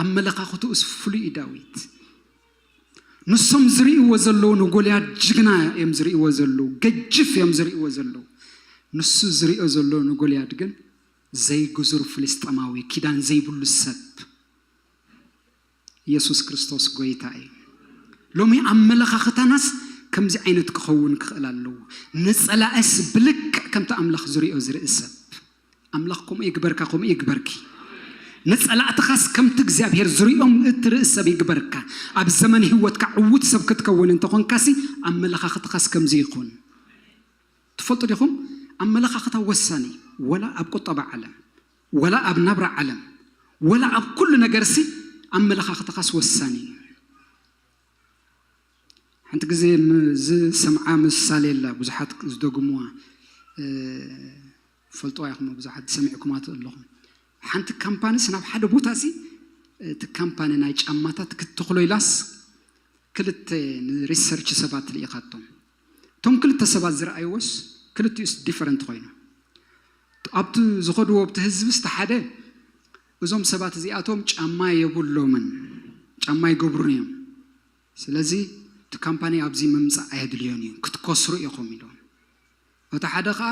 ኣመለኻኽትኡስ ፍሉይ እዩ ዳዊት። ንሶም ዝርእይዎ ዘለዉ ንጎልያድ ጅግና እዮም ዝርእይዎ ዘለዉ፣ ገጅፍ እዮም ዝርእይዎ ዘለዉ። ንሱ ዝርእዮ ዘሎ ንጎልያድ ግን ዘይግዙር ፍልስጤማዊ፣ ኪዳን ዘይብሉ ሰብ። ኢየሱስ ክርስቶስ ጎይታ እዩ። ሎሚ ኣመለኻኽታናስ ከምዚ ዓይነት ክኸውን ክኽእል ኣለዎ። ንጸላእስ ብልክዕ ከምቲ ኣምላኽ ዝርእዮ ዝርኢ ሰብ። ኣምላኽ ከምኡ ይግበርካ፣ ከምኡ ይግበርኪ። ንጸላእትኻስ ከምቲ እግዚኣብሔር ዝርእዮም እትርኢ ሰብ ይግበርካ። ኣብ ዘመን ህይወትካ ዕዉት ሰብ ክትከውን እንተኾንካሲ ኣመለኻኽትኻስ ከምዚ ይኹን። ትፈልጡ ዲኹም? ኣመለኻኽታ ወሳኒ፣ ወላ ኣብ ቁጠባ ዓለም፣ ወላ ኣብ ናብራ ዓለም፣ ወላ ኣብ ኩሉ ነገርሲ ኣመለኻኽታኻስ ወሳኒ እዩ። ሓንቲ ግዜ ም- ዝሰምዓ ምሳሌ ኣላ፣ ብዙሓት ዝደግሙዋ፣ እ፣ ፈልጥዋ ኢኹም፣ ብዙሓት ዝሰሚዕኩማ ኣለኹም። ሓንቲ ካምፓኒስ ናብ ሓደ ቦታ እዚ፣ እቲ ካምፓኒ ናይ ጫማታት ክትተኽሎ ኢላስ ክልተ ንሪሰርች ሰባት ልኢኻቶም። እቶም ክልተ ሰባት ዝረኣይዎስ ክልቲኡስ ዲፈረንት ኮይኑ። ኣብቲ ዝኸድዎ ኣብቲ ህዝብስ እቲ ሓደ፣ እዞም ሰባት እዚኣቶም ጫማ የብሎምን፣ ጫማ ይገብሩን እዮም። ስለዚ እቲ ካምፓኒ ኣብዚ ምምጻእ ኣየድልዮን እዩ፣ ክትከስሩ ኢኹም ኢሎም። እቲ ሓደ ኸኣ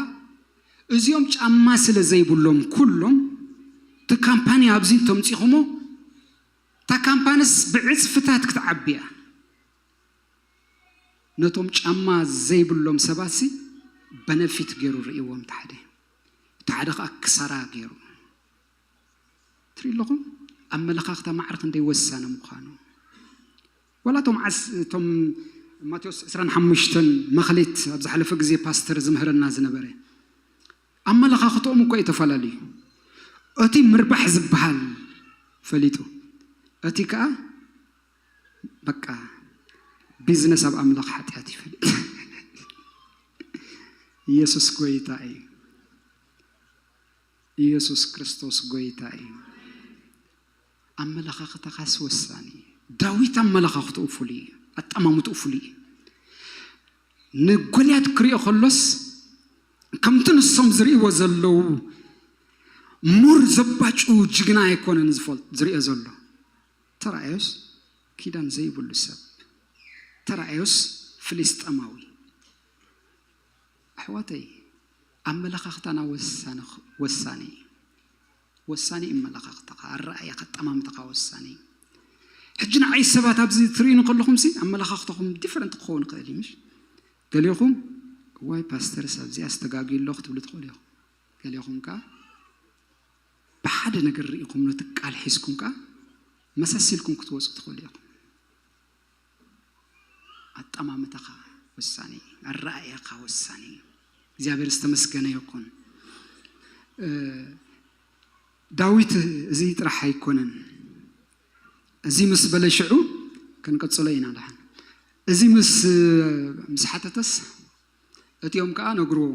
እዚኦም ጫማ ስለ ዘይብሎም ኩሎም እቲ ካምፓኒ ኣብዚ እንተምጺኹሞ እታ ካምፓንስ ብዕጽፍታት ክትዓቢ እያ። ነቶም ጫማ ዘይብሎም ሰባትሲ በነፊት ገይሩ ርእይዎም፣ እቲ ሓደ እቲ ሓደ ኸኣ ክሳራ ገይሩ። ትርኢ ኣለኹም ኣመለኻኽታ ማዕረ ክንደይ ወሳኒ ምዃኑ። ዋላ እቶም ዓስ- እቶም ማቴዎስ ዕስራን ሓሙሽተን መኽሊት ኣብ ዝሓለፈ ግዜ ፓስተር ዝምህረና ዝነበረ ኣመለኻኽትኦም እኮ እዩ ተፈላለዩ። እቲ ምርባሕ ዝበሃል ፈሊጡ፣ እቲ ከኣ በቃ ቢዝነስ ኣብ ኣምላኽ ሓጢኣት ይፈልጥ። ኢየሱስ ጎይታ እዩ። ኢየሱስ ክርስቶስ ጎይታ እዩ። ኣመለኻኽታኻስ ወሳኒ እዩ። ዳዊት ኣመለኻኽትኡ ፍሉይ እዩ። ኣጠማምትኡ ፍሉይ እዩ። ንጎልያድ ክሪኦ ከሎስ ከምቲ ንሶም ዝርእይዎ ዘለዉ ሙር ዘባጭው ጅግና ኣይኮነን ዝፈልጥ ዝርእዮ ዘሎ። ተራእዮስ ኪዳን ዘይብሉ ሰብ፣ ተራእዮስ ፍልስጠማዊ። ኣሕዋተይ ኣመለኻኽታና ወሳኒ ወሳኒ እዩ። ወሳኒ እዩ ኣመለኻኽታኻ፣ ኣረኣእያኻ፣ ኣጠማምታኻ ወሳኒ እዩ። ሕጂ ንዓይ ሰባት ኣብዚ ትርእዩኒ ከለኹም ሲ ኣመለኻኽታኹም ዲፈረንት ክኸውን ይኽእል እዩ ምሽ? ገሊኹም ዋይ ፓስተርስ ኣብዚኣ ኣስተጋግዩ ኣሎ ክትብሉ ትኽእሉ ኢኹም። ገሊኹም ከኣ ብሓደ ነገር ርኢኹም ነቲ ቃል ሒዝኩም ከኣ መሳሲልኩም ክትወፁ ትኽእሉ ኢኹም። ኣጠማምታኻ ወሳኒ እዩ። ኣረኣእያኻ ወሳኒ እዩ። እግዚኣብሔር ዝተመስገነ ይኹን። እ፣ ዳዊት እዚ ጥራሕ ኣይኮነን። እዚ ምስ በለ ሽዑ ክንቅጽሎ ኢና ደሓን። እዚ ምስ ምስ ሓተተስ እቲኦም ከኣ ነግርዎ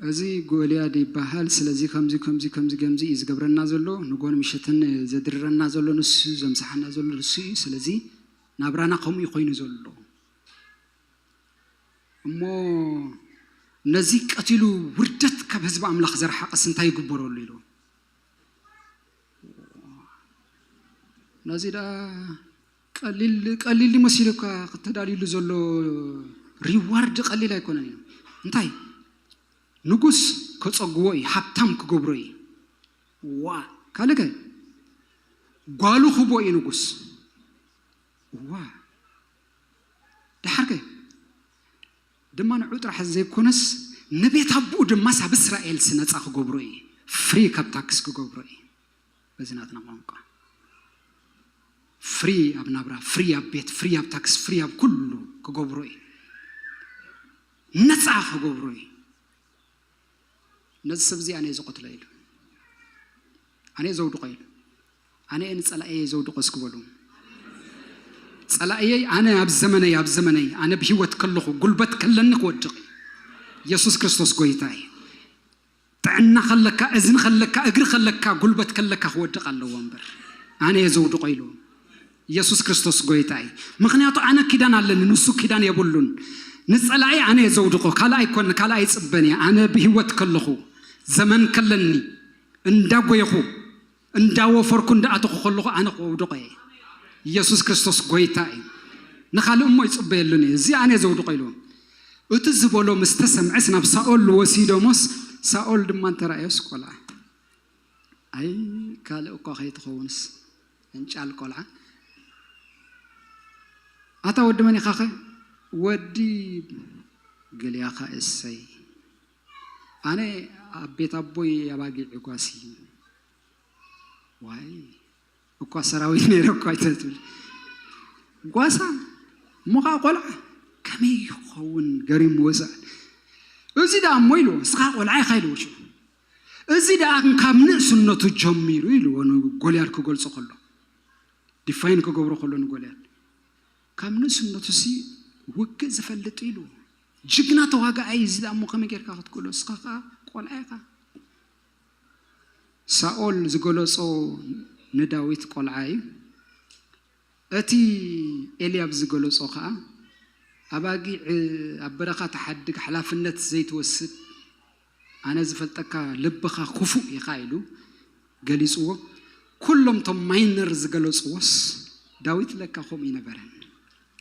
እዚ ጎልያድ ይበሃል። ስለዚ ከምዚ ከምዚ ከምዚ ከምዚ እዩ ዝገብረና ዘሎ፣ ንጎን ምሸትን ዘድርረና ዘሎ ንሱ፣ ዘምስሓና ዘሎ ንሱ እዩ። ስለዚ ናብራና ከምኡ እዩ ኮይኑ ዘሎ። እሞ ነዚ ቀቲሉ ውርደት ካብ ህዝቢ ኣምላኽ ዘርሓቐስ እንታይ ይግበረሉ ኢሉ። ነዚ ደኣ ቀሊል ቀሊል መሲሉካ ክተዳልዩሉ ዘሎ ሪዋርድ ቀሊል ኣይኮነን እዩ። እንታይ ንጉስ ከጸግዎ እዩ፣ ሃብታም ክገብሮ እዩ። ዋ ካልከ ጓሉ ክቦ እዩ ንጉስ። ዋ ደሓርከ ድማ ንዑ ጥራሕ ዘይኮነስ ንቤት ኣቦኡ ድማ ሳብ እስራኤል ስነጻ ክገብሮ እዩ። ፍሪ ካብ ታክስ ክገብሮ እዩ። በዚ ናትና ቋንቋ ፍሪ ኣብ ናብራ፣ ፍሪ ኣብ ቤት፣ ፍሪ ኣብ ታክስ፣ ፍሪ ኣብ ኩሉ ክገብሮ እዩ። ነጻ ክገብሮ እዩ። ነዚ ሰብ እዚ ኣነ እየ ዝቐትሎ ኢሉ፣ ኣነ እየ ዘውድቆ ኢሉ። ኣነ እየ ንጸላእየይ ዘውድቆ እስኪ በሉ። ጸላእየይ ኣነ ኣብ ዘመነይ፣ ኣብ ዘመነይ ኣነ ብህይወት ከለኹ ጉልበት ከለኒ ክወድቕ እዩ። ኢየሱስ ክርስቶስ ጎይታ እዩ። ጥዕና ከለካ፣ እዝኒ ከለካ፣ እግሪ ከለካ፣ ጉልበት ከለካ ክወድቕ ኣለዎ እምበር ኣነ እየ ዘውድቆ ኢሉ። ኢየሱስ ክርስቶስ ጎይታ እዩ። ምኽንያቱ ኣነ ኪዳን ኣለኒ፣ ንሱ ኪዳን የብሉን። ንጸላኢ ኣነ እየ ዘውድቆ፣ ካልእ ኣይኮን፣ ካልእ ኣይጽበን እየ። ኣነ ብህይወት ከለኹ፣ ዘመን ከለኒ፣ እንዳጎየኹ፣ እንዳወፈርኩ፣ እንዳኣተኹ ከለኹ ኣነ ክወውድቆ እየ። ኢየሱስ ክርስቶስ ጎይታ እዩ። ንኻልእ እሞ ይጽበየሉን እየ። እዚ ኣነ እየ ዘውድቆ ኢሉ። እቲ ዝበሎ ምስ ተሰምዐስ ናብ ሳኦል ወሲዶሞስ፣ ሳኦል ድማ እንተረኣዮስ ቆልዓ። ኣይ ካልእ እኳ ከይትኸውንስ እንጫል ቆልዓ። ኣታ ወዲ መን ኢኻኸ? ወዲ ገልያኻ። እሰይ ኣነ ኣብ ቤት ኣቦይ ኣባጊዕ ጓሲ። ዋይ እኳ ሰራዊት ነይረ እኳ ኣይተትብል ጓሳ እሞ ኸዓ ቆልዓ ከመይ ይኸውን ገሪምዎ ሰ-፣ እዚ ደኣ እሞ ኢልዎ፣ ንስኻ ቆልዓ ኢኻ ኢልዎ ሽዑ። እዚ ደኣ ካብ ንእስነቱ ጀሚሩ ኢልዎ ንጎልያድ ክገልጾ ከሎ፣ ዲፋይን ክገብሮ ከሎ ንጎልያድ ካብ ንእስነቱ ሲ ውግእ ዝፈልጥ ኢልዎ። ጅግና ተዋጋኣይ እዚ ደኣ እሞ ከመይ ጌርካ ክትክእሎ? ንስኻ ከኣ ቆልዓ ኢኻ። ሳኦል ዝገለጾ ንዳዊት ቆልዓ እዩ። እቲ ኤልያብ ዝገለጾ ከኣ ኣባጊዕ ኣብ በረኻ ትሓድግ ሓላፍነት ዘይትወስድ ኣነ ዝፈልጠካ ልብኻ ክፉእ ኢኻ ኢሉ ገሊጽዎ። ኩሎም ቶም ማይነር ዝገለጽዎስ ዳዊት ለካ ከምኡ ይነበረን።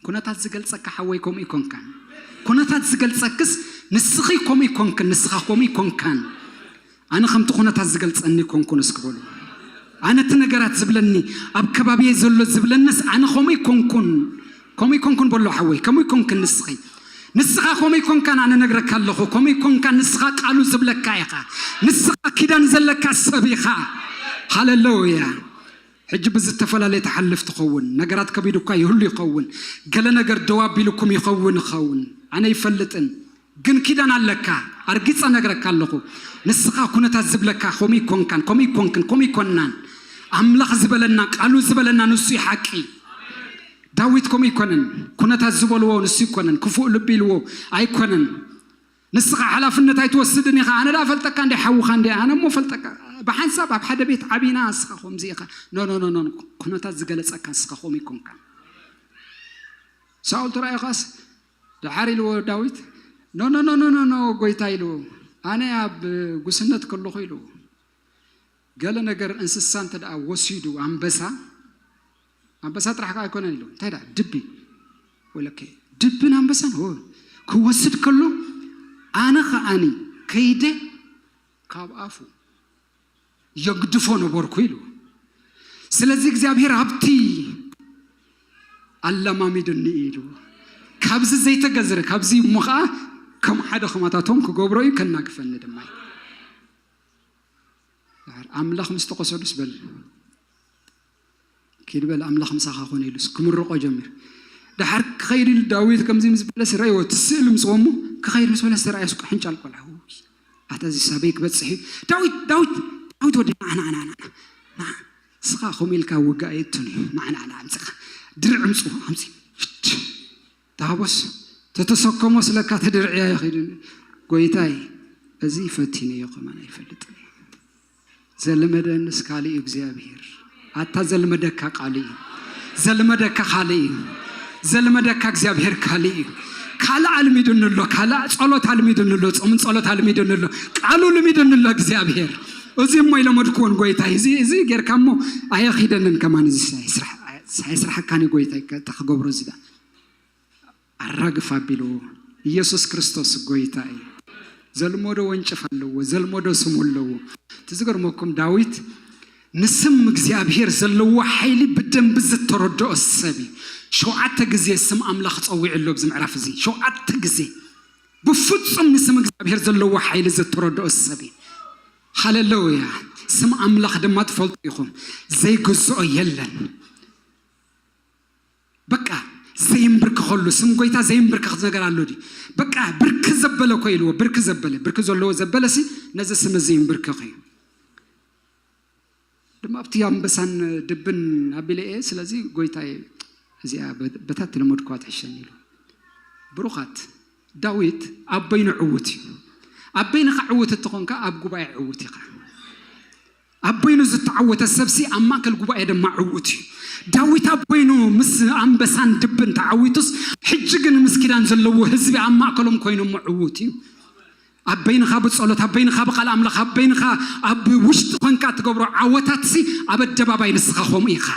ኩነታት ዝገልጸካ ሓወይ ከምኡ ይኮንካን። ኩነታት ዝገልጸክስ ንስኺ ከምኡ ይኮንክን፣ ንስኻ ከምኡ ይኮንካን። ኣነ ከምቲ ኩነታት ዝገልጸኒ ይኮንኩን እስኪ በሉ። ኣነ እቲ ነገራት ዝብለኒ ኣብ ከባቢየ ዘሎ ዝብለንስ ኣነ ከምኡ ይኮንኩን፣ ከምኡ ይኮንኩን በሎ ሓወይ፣ ከምኡ ይኮንክን ንስኺ። ንስኻ ከምኡ ይኮንካን ኣነ ነግረካ ኣለኹ፣ ከምኡ ይኮንካን ንስኻ ቃሉ ዝብለካ ኢኻ። ንስኻ ኪዳን ዘለካ ሰብ ኢኻ። ሃሌሉያ። ሕጂ ብዝተፈላለየ ትሓልፍ ትኸውን። ነገራት ከቢዱ እኳ ይህሉ ይኸውን። ገለ ነገር ደው ኣቢልኩም ይኸውን ይኸውን። ኣነ ይፈልጥን። ግን ኪዳን ኣለካ። ኣርጊጸ ነግረካ ኣለኹ። ንስኻ ኩነታት ዝብለካ ከምኡ ይኮንካን፣ ከምኡ ይኮንክን፣ ከምኡ ይኮንናን። ኣምላኽ ዝበለና፣ ቃሉ ዝበለና ንሱ እዩ ሓቂ። ዳዊት ከምኡ ይኮነን። ኩነታት ዝበልዎ ንሱ ይኮነን። ክፉእ ልቢ ኢልዎ ኣይኮነን። ንስኻ ሓላፍነት ኣይትወስድን ኢኻ። ኣነ ደኣ ፈልጠካ እንደ ሓውኻ እንደ ኣነ እሞ ፈልጠካ። ብሓንሳብ ኣብ ሓደ ቤት ዓቢና ንስኻ ከምዚ ኢኻ። ኖ፣ ኖ፣ ኖ፣ ኖ፣ ኩነታት ዝገለጸካ ንስኻ ከምኡ ይኮንካ። ሳኦል ተራእዩኻስ ደሓር ኢልዎ ዳዊት፣ ኖ፣ ኖ፣ ኖ፣ ኖ፣ ኖ፣ ኖ፣ ጎይታ ኢልዎ። ኣነ ኣብ ጉስነት ከለኹ ኢልዎ። ገለ ነገር እንስሳ እንተ ደኣ ወሲዱ ኣንበሳ፣ ኣንበሳ ጥራሕ ከኣ ኣይኮነን ኢልዎ። እንታይ ደኣ ድቢ፣ ወለከ ድብን ኣንበሳን፣ ኦ፣ ክወስድ ከሎ ኣነ ከኣኒ ከይደ ካብ ኣፉ የግድፎ ነበርኩ ኢሉ። ስለዚ እግዚኣብሔር ኣብቲ ኣለማሚዱኒ ኢሉ። ካብዚ ዘይተገዝረ፣ ካብዚ እሞ ኸዓ ከም ሓደ ኸማታቶም ክገብሮ እዩ፣ ከናግፈኒ ድማ እዩ። ኣምላኽ ምስ ተቆሰዱስ በል፣ ኪድ በል፣ ኣምላኽ ምሳኻ ኮነ ኢሉስ ክምርቆ ጀሚር። ደሓር ክኸይድ ኢሉ ዳዊት ከምዚ ምስ በለስ ረእይዎ፣ እቲ ስእሊ ምስ ቆሙ ክኸይድ ምስ በለስ ተረኣየስ ሕንጫል ቆልዓ። ውይ፣ ኣታ እዚ ሰበይ ክበጽሕ እዩ። ዳዊት፣ ዳዊት፣ ዳዊት ወዲ፣ ና፣ ና፣ ና፣ ና፣ ና። ንስኻ ከምኡ ኢልካ ውግእ ኣየእቱን እዩ። ና፣ ና፣ ና፣ ኣምጽኻ። ድርዕ ኣምጽኡ፣ ኣምጺ። ፍች። ታቦስ ተተሰከሞ ስለካ ተድርዕያ ይኸይድ። ጎይታይ፣ እዚ ፈቲነዮ ከማን ኣይፈልጥን እየ። ዘልመደንስ ካልእ እዩ እግዚኣብሔር። ኣታ ዘልመደካ ቃል እዩ። ዘልመደካ ካልእ እዩ። ዘልመደካ እግዚኣብሔር ካልእ እዩ። ካልእ ኣልሚዱኒ ኣሎ። ካልእ ጸሎት ኣልሚዱኒ ኣሎ። ጾምን ጸሎት ኣልሚዱኒ ኣሎ። ቃሉ ልሚዱኒ ኣሎ እግዚኣብሔር። እዚ እሞ ይለመድኩዎን ጎይታ እዩ። እዚ እዚ ጌርካ እሞ ኣየኺደንን ከማን እዚ ሳይ ስራሕ ሳይ ስራሕካኒ ጎይታ ይከ- ተክገብሮ እዚ ዳ ኣራግፍ ኣቢልዎ። ኢየሱስ ክርስቶስ ጎይታ እዩ። ዘልመዶ ወንጭፍ ኣለዎ፣ ዘልመዶ ስሙ ኣለዎ። እቲ ዝገርመኩም ዳዊት ንስም እግዚኣብሔር ዘለዎ ሓይሊ ብደንቢ ዝተረድኦ ሰብ እዩ። ሸውዓተ ግዜ ስም ኣምላኽ ጸዊዑ ኣሎ ኣብዚ ምዕራፍ እዚ። ሸውዓተ ግዜ ብፍጹም ንስም እግዚኣብሔር ዘለዎ ሓይሊ ዝተረድኦ ሰብ እዩ። ሃሌሉያ። ስም ኣምላኽ ድማ ትፈልጡ ኢኹም። ዘይግዝኦ የለን። በቃ ዘይንብርክኸሉ ስም ጎይታ ዘይንብርክኽ ነገር ኣሎ ድዩ? በቃ ብርክ ዘበለ እኮ ኢልዎ። ብርክ ዘበለ ብርክ ዘለዎ ዘበለ ሲ ነዚ ስም እዚ ይንብርክኽ እዩ። ድማ ኣብቲ ኣንበሳን ድብን ኣቢለ እየ። ስለዚ ጎይታ እዚኣ በ- በታ ትለመድኳ ትሕሸኒ ኢሉ። ብሩኻት ዳዊት ኣብ በይኑ ዕዉት እዩ። ኣብ በይንኻ ዕዉት እትኾንካ ኣብ ጉባኤ ዕዉት ኢኻ። ኣብ በይኑ ዝተዓወተ ሰብሲ ኣብ ማእከል ጉባኤ ድማ ዕዉት እዩ። ዳዊት ኣብ በይኑ ምስ ኣንበሳን ድብን ተዓዊቱስ፣ ሕጂ ግን ምስ ኪዳን ዘለዎ ህዝቢ ኣብ ማእከሎም ኮይኖሞ ዕዉት እዩ። ኣብ በይንኻ ብጸሎት፣ ኣብ በይንኻ ብቓል ኣምላኽ፣ ኣብ በይንኻ ኣብ ውሽጢ ኮንካ ትገብሮ ዓወታትሲ ኣብ ኣደባባይ ንስኻ ከምኡ ኢኻ።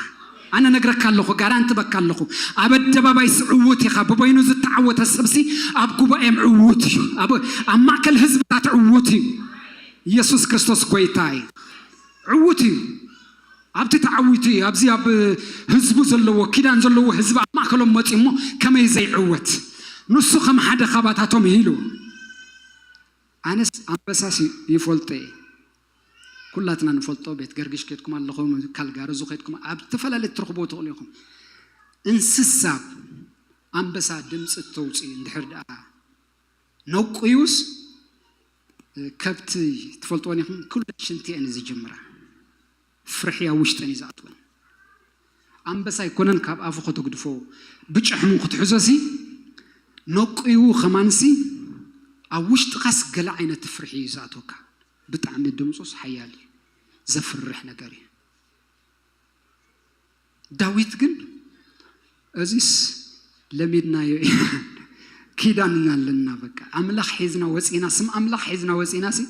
ኣነ ነግረካ ኣለኹ፣ ጋራንቲ በካ ኣለኹ። ኣብ ኣደባባይ ስዕውት ኢኻ። ብበይኑ ዝተዓወተ ሰብሲ ኣብ ጉባኤም ዕዉት እዩ። ኣብ ኣብ ማእከል ህዝብታት ዕዉት እዩ። ኢየሱስ ክርስቶስ ጎይታ እዩ። ዕዉት እዩ። ኣብቲ ተዓዊቱ እዩ። ኣብዚ ኣብ ህዝቡ ዘለዎ ኪዳን ዘለዎ ህዝቢ ኣብ ማእከሎም መፂ እሞ ከመይ ዘይዕወት ንሱ ከም ሓደ ካባታቶም ኢሉ። ኣነስ ኣንበሳስ ይፈልጦ እየ። ኩላትና ንፈልጦ። ቤት ገርግሽ ከድኩም ኣለኹም፣ ካልጋሪ ዙ ከድኩም ኣብ ዝተፈላለዩ ትረኽቦ ትኽእሉ ኢኹም። እንስሳ ኣንበሳ ድምፂ እተውፅእ እንድሕር ደኣ ነቁዩስ ከብቲ ትፈልጥወን ኢኹም። ኩለን ሽንቲ እየን ዝጅምራ። ፍርሒ ኣብ ውሽጠን እዩ ዝኣትወን። ኣንበሳ ኣይኮነን ካብ ኣፉ ከተግድፎ ብጭሕሙ ክትሕዞሲ ነቁዩ ከማንሲ ኣብ ውሽጥኻስ ገለ ዓይነት ፍርሒ እዩ ዝኣትወካ። ብጣዕሚ ድምፁስ ሓያል እዩ። ዘፍርሕ ነገር እዩ። ዳዊት ግን እዚስ ለሚድናዮ ኢና። ኪዳን ኣለና። በቃ ኣምላኽ ሒዝና ወፂና፣ ስም ኣምላኽ ሒዝና ወፂና ሲ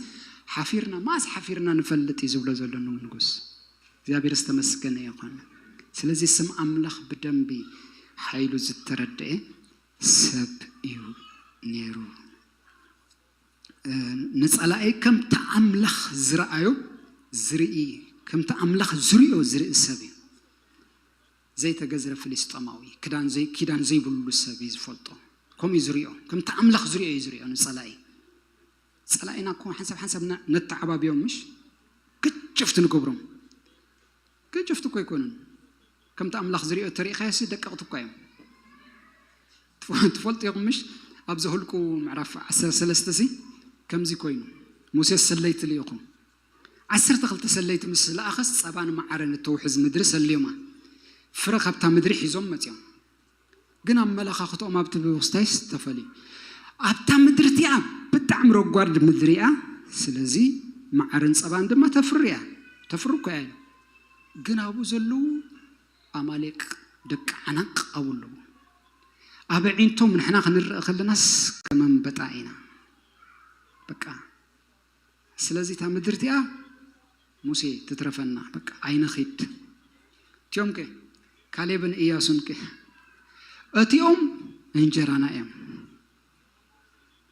ሓፊርና ማስ ሓፊርና ንፈልጥ እዩ ዝብሎ ዘሎ ንጉስ። እግዚኣብሔር ዝተመስገነ ይኾን። ስለዚ ስም ኣምላኽ ብደንቢ ሓይሉ ዝተረድአ ሰብ እዩ ነይሩ። ንጸላኢ ከምቲ ኣምላኽ ዝረኣዮ ዝርኢ፣ ከምቲ ኣምላኽ ዝሪኦ ዝርኢ ሰብ እዩ። ዘይተገዝረ ፍልስጠማዊ፣ ክዳን ዘይ- ኪዳን ዘይብሉ ሰብ እዩ ዝፈልጦ። ከምኡ እዩ ዝሪኦ፣ ከምቲ ኣምላኽ ዝሪኦ እዩ ዝሪኦ ንጸላኢ። ጸላኢና እኮ ሓንሳብ ሓንሳብ ና- ነተዓባብዮም፣ ምሽ ግጭፍቲ ንገብሮም። ግጭፍቲ እኮ ኣይኮኑን። ከምቲ ኣምላኽ ዝሪኦ ተሪኢኻዮ ሲ ደቀቕቲ እኳ እዮም። ትፈ- ትፈልጡ ኢኹም ምሽ? ኣብዚ ሁልቁ ምዕራፍ ዓሰርተ ሰለስተ ሲ ከምዚ ኮይኑ፣ ሙሴ ሰለይቲ ልኢኹ። ዓሰርተ ክልተ ሰለይቲ ምስ ለኣኸስ ጸባን መዓርን እተውሕዝ ምድሪ ሰልዮማ። ፍረ ካብታ ምድሪ ሒዞም መጺኦም። ግን ኣመለኻኽትኦም ኣብቲ ብውስታይስ ተፈልዩ። ኣብታ ምድሪ እቲኣ ብጣዕሚ ረጓድ ምድሪ እያ። ስለዚ መዓርን ጸባን ድማ ተፍሪ እያ። ተፍሪ እኮ እያ። ግን ኣብኡ ዘለዉ ኣማሌቅ ደቂ ዓናቅ ኣብኡ ኣለዉ። ኣብ ኣዒንቶም ንሕና ክንረአ ከለናስ ከም ኣንበጣ ኢና። በቃ ስለዚ እታ ምድሪ እቲኣ ሙሴ ትትረፈና፣ በቃ ኣይንኺድ። እቲኦም ከ ካሌብን እያሱን ከ እቲኦም እንጀራና እዮም።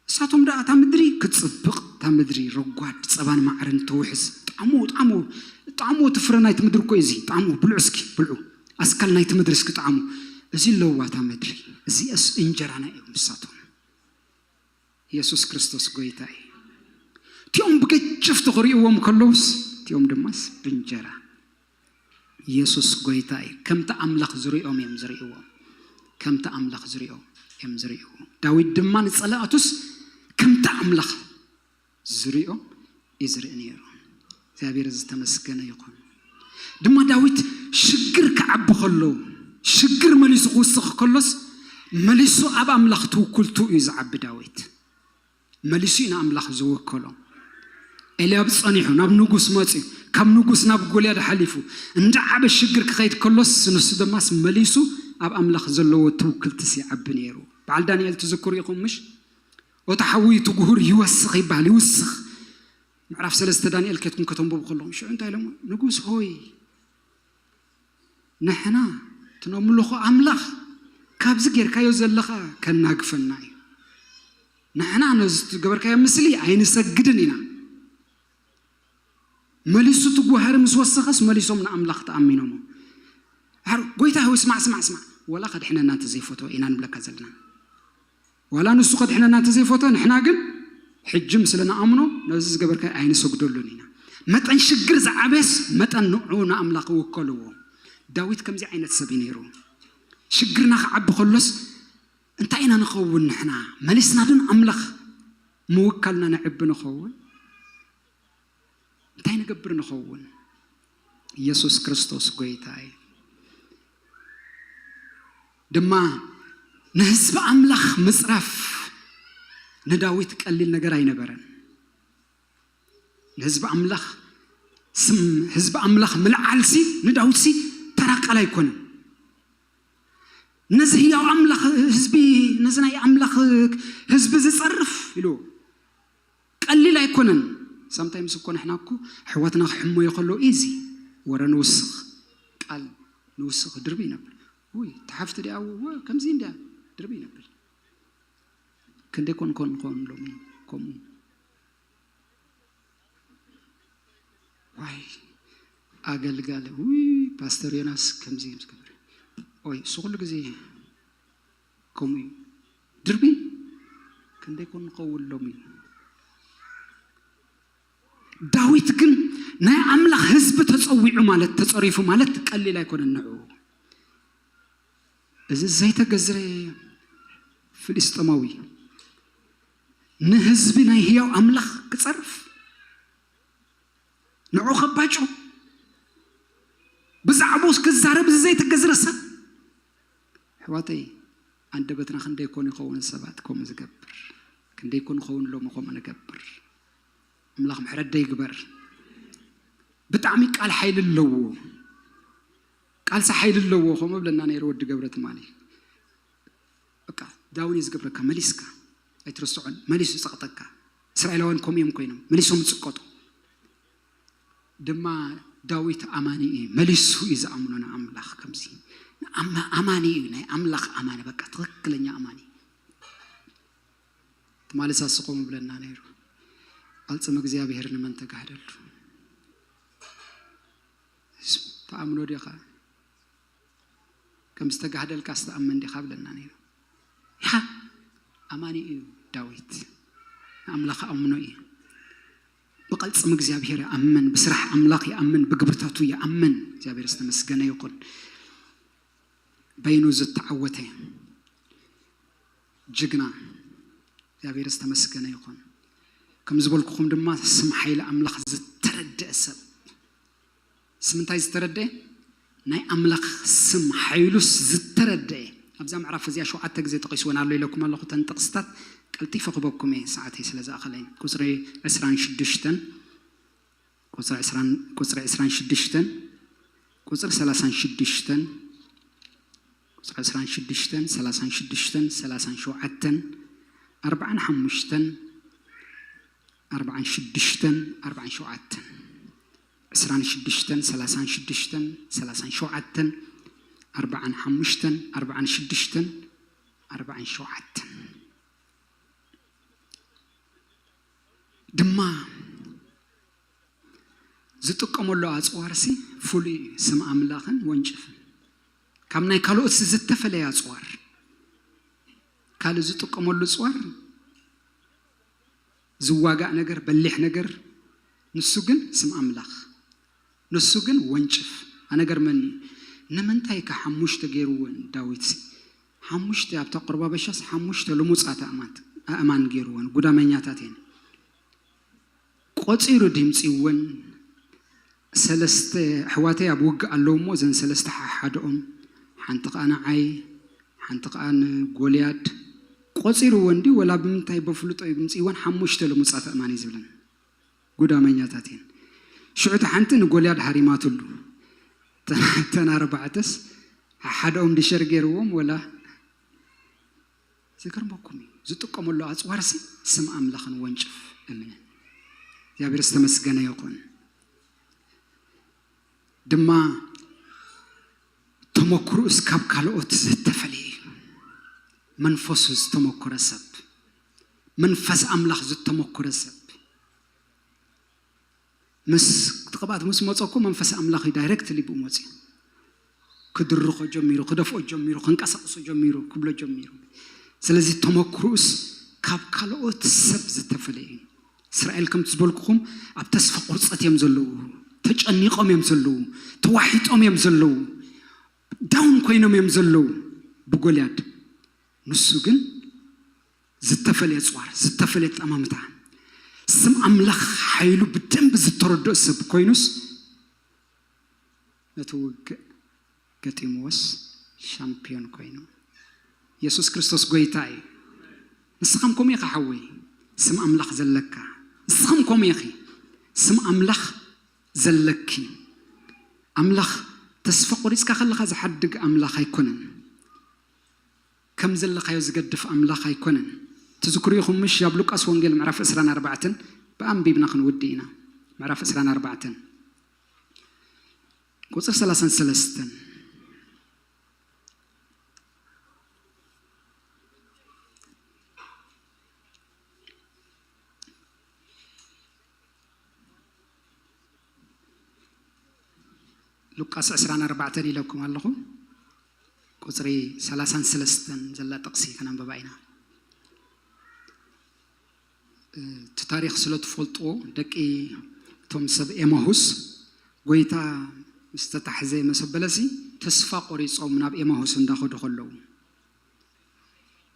እሳቶም ደኣ እታ ምድሪ ክትጽብቕ፣ እታ ምድሪ ረጓድ ጸባን ማዕርን ተውሕዝ። ጣዕሙ ጣዕሙ ጣዕሙ እቲ ፍረ ናይቲ ምድሪ እኮ እዚ ጣዕሙ ብልዑ እስኪ ብልዑ ኣስካል ናይቲ ምድሪ እስኪ ጣዕሙ እዚ ኣለዋ እታ ምድሪ። እዚኣስ እንጀራና እዮም እሳቶም። ኢየሱስ ክርስቶስ ጎይታ እዩ። እቲኦም ብገጭፍቲ ክርእይዎም ከለውስ እቲኦም ድማስ ብእንጀራ። ኢየሱስ ጎይታ እዩ። ከምቲ ኣምላኽ ዝርእዮም እዮም ዝርእይዎም። ከምቲ ኣምላኽ ዝርእዮም እዮም ዝርእይዎም። ዳዊት ድማ ንጸላእቱስ ከምቲ ኣምላኽ ዝርእዮም እዩ ዝርኢ ነይሩ። እግዚኣብሔር ዝተመስገነ ይኹን። ድማ ዳዊት ሽግር ክዓቢ ከሎ ሽግር መሊሱ ክውስኽ ከሎስ መሊሱ ኣብ ኣምላኽ ትውክልቱ እዩ ዝዓቢ ዳዊት። መሊሱ እዩ ንኣምላኽ ዝውከሎ። ኤልያብ ጸኒሑ ናብ ንጉስ መጺኡ፣ ካብ ንጉስ ናብ ጎልያድ ሓሊፉ እንዳዓበ ሽግር ክኸይድ ከሎስ፣ ንሱ ደማስ መሊሱ ኣብ ኣምላኽ ዘለዎ ትውክልትስ ይዓቢ ነይሩ። በዓል ዳንኤል ትዝክሩ ኢኹም ምሽ? እቲ ሓዊ እቲ ጉሁር ይወስኽ ይበሃል፣ ይውስኽ። ምዕራፍ ሰለስተ ዳንኤል ኬትኩም ከተንብቡ ከለኹም ሽዑ እንታይ ኢሎሞ? ንጉስ ሆይ፣ ንሕና እቲ ነምልኾ ኣምላኽ ካብዚ ጌርካዮ ዘለኻ ከናግፈና እዩ። ንሕና ነዚ ትገበርካዮ ምስሊ ኣይንሰግድን ኢና። መሊሱ እቲ ጓህሪ ምስ ወሰኸስ መሊሶም ንኣምላኽ ተኣሚኖሞ። ሓር ጎይታ ሆይ ስማዕ ስማዕ ስማዕ፣ ወላ ከድሕነና እንተዘይፈትወ ኢና ንብለካ ዘለና። ዋላ ንሱ ከድሕነና እንተዘይፈትወ፣ ንሕና ግን ሕጂ ምስለ ንኣምኖ ነዚ ዝገበርካዮ ኣይንሰግደሉን ኢና። መጠን ሽግር ዝዓበየስ መጠን ንዑ ንኣምላኽ ውከልዎ። ዳዊት ከምዚ ዓይነት ሰብ እዩ ነይሩ። ሽግርና ክዓቢ ከሎስ እንታይ ኢና ንኸውን ንሕና? መሊስና ዶ ንኣምላኽ ምውካልና ነዕቢ ንኸውን? እንታይ ንገብር ንኸውን? ኢየሱስ ክርስቶስ ጎይታ እዩ። ድማ ንህዝቢ ኣምላኽ ምጽራፍ ንዳዊት ቀሊል ነገር ኣይነበረን። ንህዝቢ ኣምላኽ ስም ህዝቢ ኣምላኽ ምልዓልሲ ንዳዊትሲ ተራ ቃል ኣይኮነን። ነዚ ህያው ኣምላኽ ህዝቢ፣ ነዚ ናይ ኣምላኽ ህዝቢ ዝጸርፍ ኢሉ ቀሊል ኣይኮነን። ሳምታይምስ እኮ ንሕና እኮ ኣሕዋትና ክሕመዩ ከለዉ ኢዚ ወረ ንውስኽ፣ ቃል ንውስኽ ድርቢ ይነብል። ውይ፣ እታ ሓፍቲ ዲኣ እወ ከምዚ እንድያ ድርቢ ይነብል። ክንደይ ኮን ኮን ንኸውን ሎሚ ከምኡ። ዋይ ኣገልጋሊ፣ ውይ ፓስተር ዮናስ ከምዚ እዩ ዝገብር። ኦይ እሱ ኩሉ ግዜ ከምኡ እዩ። ድርቢ ክንደይ ኮን ንኸውን ሎሚ። ዳዊት ግን ናይ ኣምላኽ ህዝቢ ተጸዊዑ ማለት ተጸሪፉ ማለት ቀሊል ኣይኮነን ንዑ። እዚ ዘይተገዝረ ፍልስጤማዊ ንህዝቢ ናይ ህያው ኣምላኽ ክጸርፍ ንዑ ከባጩ ብዛዕባኡስ ክዛረብ እዚ ዘይተገዝረ ሰብ። ኣሕዋተይ፣ ኣንደበትና ክንደይ ኮን ይኸውን ሰባት ከምኡ ዝገብር? ክንደይ ኮን ይኸውን ሎሚ ከምኡ ንገብር? ኣምላኽ ምሕረት ደይግበር። ብጣዕሚ ቃል ሓይሊ ኣለዎ። ቃልሲ ሓይሊ ኣለዎ ከምኡ ብለና ነይሩ ወዲ ገብረ ትማሊ። በቃ ዳውን እዩ ዝገብረካ፣ መሊስካ ኣይትረስዖን። መሊሱ ይጸቕጠካ። እስራኤላውያን ከምኡ እዮም ኮይኖም፣ መሊሶም ይጽቀጡ። ድማ ዳዊት ኣማኒ እዩ፣ መሊሱ እዩ ዝኣምኖ ንኣምላኽ። ከምዚ ንኣማ-፣ ኣማኒ እዩ፣ ናይ ኣምላኽ ኣማኒ፣ በቃ ትኽክለኛ ኣማኒ። ትማሊ ሳስቆም ብለና ነይሩ፣ ኣልጽም እግዚኣብሔር ንመን ተጋህደሉ? ተኣምኖ ዲኻ? ከም ዝተጋህደልካ ዝተኣመን ዲኻ ብለና ነይሩ። ይሓ ኣማኒ እዩ ዳዊት፣ ንኣምላኽ ኣምኖ እዩ። ብቐልጽም እግዚኣብሔር ይኣምን፣ ብስራሕ ኣምላኽ ይኣምን፣ ብግብርታቱ ይኣምን። እግዚኣብሔር ዝተመስገነ ይኹን። በይኑ ዝተዓወተ ጅግና እግዚኣብሔር ዝተመስገነ ይኹን። ከም ዝበልኩኹም ድማ ስም ሓይሊ ኣምላኽ ዝተረድአ ሰብ። ስም እንታይ ዝተረድአ? ናይ ኣምላኽ ስም ሓይሉስ ዝተረድአ። ኣብዛ ምዕራፍ እዚኣ ሸውዓተ ግዜ ተቐስወን ኣሎ ኢለኩም ኣለኹ። እተን ጥቕስታት ቀልጢፈ ክበኩም እየ፣ ሰዓተይ ስለ ዝኣኸለይ። ቁፅሪ ዕስራን ሽዱሽተን፣ ቁፅሪ ዕስራን፣ ቁፅሪ ዕስራን ሽዱሽተን፣ ቁፅሪ ሰላሳን ሽዱሽተን፣ ቁፅሪ ዕስራን ሽዱሽተን፣ ሰላሳን ሽዱሽተን፣ ሰላሳን ሸውዓተን፣ ኣርባዓን ሓሙሽተን፣ ኣርባዓን ሽዱሽተን፣ ኣርባዓን ሸውዓተን፣ ዕስራን ሽዱሽተን፣ ሰላሳን ሽዱሽተን፣ ሰላሳን ሸውዓተን፣ ኣርባዓን ሓሙሽተን፣ ኣርባዓን ሽዱሽተን፣ ኣርባዓን ሸውዓተን። ድማ ዝጥቀመሉ ኣጽዋርሲ ፍሉይ እዩ፣ ስም ኣምላኽን ወንጭፍን። ካብ ናይ ካልኦትሲ ዝተፈለየ ኣጽዋር፣ ካልእ ዝጥቀመሉ ኣጽዋር ዝዋጋእ ነገር፣ በሊሕ ነገር፣ ንሱ ግን ስም ኣምላኽ፣ ንሱ ግን ወንጭፍ። ኣነ ገርመኒ፣ ንምንታይ ከ ሓሙሽተ ገይርወን ዳዊትሲ? ሓሙሽተ ኣብታ ቁርባ በሻስ ሓሙሽተ ልሙጻት ኣእማት-፣ ኣእማን ገይርወን፣ ጉዳመኛታት እየን። ቆጺሩ ድምጺወን፣ ሰለስተ ኣሕዋተይ ኣብ ውግእ ኣለዉ እሞ፣ እዘን ሰለስተ ሓሓደኦም፣ ሓንቲ ኸኣ ንዓይ፣ ሓንቲ ኸኣ ንጎልያድ። ቆጺርወን ድዩ ወላ ብምንታይ በፍልጦ እዩ ድምጺወን? ሓሙሽተ ልሙጻት ኣእማን እዩ ዝብለን። ጉዳመኛታት እየን። ሽዑ እታ ሓንቲ ንጎልያድ ሃሪማትሉ። እተን ኣርባዕተስ ሓደኦም ድሸር ገይርዎም ወላ ዝገርመኩም እዩ። ዝጥቀመሉ ኣፅዋርሲ ስም ኣምላኽን ወንጭፍ እምንን። እግዚኣብሔር ዝተመስገነ ይኹን። ድማ ተመክሮኡስ ካብ ካልኦት ዝተፈለየ እዩ። መንፈሱ ዝተመኮረ ሰብ፣ መንፈስ ኣምላኽ ዝተመኮረ ሰብ ምስ እቲ ቅብኣት ምስ መፀኩ መንፈስ ኣምላኽ ዳይሬክትሊ ብኡ መፅዩ ክድርኾ ጀሚሩ፣ ክደፍኦ ጀሚሩ፣ ክንቀሳቅሶ ጀሚሩ፣ ክብሎ ጀሚሩ። ስለዚ ተመክሮኡስ ካብ ካልኦት ሰብ ዝተፈለየ እዩ። እስራኤል ከምቲ ዝበልኩኹም ኣብ ተስፋ ቁርፀት እዮም ዘለዉ፣ ተጨኒቆም እዮም ዘለዉ፣ ተዋሒጦም እዮም ዘለዉ፣ ዳውን ኮይኖም እዮም ዘለዉ ብጎልያድ። ንሱ ግን ዝተፈለየ ፅዋር፣ ዝተፈለየ ጠማምታ፣ ስም ኣምላኽ ሓይሉ ብደንብ ዝተረድኦ ሰብ ኮይኑስ ነቲ ውግእ ገጢምዎስ ሻምፒዮን ኮይኑ። የሱስ ክርስቶስ ጎይታ እዩ። ንስኻም ከምኡ ኢኻ ሓወይ፣ ስም ኣምላኽ ዘለካ። ንስኻም ከምኡ ኢኺ፣ ስም ኣምላኽ ዘለኪ። ኣምላኽ ተስፋ ቆሪጽካ ከለኻ ዝሓድግ ኣምላኽ ኣይኮነን። ከም ዘለኻዮ ዝገድፍ ኣምላኽ ኣይኮነን። ትዝክሩ ኢኹም ምሽ? ኣብ ሉቃስ ወንጌል ምዕራፍ ዕስራን ኣርባዕተን ብኣንቢብና ክንውዲ ኢና። ምዕራፍ ዕስራን ኣርባዕተን ቁጽሪ ሰላሳን ሰለስተን። ሉቃስ ዕስራን ኣርባዕተን ኢለኩም ኣለኹ። ቁጽሪ ሰላሳን ሰለስተን ዘላ ጥቕሲ ከነንብባ ኢና። እቲ ታሪኽ ስለ ትፈልጥዎ፣ ደቂ እቶም ሰብ ኤማሁስ፣ ጎይታ ምስ ተታሕዘ መሰ በለሲ ተስፋ ቆሪጾም ናብ ኤማሁስ እንዳኸዱ ከለዉ፣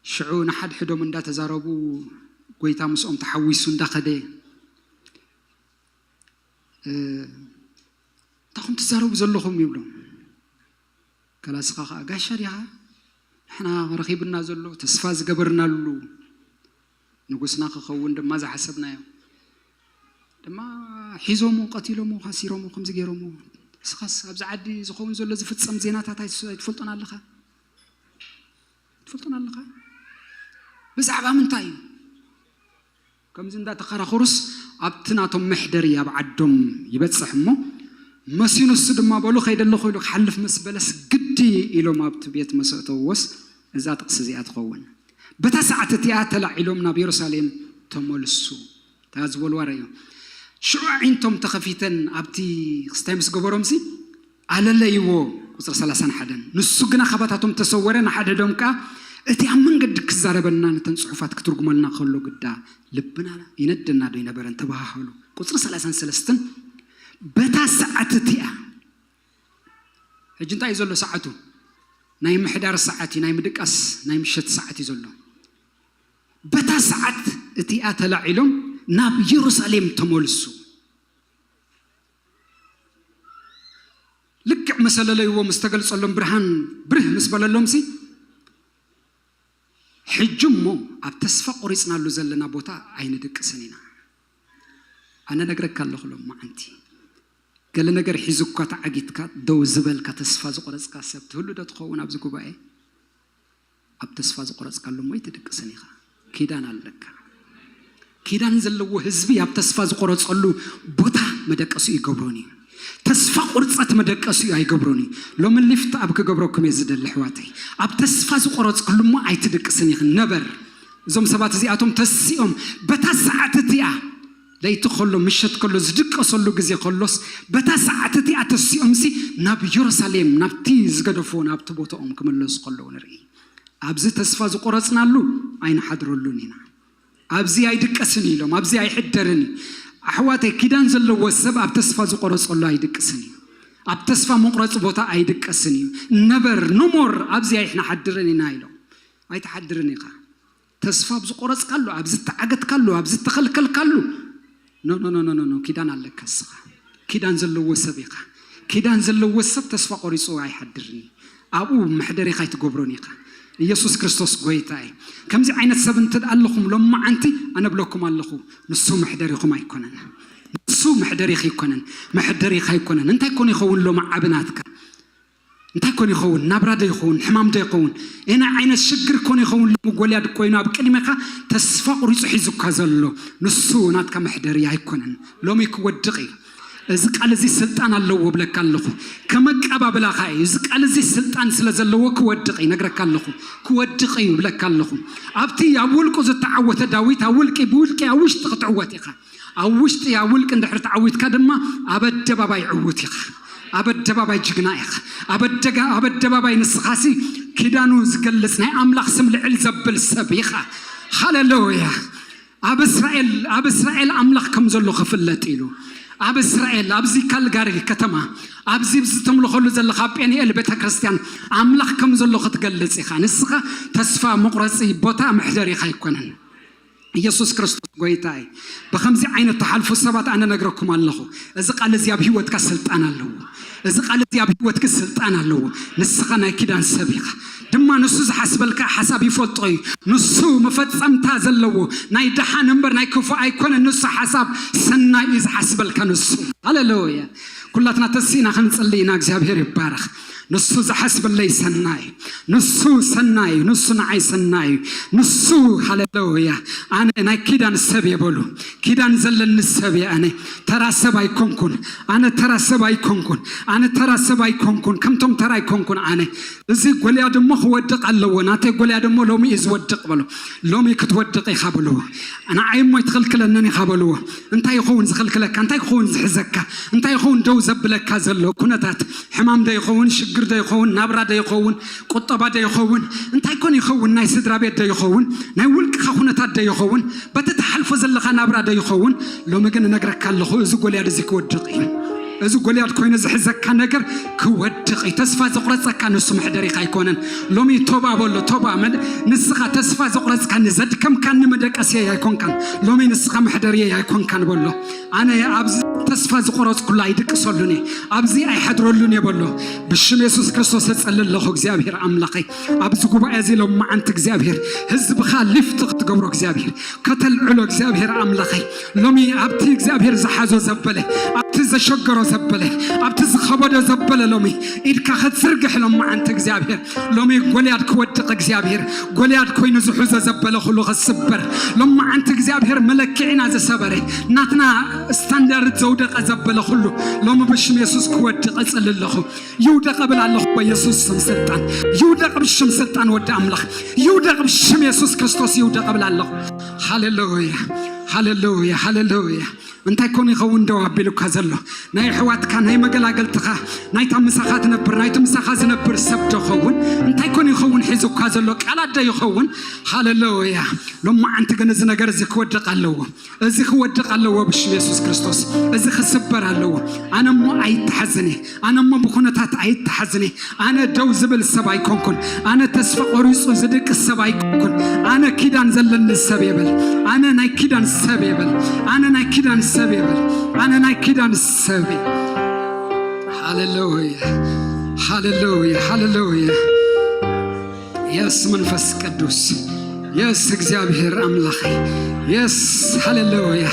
ሽዑ ንሓድሕዶም እንዳተዛረቡ፣ ጎይታ ምስኦም ተሓዊሱ እንዳኸደ፣ እ፣ "እንታይ ትዛረቡ ዘለኹም?" ይብሎም። ከላስኻ ኸዓ፣ "ጋሻ ዲኻ ንሕና ረኺብና ዘሎ፣ ተስፋ ዝገበርናሉ፣ ንጉስና ክኸውን ድማ ዝሓሰብናዮ?" ድማ ሒዞሞ፣ ቀቲሎሞ፣ ካሲሮሞ፣ ከምዚ ገይሮሞ። ንስኻስ ኣብዚ ዓዲ ዝኸውን ዘሎ ዝፍጸም ዜናታት ኣይትስ-፣ ኣይትፈልጦን ኣለኻ? ትፈልጦን ኣለኻ? ብዛዕባ ምንታይ እዩ? ከምዚ እንዳተኸራኸሩስ ኣብቲ ናቶም መሕደሪ ኣብ ዓዶም ይበጽሕ እሞ፣ መሲኑ እሱ ድማ በሉ ከይደ ኣለኹ ኢሉ ክሓልፍ ምስ በለስ ግዲ ኢሎም ኣብቲ ቤት መሰእተውዎስ እዛ ጥቕሲ እዚኣ ትኸውን። በታ ሰዓት እቲኣ ተላዒሎም ናብ የሩሳሌም ተመልሱ። እታ ዝበልዋ ረእዩ። ሽዑ ኣዒንቶም ተኸፊተን ኣብቲ ክስታይ ምስ ገበሮምሲ ኣለለይዎ። ቁጽሪ ሰላሳን ሓደን። ንሱ ግና ካባታቶም ተሰወረ፣ ንሓድሕዶም ከኣ፣ "እቲ ኣብ መንገዲ ክዛረበና፣ ነተን ጽሑፋት ክትርጉመልና ከሎ ግዳ ልብና ይነደና ዶ ይነበረን?" ተባሃሃሉ። ቁጽሪ ሰላሳን ሰለስተን። በታ ሰዓት እቲኣ፣ ሕጂ እንታይ እዩ ዘሎ ሰዓቱ? ናይ ምሕዳር ሰዓት እዩ፣ ናይ ምድቃስ፣ ናይ ምሸት ሰዓት እዩ ዘሎ። በታ ሰዓት እቲኣ ተላዒሎም ናብ የሩሳሌም ተመልሱ። ልክዕ መሰለለይዎ ምስ ተገልጸሎም፣ ብርሃን ብርህ ምስ በለሎምሲ፣ "ሕጂ እሞ ኣብ ተስፋ ቆሪጽናሉ ዘለና ቦታ ኣይንድቅስን ኢና። ኣነ ነግረካ ኣለኹ፣ ሎማዓንቲ ገለ ነገር ሒዙ እኳ ተዓጊትካ ደው ዝበልካ፣ ተስፋ ዝቆረጽካ ሰብ ትህሉ ዶ ትኸውን ኣብዚ ጉባኤ?" ኣብ ተስፋ ዝቆረጽካሉ እሞ ኣይትድቅስን ኢኻ። ኪዳን ኣለካ። ኪዳን ዘለዎ ህዝቢ ኣብ ተስፋ ዝቆረጸሉ ቦታ መደቀሱ ይገብሮን እዩ። ተስፋ ቁርጸት መደቀሱ እዩ ኣይገብሮን እዩ። ሎሚ ሊፍት ኣብ ክገብረኩም እየ ዝደሊ ኣሕዋተይ። ኣብ ተስፋ ዝቆረጽካሉ እሞ ኣይትድቅስን ኢኺ። ነበር። እዞም ሰባት እዚኣቶም ተሲኦም በታ ሰዓት እቲኣ፣ ለይቲ ከሎ ምሸት ከሎ ዝድቀሰሉ ግዜ ከሎስ፣ በታ ሰዓት እቲኣ ተሲኦምሲ ናብ የሩሳሌም፣ ናብቲ ዝገደፍዎ ናብቲ ቦታኦም ክምለሱ ከለዉ ንርኢ። ኣብዚ ተስፋ ዝቆረጽናሉ ኣይንሓድረሉን ኢና። ኣብዚ ኣይድቀስን እዩ ኢሎም፣ ኣብዚ ኣይሕደርን እዩ። ኣሕዋተይ፣ ኪዳን ዘለዎ ሰብ ኣብ ተስፋ ዝቆረጸሉ ኣይድቅስን እዩ። ኣብ ተስፋ መቁረጺ ቦታ ኣይድቀስን እዩ። ነበር፣ ኖሞር፣ ኣብዚ ኣይንሓድርን ኢና ኢሎም። ኣይትሓድርን ኢኻ። ተስፋ ኣብ ዝቆረጽካሉ፣ ኣብ ዝተዓገትካሉ፣ ኣብ ዝተኸልከልካሉ፣ ኖ፣ ኖ፣ ኖ፣ ኖ፣ ኖ፣ ኖ፣ ኪዳን ኣለካ እስኻ። ኪዳን ዘለዎ ሰብ ኢኻ። ኪዳን ዘለዎ ሰብ ተስፋ ቆሪጹ ኣይሓድርን እዩ። ኣብኡ መሕደሪኻ ኣይትገብሮን ኢኻ። ኢየሱስ ክርስቶስ ጎይታ እዩ። ከምዚ ዓይነት ሰብ እንተ ደኣ ኣለኹም ሎማዓንቲ፣ ኣነ እብለኩም ኣለኹ፣ ንሱ መሕደሪኹም ኣይኮነን። ንሱ መሕደሪኻ ኣይኮነን፣ መሕደሪኻ ኣይኮነን። እንታይ ኮን ይኸውን ሎሚ ዓቢ ናትካ? እንታይ ኮን ይኸውን? ናብራ ዶ ይኸውን? ሕማም ዶ ይኸውን? ኤና ዓይነት ሽግር ኮን ይኸውን? ሎሚ ጎልያድ ኮይኑ ኣብ ቅድሜኻ ተስፋ ቁሪጹ ሒዙካ ዘሎ፣ ንሱ ናትካ መሕደሪ ኣይኮነን። ሎሚ ክወድቕ እዩ። እዚ ቃል እዚ ስልጣን ኣለዎ እብለካ ኣለኹ። ከመቃባብላኻ እዩ። እዚ ቃል እዚ ስልጣን ስለ ዘለዎ ክወድቕ እዩ፣ ነግረካ ኣለኹ። ክወድቕ እዩ እብለካ ኣለኹ። ኣብቲ ኣብ ውልቁ ዝተዓወተ ዳዊት፣ ኣብ ውልቂ፣ ብውልቂ ኣብ ውሽጢ ክትዕወት ኢኻ። ኣብ ውሽጢ ኣብ ውልቂ እንድሕር ተዓዊትካ ድማ ኣብ ኣደባባይ ዕዉት ኢኻ። ኣብ ኣደባባይ ጅግና ኢኻ። ኣብ ኣደጋ-፣ ኣብ ኣደባባይ ንስኻሲ ኪዳኑ ዝገልጽ ናይ ኣምላኽ ስም ልዕል ዘብል ሰብ ኢኻ። ሃሌሉያ። ኣብ እስራኤል፣ ኣብ እስራኤል ኣምላኽ ከም ዘሎ ክፍለጥ ኢሉ። ኣብ እስራኤል፣ ኣብዚ ካልጋሪ ከተማ፣ ኣብዚ፣ ኣብዚ ተምልኸሉ ዘለኻ ጴንኤል ቤተ ክርስቲያን ኣምላኽ ከም ዘሎ ክትገልጽ ኢኻ። ንስኻ ተስፋ መቑረጺ ቦታ መሕደሪኻ ኣይኮነን። ኢየሱስ ክርስቶስ ጎይታ እዩ። ብኸምዚ ዓይነት ተሓልፉ ሰባት ኣነ ነግረኩም ኣለኹ። እዚ ቃል እዚ ኣብ ህይወትካ ስልጣን ኣለዎ። እዚ ቃል እዚ ኣብ ህይወትኪ ስልጣን ኣለዎ። ንስኻ ናይ ኪዳን ሰብ ኢኻ። ድማ ንሱ ዝሓስበልካ ሓሳብ ይፈልጦ እዩ። ንሱ መፈጸምታ ዘለዎ ናይ ደሓን እምበር ናይ ክፉእ ኣይኮነን። ንሱ ሓሳብ ሰናይ እዩ ዝሓስበልካ ንሱ። ሃሌሉያ። ኩላትና ተሲእና ክንጽሊ ኢና። እግዚኣብሔር ይባረኽ። ንሱ ዝሓስበለይ ሰናይ፣ ንሱ ሰናይ፣ ንሱ ንዓይ ሰናይ፣ ንሱ፣ ሃሌሉያ። ኣነ ናይ ኪዳን ሰብ እየ በሉ። ኪዳን ዘለኒ ሰብ እየ ኣነ። ተራ ሰብ ኣይኮንኩን። ኣነ ተራ ሰብ ኣይኮንኩን። ኣነ ተራ ሰብ ኣይኮንኩን። ከምቶም ተራ ኣይኮንኩን ኣነ። እዚ ጎልያድ እሞ ክወድቕ ኣለዎ። ናተይ ጎልያድ እሞ ሎሚ እዩ ዝወድቕ በሉ። ሎሚ ክትወድቕ ኢኻ በልዎ። ንዓይ እሞ ኣይትኽልክለንን ኢኻ በልዎ። እንታይ ይኸውን ዝኽልክለካ? እንታይ ክኸውን ዝሕዘካ? እንታይ ይኸውን ደው ዘብለካ ዘሎ? ኩነታት ሕማም ዶ ይኸውን? ሽግር ዶ ይኸውን? ናብራ ዶ ይኸውን? ቁጠባ ዶ ይኸውን? እንታይ ኮን ይኸውን? ናይ ስድራ ቤት ዶ ይኸውን? ናይ ውልቅኻ ኩነታት ዶ ይኸውን? በቲ ትሓልፎ ዘለኻ ናብራ ዶ ይኸውን? ሎሚ ግን እነግረካ ኣለኹ፣ እዚ ጎልያድ እዚ ክወድቕ እዩ። እዚ ጎልያድ ኮይኑ ዝሕዘካ ነገር ክወድቕ እዩ። ተስፋ ዘቑረጸካ ንሱ መሕደሪኻ ኣይኮነን። ሎሚ ቶባ በሎ፣ ቶባ መን-፣ ንስኻ ተስፋ ዘቑረጽካኒ፣ ዘድከምካኒ መደቀስየይ ኣይኮንካን። ሎሚ ንስኻ መሕደሪየይ ኣይኮንካን በሎ። ኣነ ኣብዚ ተስፋ ዝቆረጽኩሉ ኣይድቅሰሉን እየ፣ ኣብዚ ኣይሓድረሉን እየ በሎ። ብሽም የሱስ ክርስቶስ እጸሊ ኣለኹ እግዚኣብሔር ኣምላኸይ፣ ኣብዚ ጉባኤ እዚ ሎማዓንቲ እግዚኣብሔር ህዝብኻ ሊፍት ክትገብሮ እግዚኣብሔር ከተልዕሎ እግዚኣብሔር ኣምላኸይ፣ ሎሚ ኣብቲ እግዚኣብሔር ዝሓዞ ዘበለ፣ ኣብቲ ዘሸገሮ ዘበለ፣ ኣብቲ ዝኸበዶ ዘበለ ሎሚ ኢድካ ክትዝርግሕ ሎማዓንቲ እግዚኣብሔር፣ ሎሚ ጎልያድ ክወድቕ እግዚኣብሔር፣ ጎልያድ ኮይኑ ዝሕዞ ዘበለ ኩሉ ክስበር፣ ሎማዓንቲ እግዚኣብሔር መለክዒና ዝሰበረ፣ ናትና ስታንዳርድ ዘውደቐ ዘበለ ኩሉ ሎሚ ብሽም የሱስ ክወድቕ እጽሊ ኣለኹ። ይውደቕ እብል ኣለኹ በየሱስ ስም ስልጣን። ይውደቕ ብሽም ስልጣን ወዲ ኣምላኽ። ይውደቕ ብሽም የሱስ ክርስቶስ ይውደቕ እብል ኣለኹ። ሃሌሉያ፣ ሃሌሉያ፣ ሃሌሉያ። እንታይ ኮን ይኸውን ደው ኣቢሉካ ዘሎ? ናይ ኣሕዋትካ፣ ናይ መገላገልትኻ፣ ናይታ ምሳኻ ትነብር፣ ናይቲ ምሳኻ ዝነብር ሰብ ዶ ኸውን? እንታይ ኮን ይኸውን ሒዙካ ዘሎ? ቃላት ዶ ይኸውን? ሃሌሉያ። ሎማዓንቲ ግን እዚ ነገር እዚ ክወድቕ ኣለዎ። እዚ ክወድቕ ኣለዎ ብሽም የሱስ ክርስቶስ። እዚ ክስበር ኣለዎ። ኣነ እሞ ኣይተሓዝን እየ። ኣነ እሞ ብኩነታት ኣይተሓዝን እየ። ኣነ ደው ዝብል ሰብ ኣይኮንኩን። ኣነ ተስፋ ቆሪጹ ዝድቅስ ሰብ ኣይኮንኩን። ኣነ ኪዳን ዘለኒ ሰብ እየ በል። ኣነ ናይ ኪዳን ሰብ እየ በል። ኣነ ናይ ኪዳን ሰብ እየ በል። ኣነ ናይ ኪዳን ሰብ እየ። ሃሌሉያ፣ ሃሌሉያ፣ ሃሌሉያ። የስ መንፈስ ቅዱስ፣ የስ እግዚኣብሔር ኣምላኸይ፣ የስ ሃሌሉያ።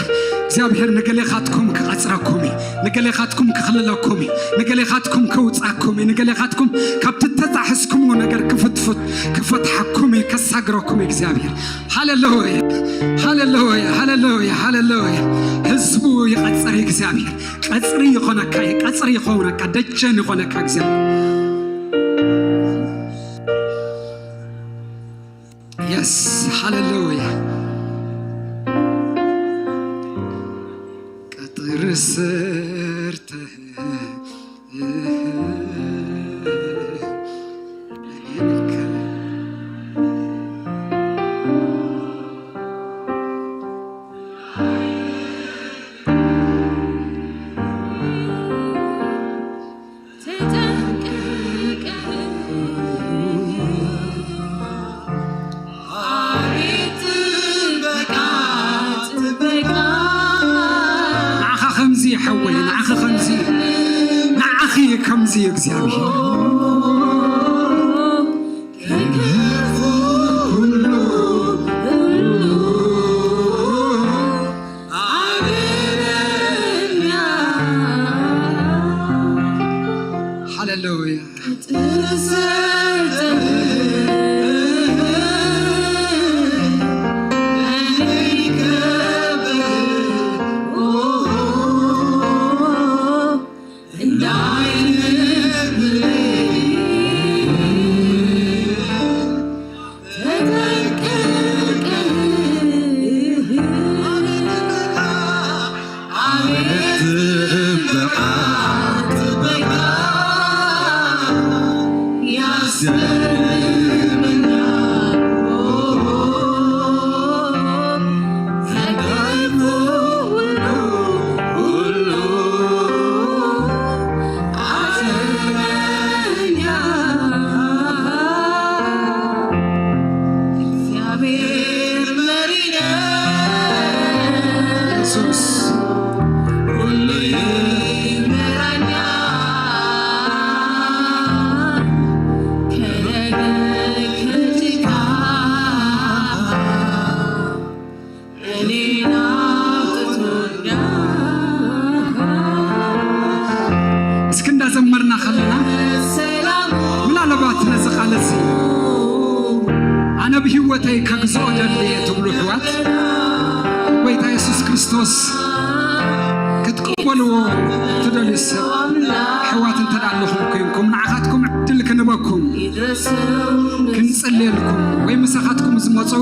እግዚኣብሔር ንገሌኻትኩም ክቐጽረኩም እዩ፣ ንገሌኻትኩም ክኽልለኩም እዩ፣ ንገሌኻትኩም ከውጻኩም እዩ፣ ንገሌኻትኩም ካብቲ ተጣሕስኩምዎ ነገር ክፍትፍት፣ ክፈትሓኩም እዩ፣ ከሳግረኩም እዩ እግዚኣብሔር። ሃሌሉያ፣ ሃሌሉያ፣ ሃሌሉያ፣ ሃሌሉያ። ህዝቡ ይቐጽር እዩ እግዚኣብሔር። ቀጽሪ ይኾነካ እዩ፣ ቀጽሪ ይኾነካ፣ ደጀን ይኾነካ እግዚኣብሔር። የስ፣ ሃሌሉያ። ቀጥሪ ሰርተህ ንዓኻ ከምዚ እዩ ሓወይ፣ ንዓኻ ከምዚ እዩ፣ ንዓኺ ከምዚ እዩ እግዚኣብሔር። መሪና ኢየሱስ ሁሉ ይመራኛል። ከነገር ከጭቃ እኔን አውጥቶኛል። እስኪ እንዳዘመርና ከለና ምናልባት ነዚ ቃል እዚ ኣነ ብህይወተይ ከግዝኦ ደሊ እየ ትብሉ ኣሕዋት፣ ጎይታ የሱስ ክርስቶስ ክትቅበልዎ ትደልዩ ሰብ ኣሕዋት እንተ ደኣ ኣለኹም ኮይንኩም፣ ንዓኻትኩም ዕድል ክንበኩም፣ ክንጽልየልኩም ወይ ምሳኻትኩም ዝመጹ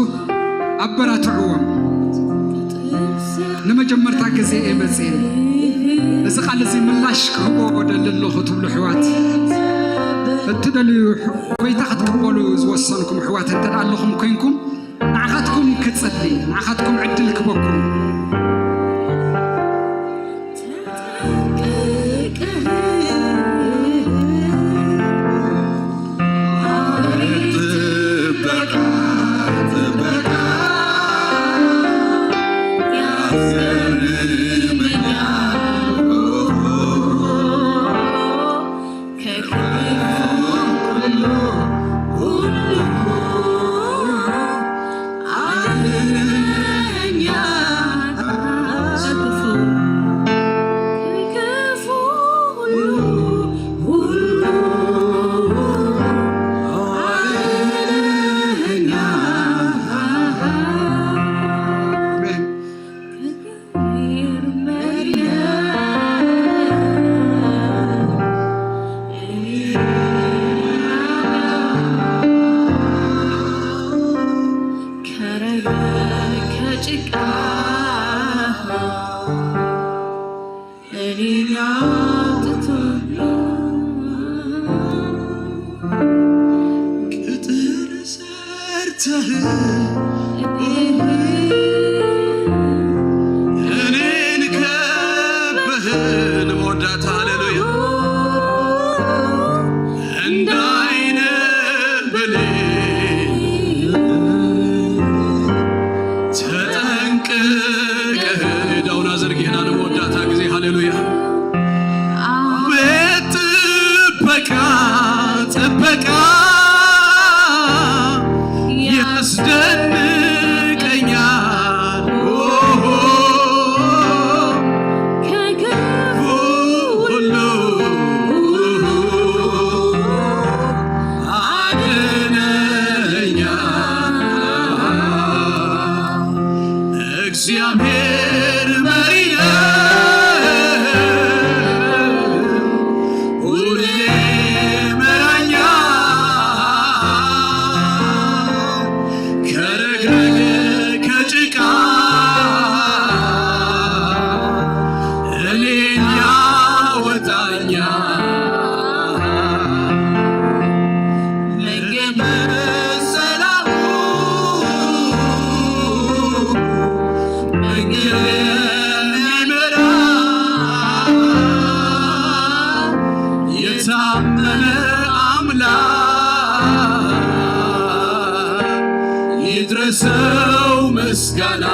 ኣበራትዕዎም። ንመጀመርታ ግዜ እየ መጽየ። እዚ ቃል እዚ ምላሽ ክህቦ ደሊ ኣለኹ ትብሉ ኣሕዋት፣ እትደልዩ ጎይታ ክትቅበሉ ዝወሰንኩም ኣሕዋት እንተ ደኣ ኣለኹም ኮይንኩም፣ ንዓኻትኩም ክጽሊ፣ ንዓኻትኩም ዕድል ክበኩም። ቅጥር ሰርተህ እኔን ከበህን መወዳት ሃሌሉያ እንዳይነ ብሌን ተጠንቅቀህ ዳውና ዘርጊህና ንመወዳታ ግዜ ሃሌሉያ ቤት ጥበቃ ጥበቃ ያስደንቀኛል። ኦሆ፣ ከክፉ ሁሉ አድነኛል። እግዚአብሔር መሪ ነው፣ ሁሌ መራኛ፣ ከረግረግ ከጭቃ እኔን ያወጣኛል። መንገድ ሰላሙ መንገድ የሚመራ የታመነ አምላክ ይድረሰው ምስጋና።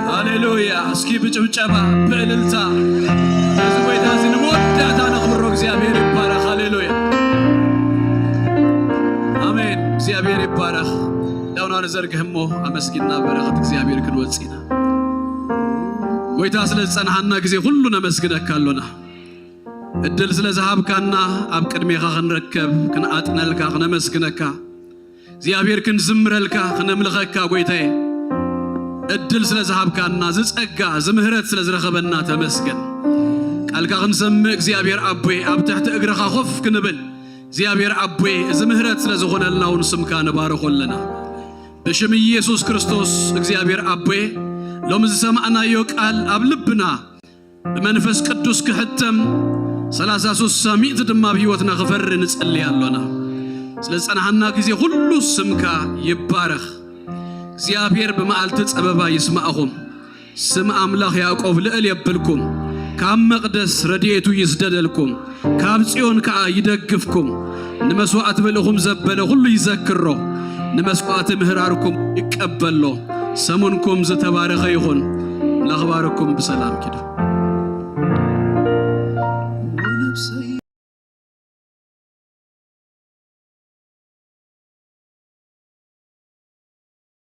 ሃሌሉያ። እስኪ ብጭብጨባ ብእልልታ እዚ ጎይታ እዚ ንመወዳእታ ነኽብሮ። እግዚኣብሔር ይባረኽ። ሃሌሉያ። ኣሜን። እግዚኣብሔር ይባረኽ። ዳውና ንዘርግህ እሞ ኣመስጊንና በረኸት እግዚኣብሔር ክንወጽእ ኢና። ጎይታ ስለ ዝጸንሓና ግዜ ኩሉ ነመስግነካ ኣሎና። እድል ስለ ዝሃብካና ኣብ ቅድሜኻ ክንርከብ፣ ክንኣጥነልካ፣ ክነመስግነካ፣ እግዚኣብሔር ክንዝምረልካ፣ ክነምልኸካ ጎይታዬ፣ እድል ስለ ዝሃብካና፣ ዝጸጋ ዝምህረት ስለ ዝረኸበና ተመስገን። ቃልካ ክንሰምዕ እግዚኣብሔር ኣቦይ፣ ኣብ ትሕቲ እግርኻ ኮፍ ክንብል እግዚኣብሔር ኣቦይ፣ እዚ ምህረት ስለ ዝኾነልና እውን ስምካ ንባርኾ ኣለና። ብሽም ኢየሱስ ክርስቶስ እግዚኣብሔር ኣቦይ፣ ሎሚ ዝሰማዕናዮ ቃል ኣብ ልብና ብመንፈስ ቅዱስ ክሕተም፣ ሰላሳ፣ ስሳ፣ ሚእቲ ድማ ኣብ ህይወትና ክፈሪ ንጸሊ ኣሎና። ስለ ዝጸናሓና ግዜ ኩሉ ስምካ ይባረኽ። እግዚኣብሔር ብመዓልቲ ጸበባ ይስማዕኹም። ስም ኣምላኽ ያዕቆብ ልዕል የብልኩም። ካብ መቕደስ ረድኤቱ ይስደደልኩም፣ ካብ ጽዮን ከኣ ይደግፍኩም። ንመስዋዕቲ ብልኹም ዘበለ ኩሉ ይዘክሮ፣ ንመስዋዕቲ ምህራርኩም ይቀበሎ። ሰሙንኩም ዝተባረኸ ይኹን። ላኽባርኩም ብሰላም ኪዱ።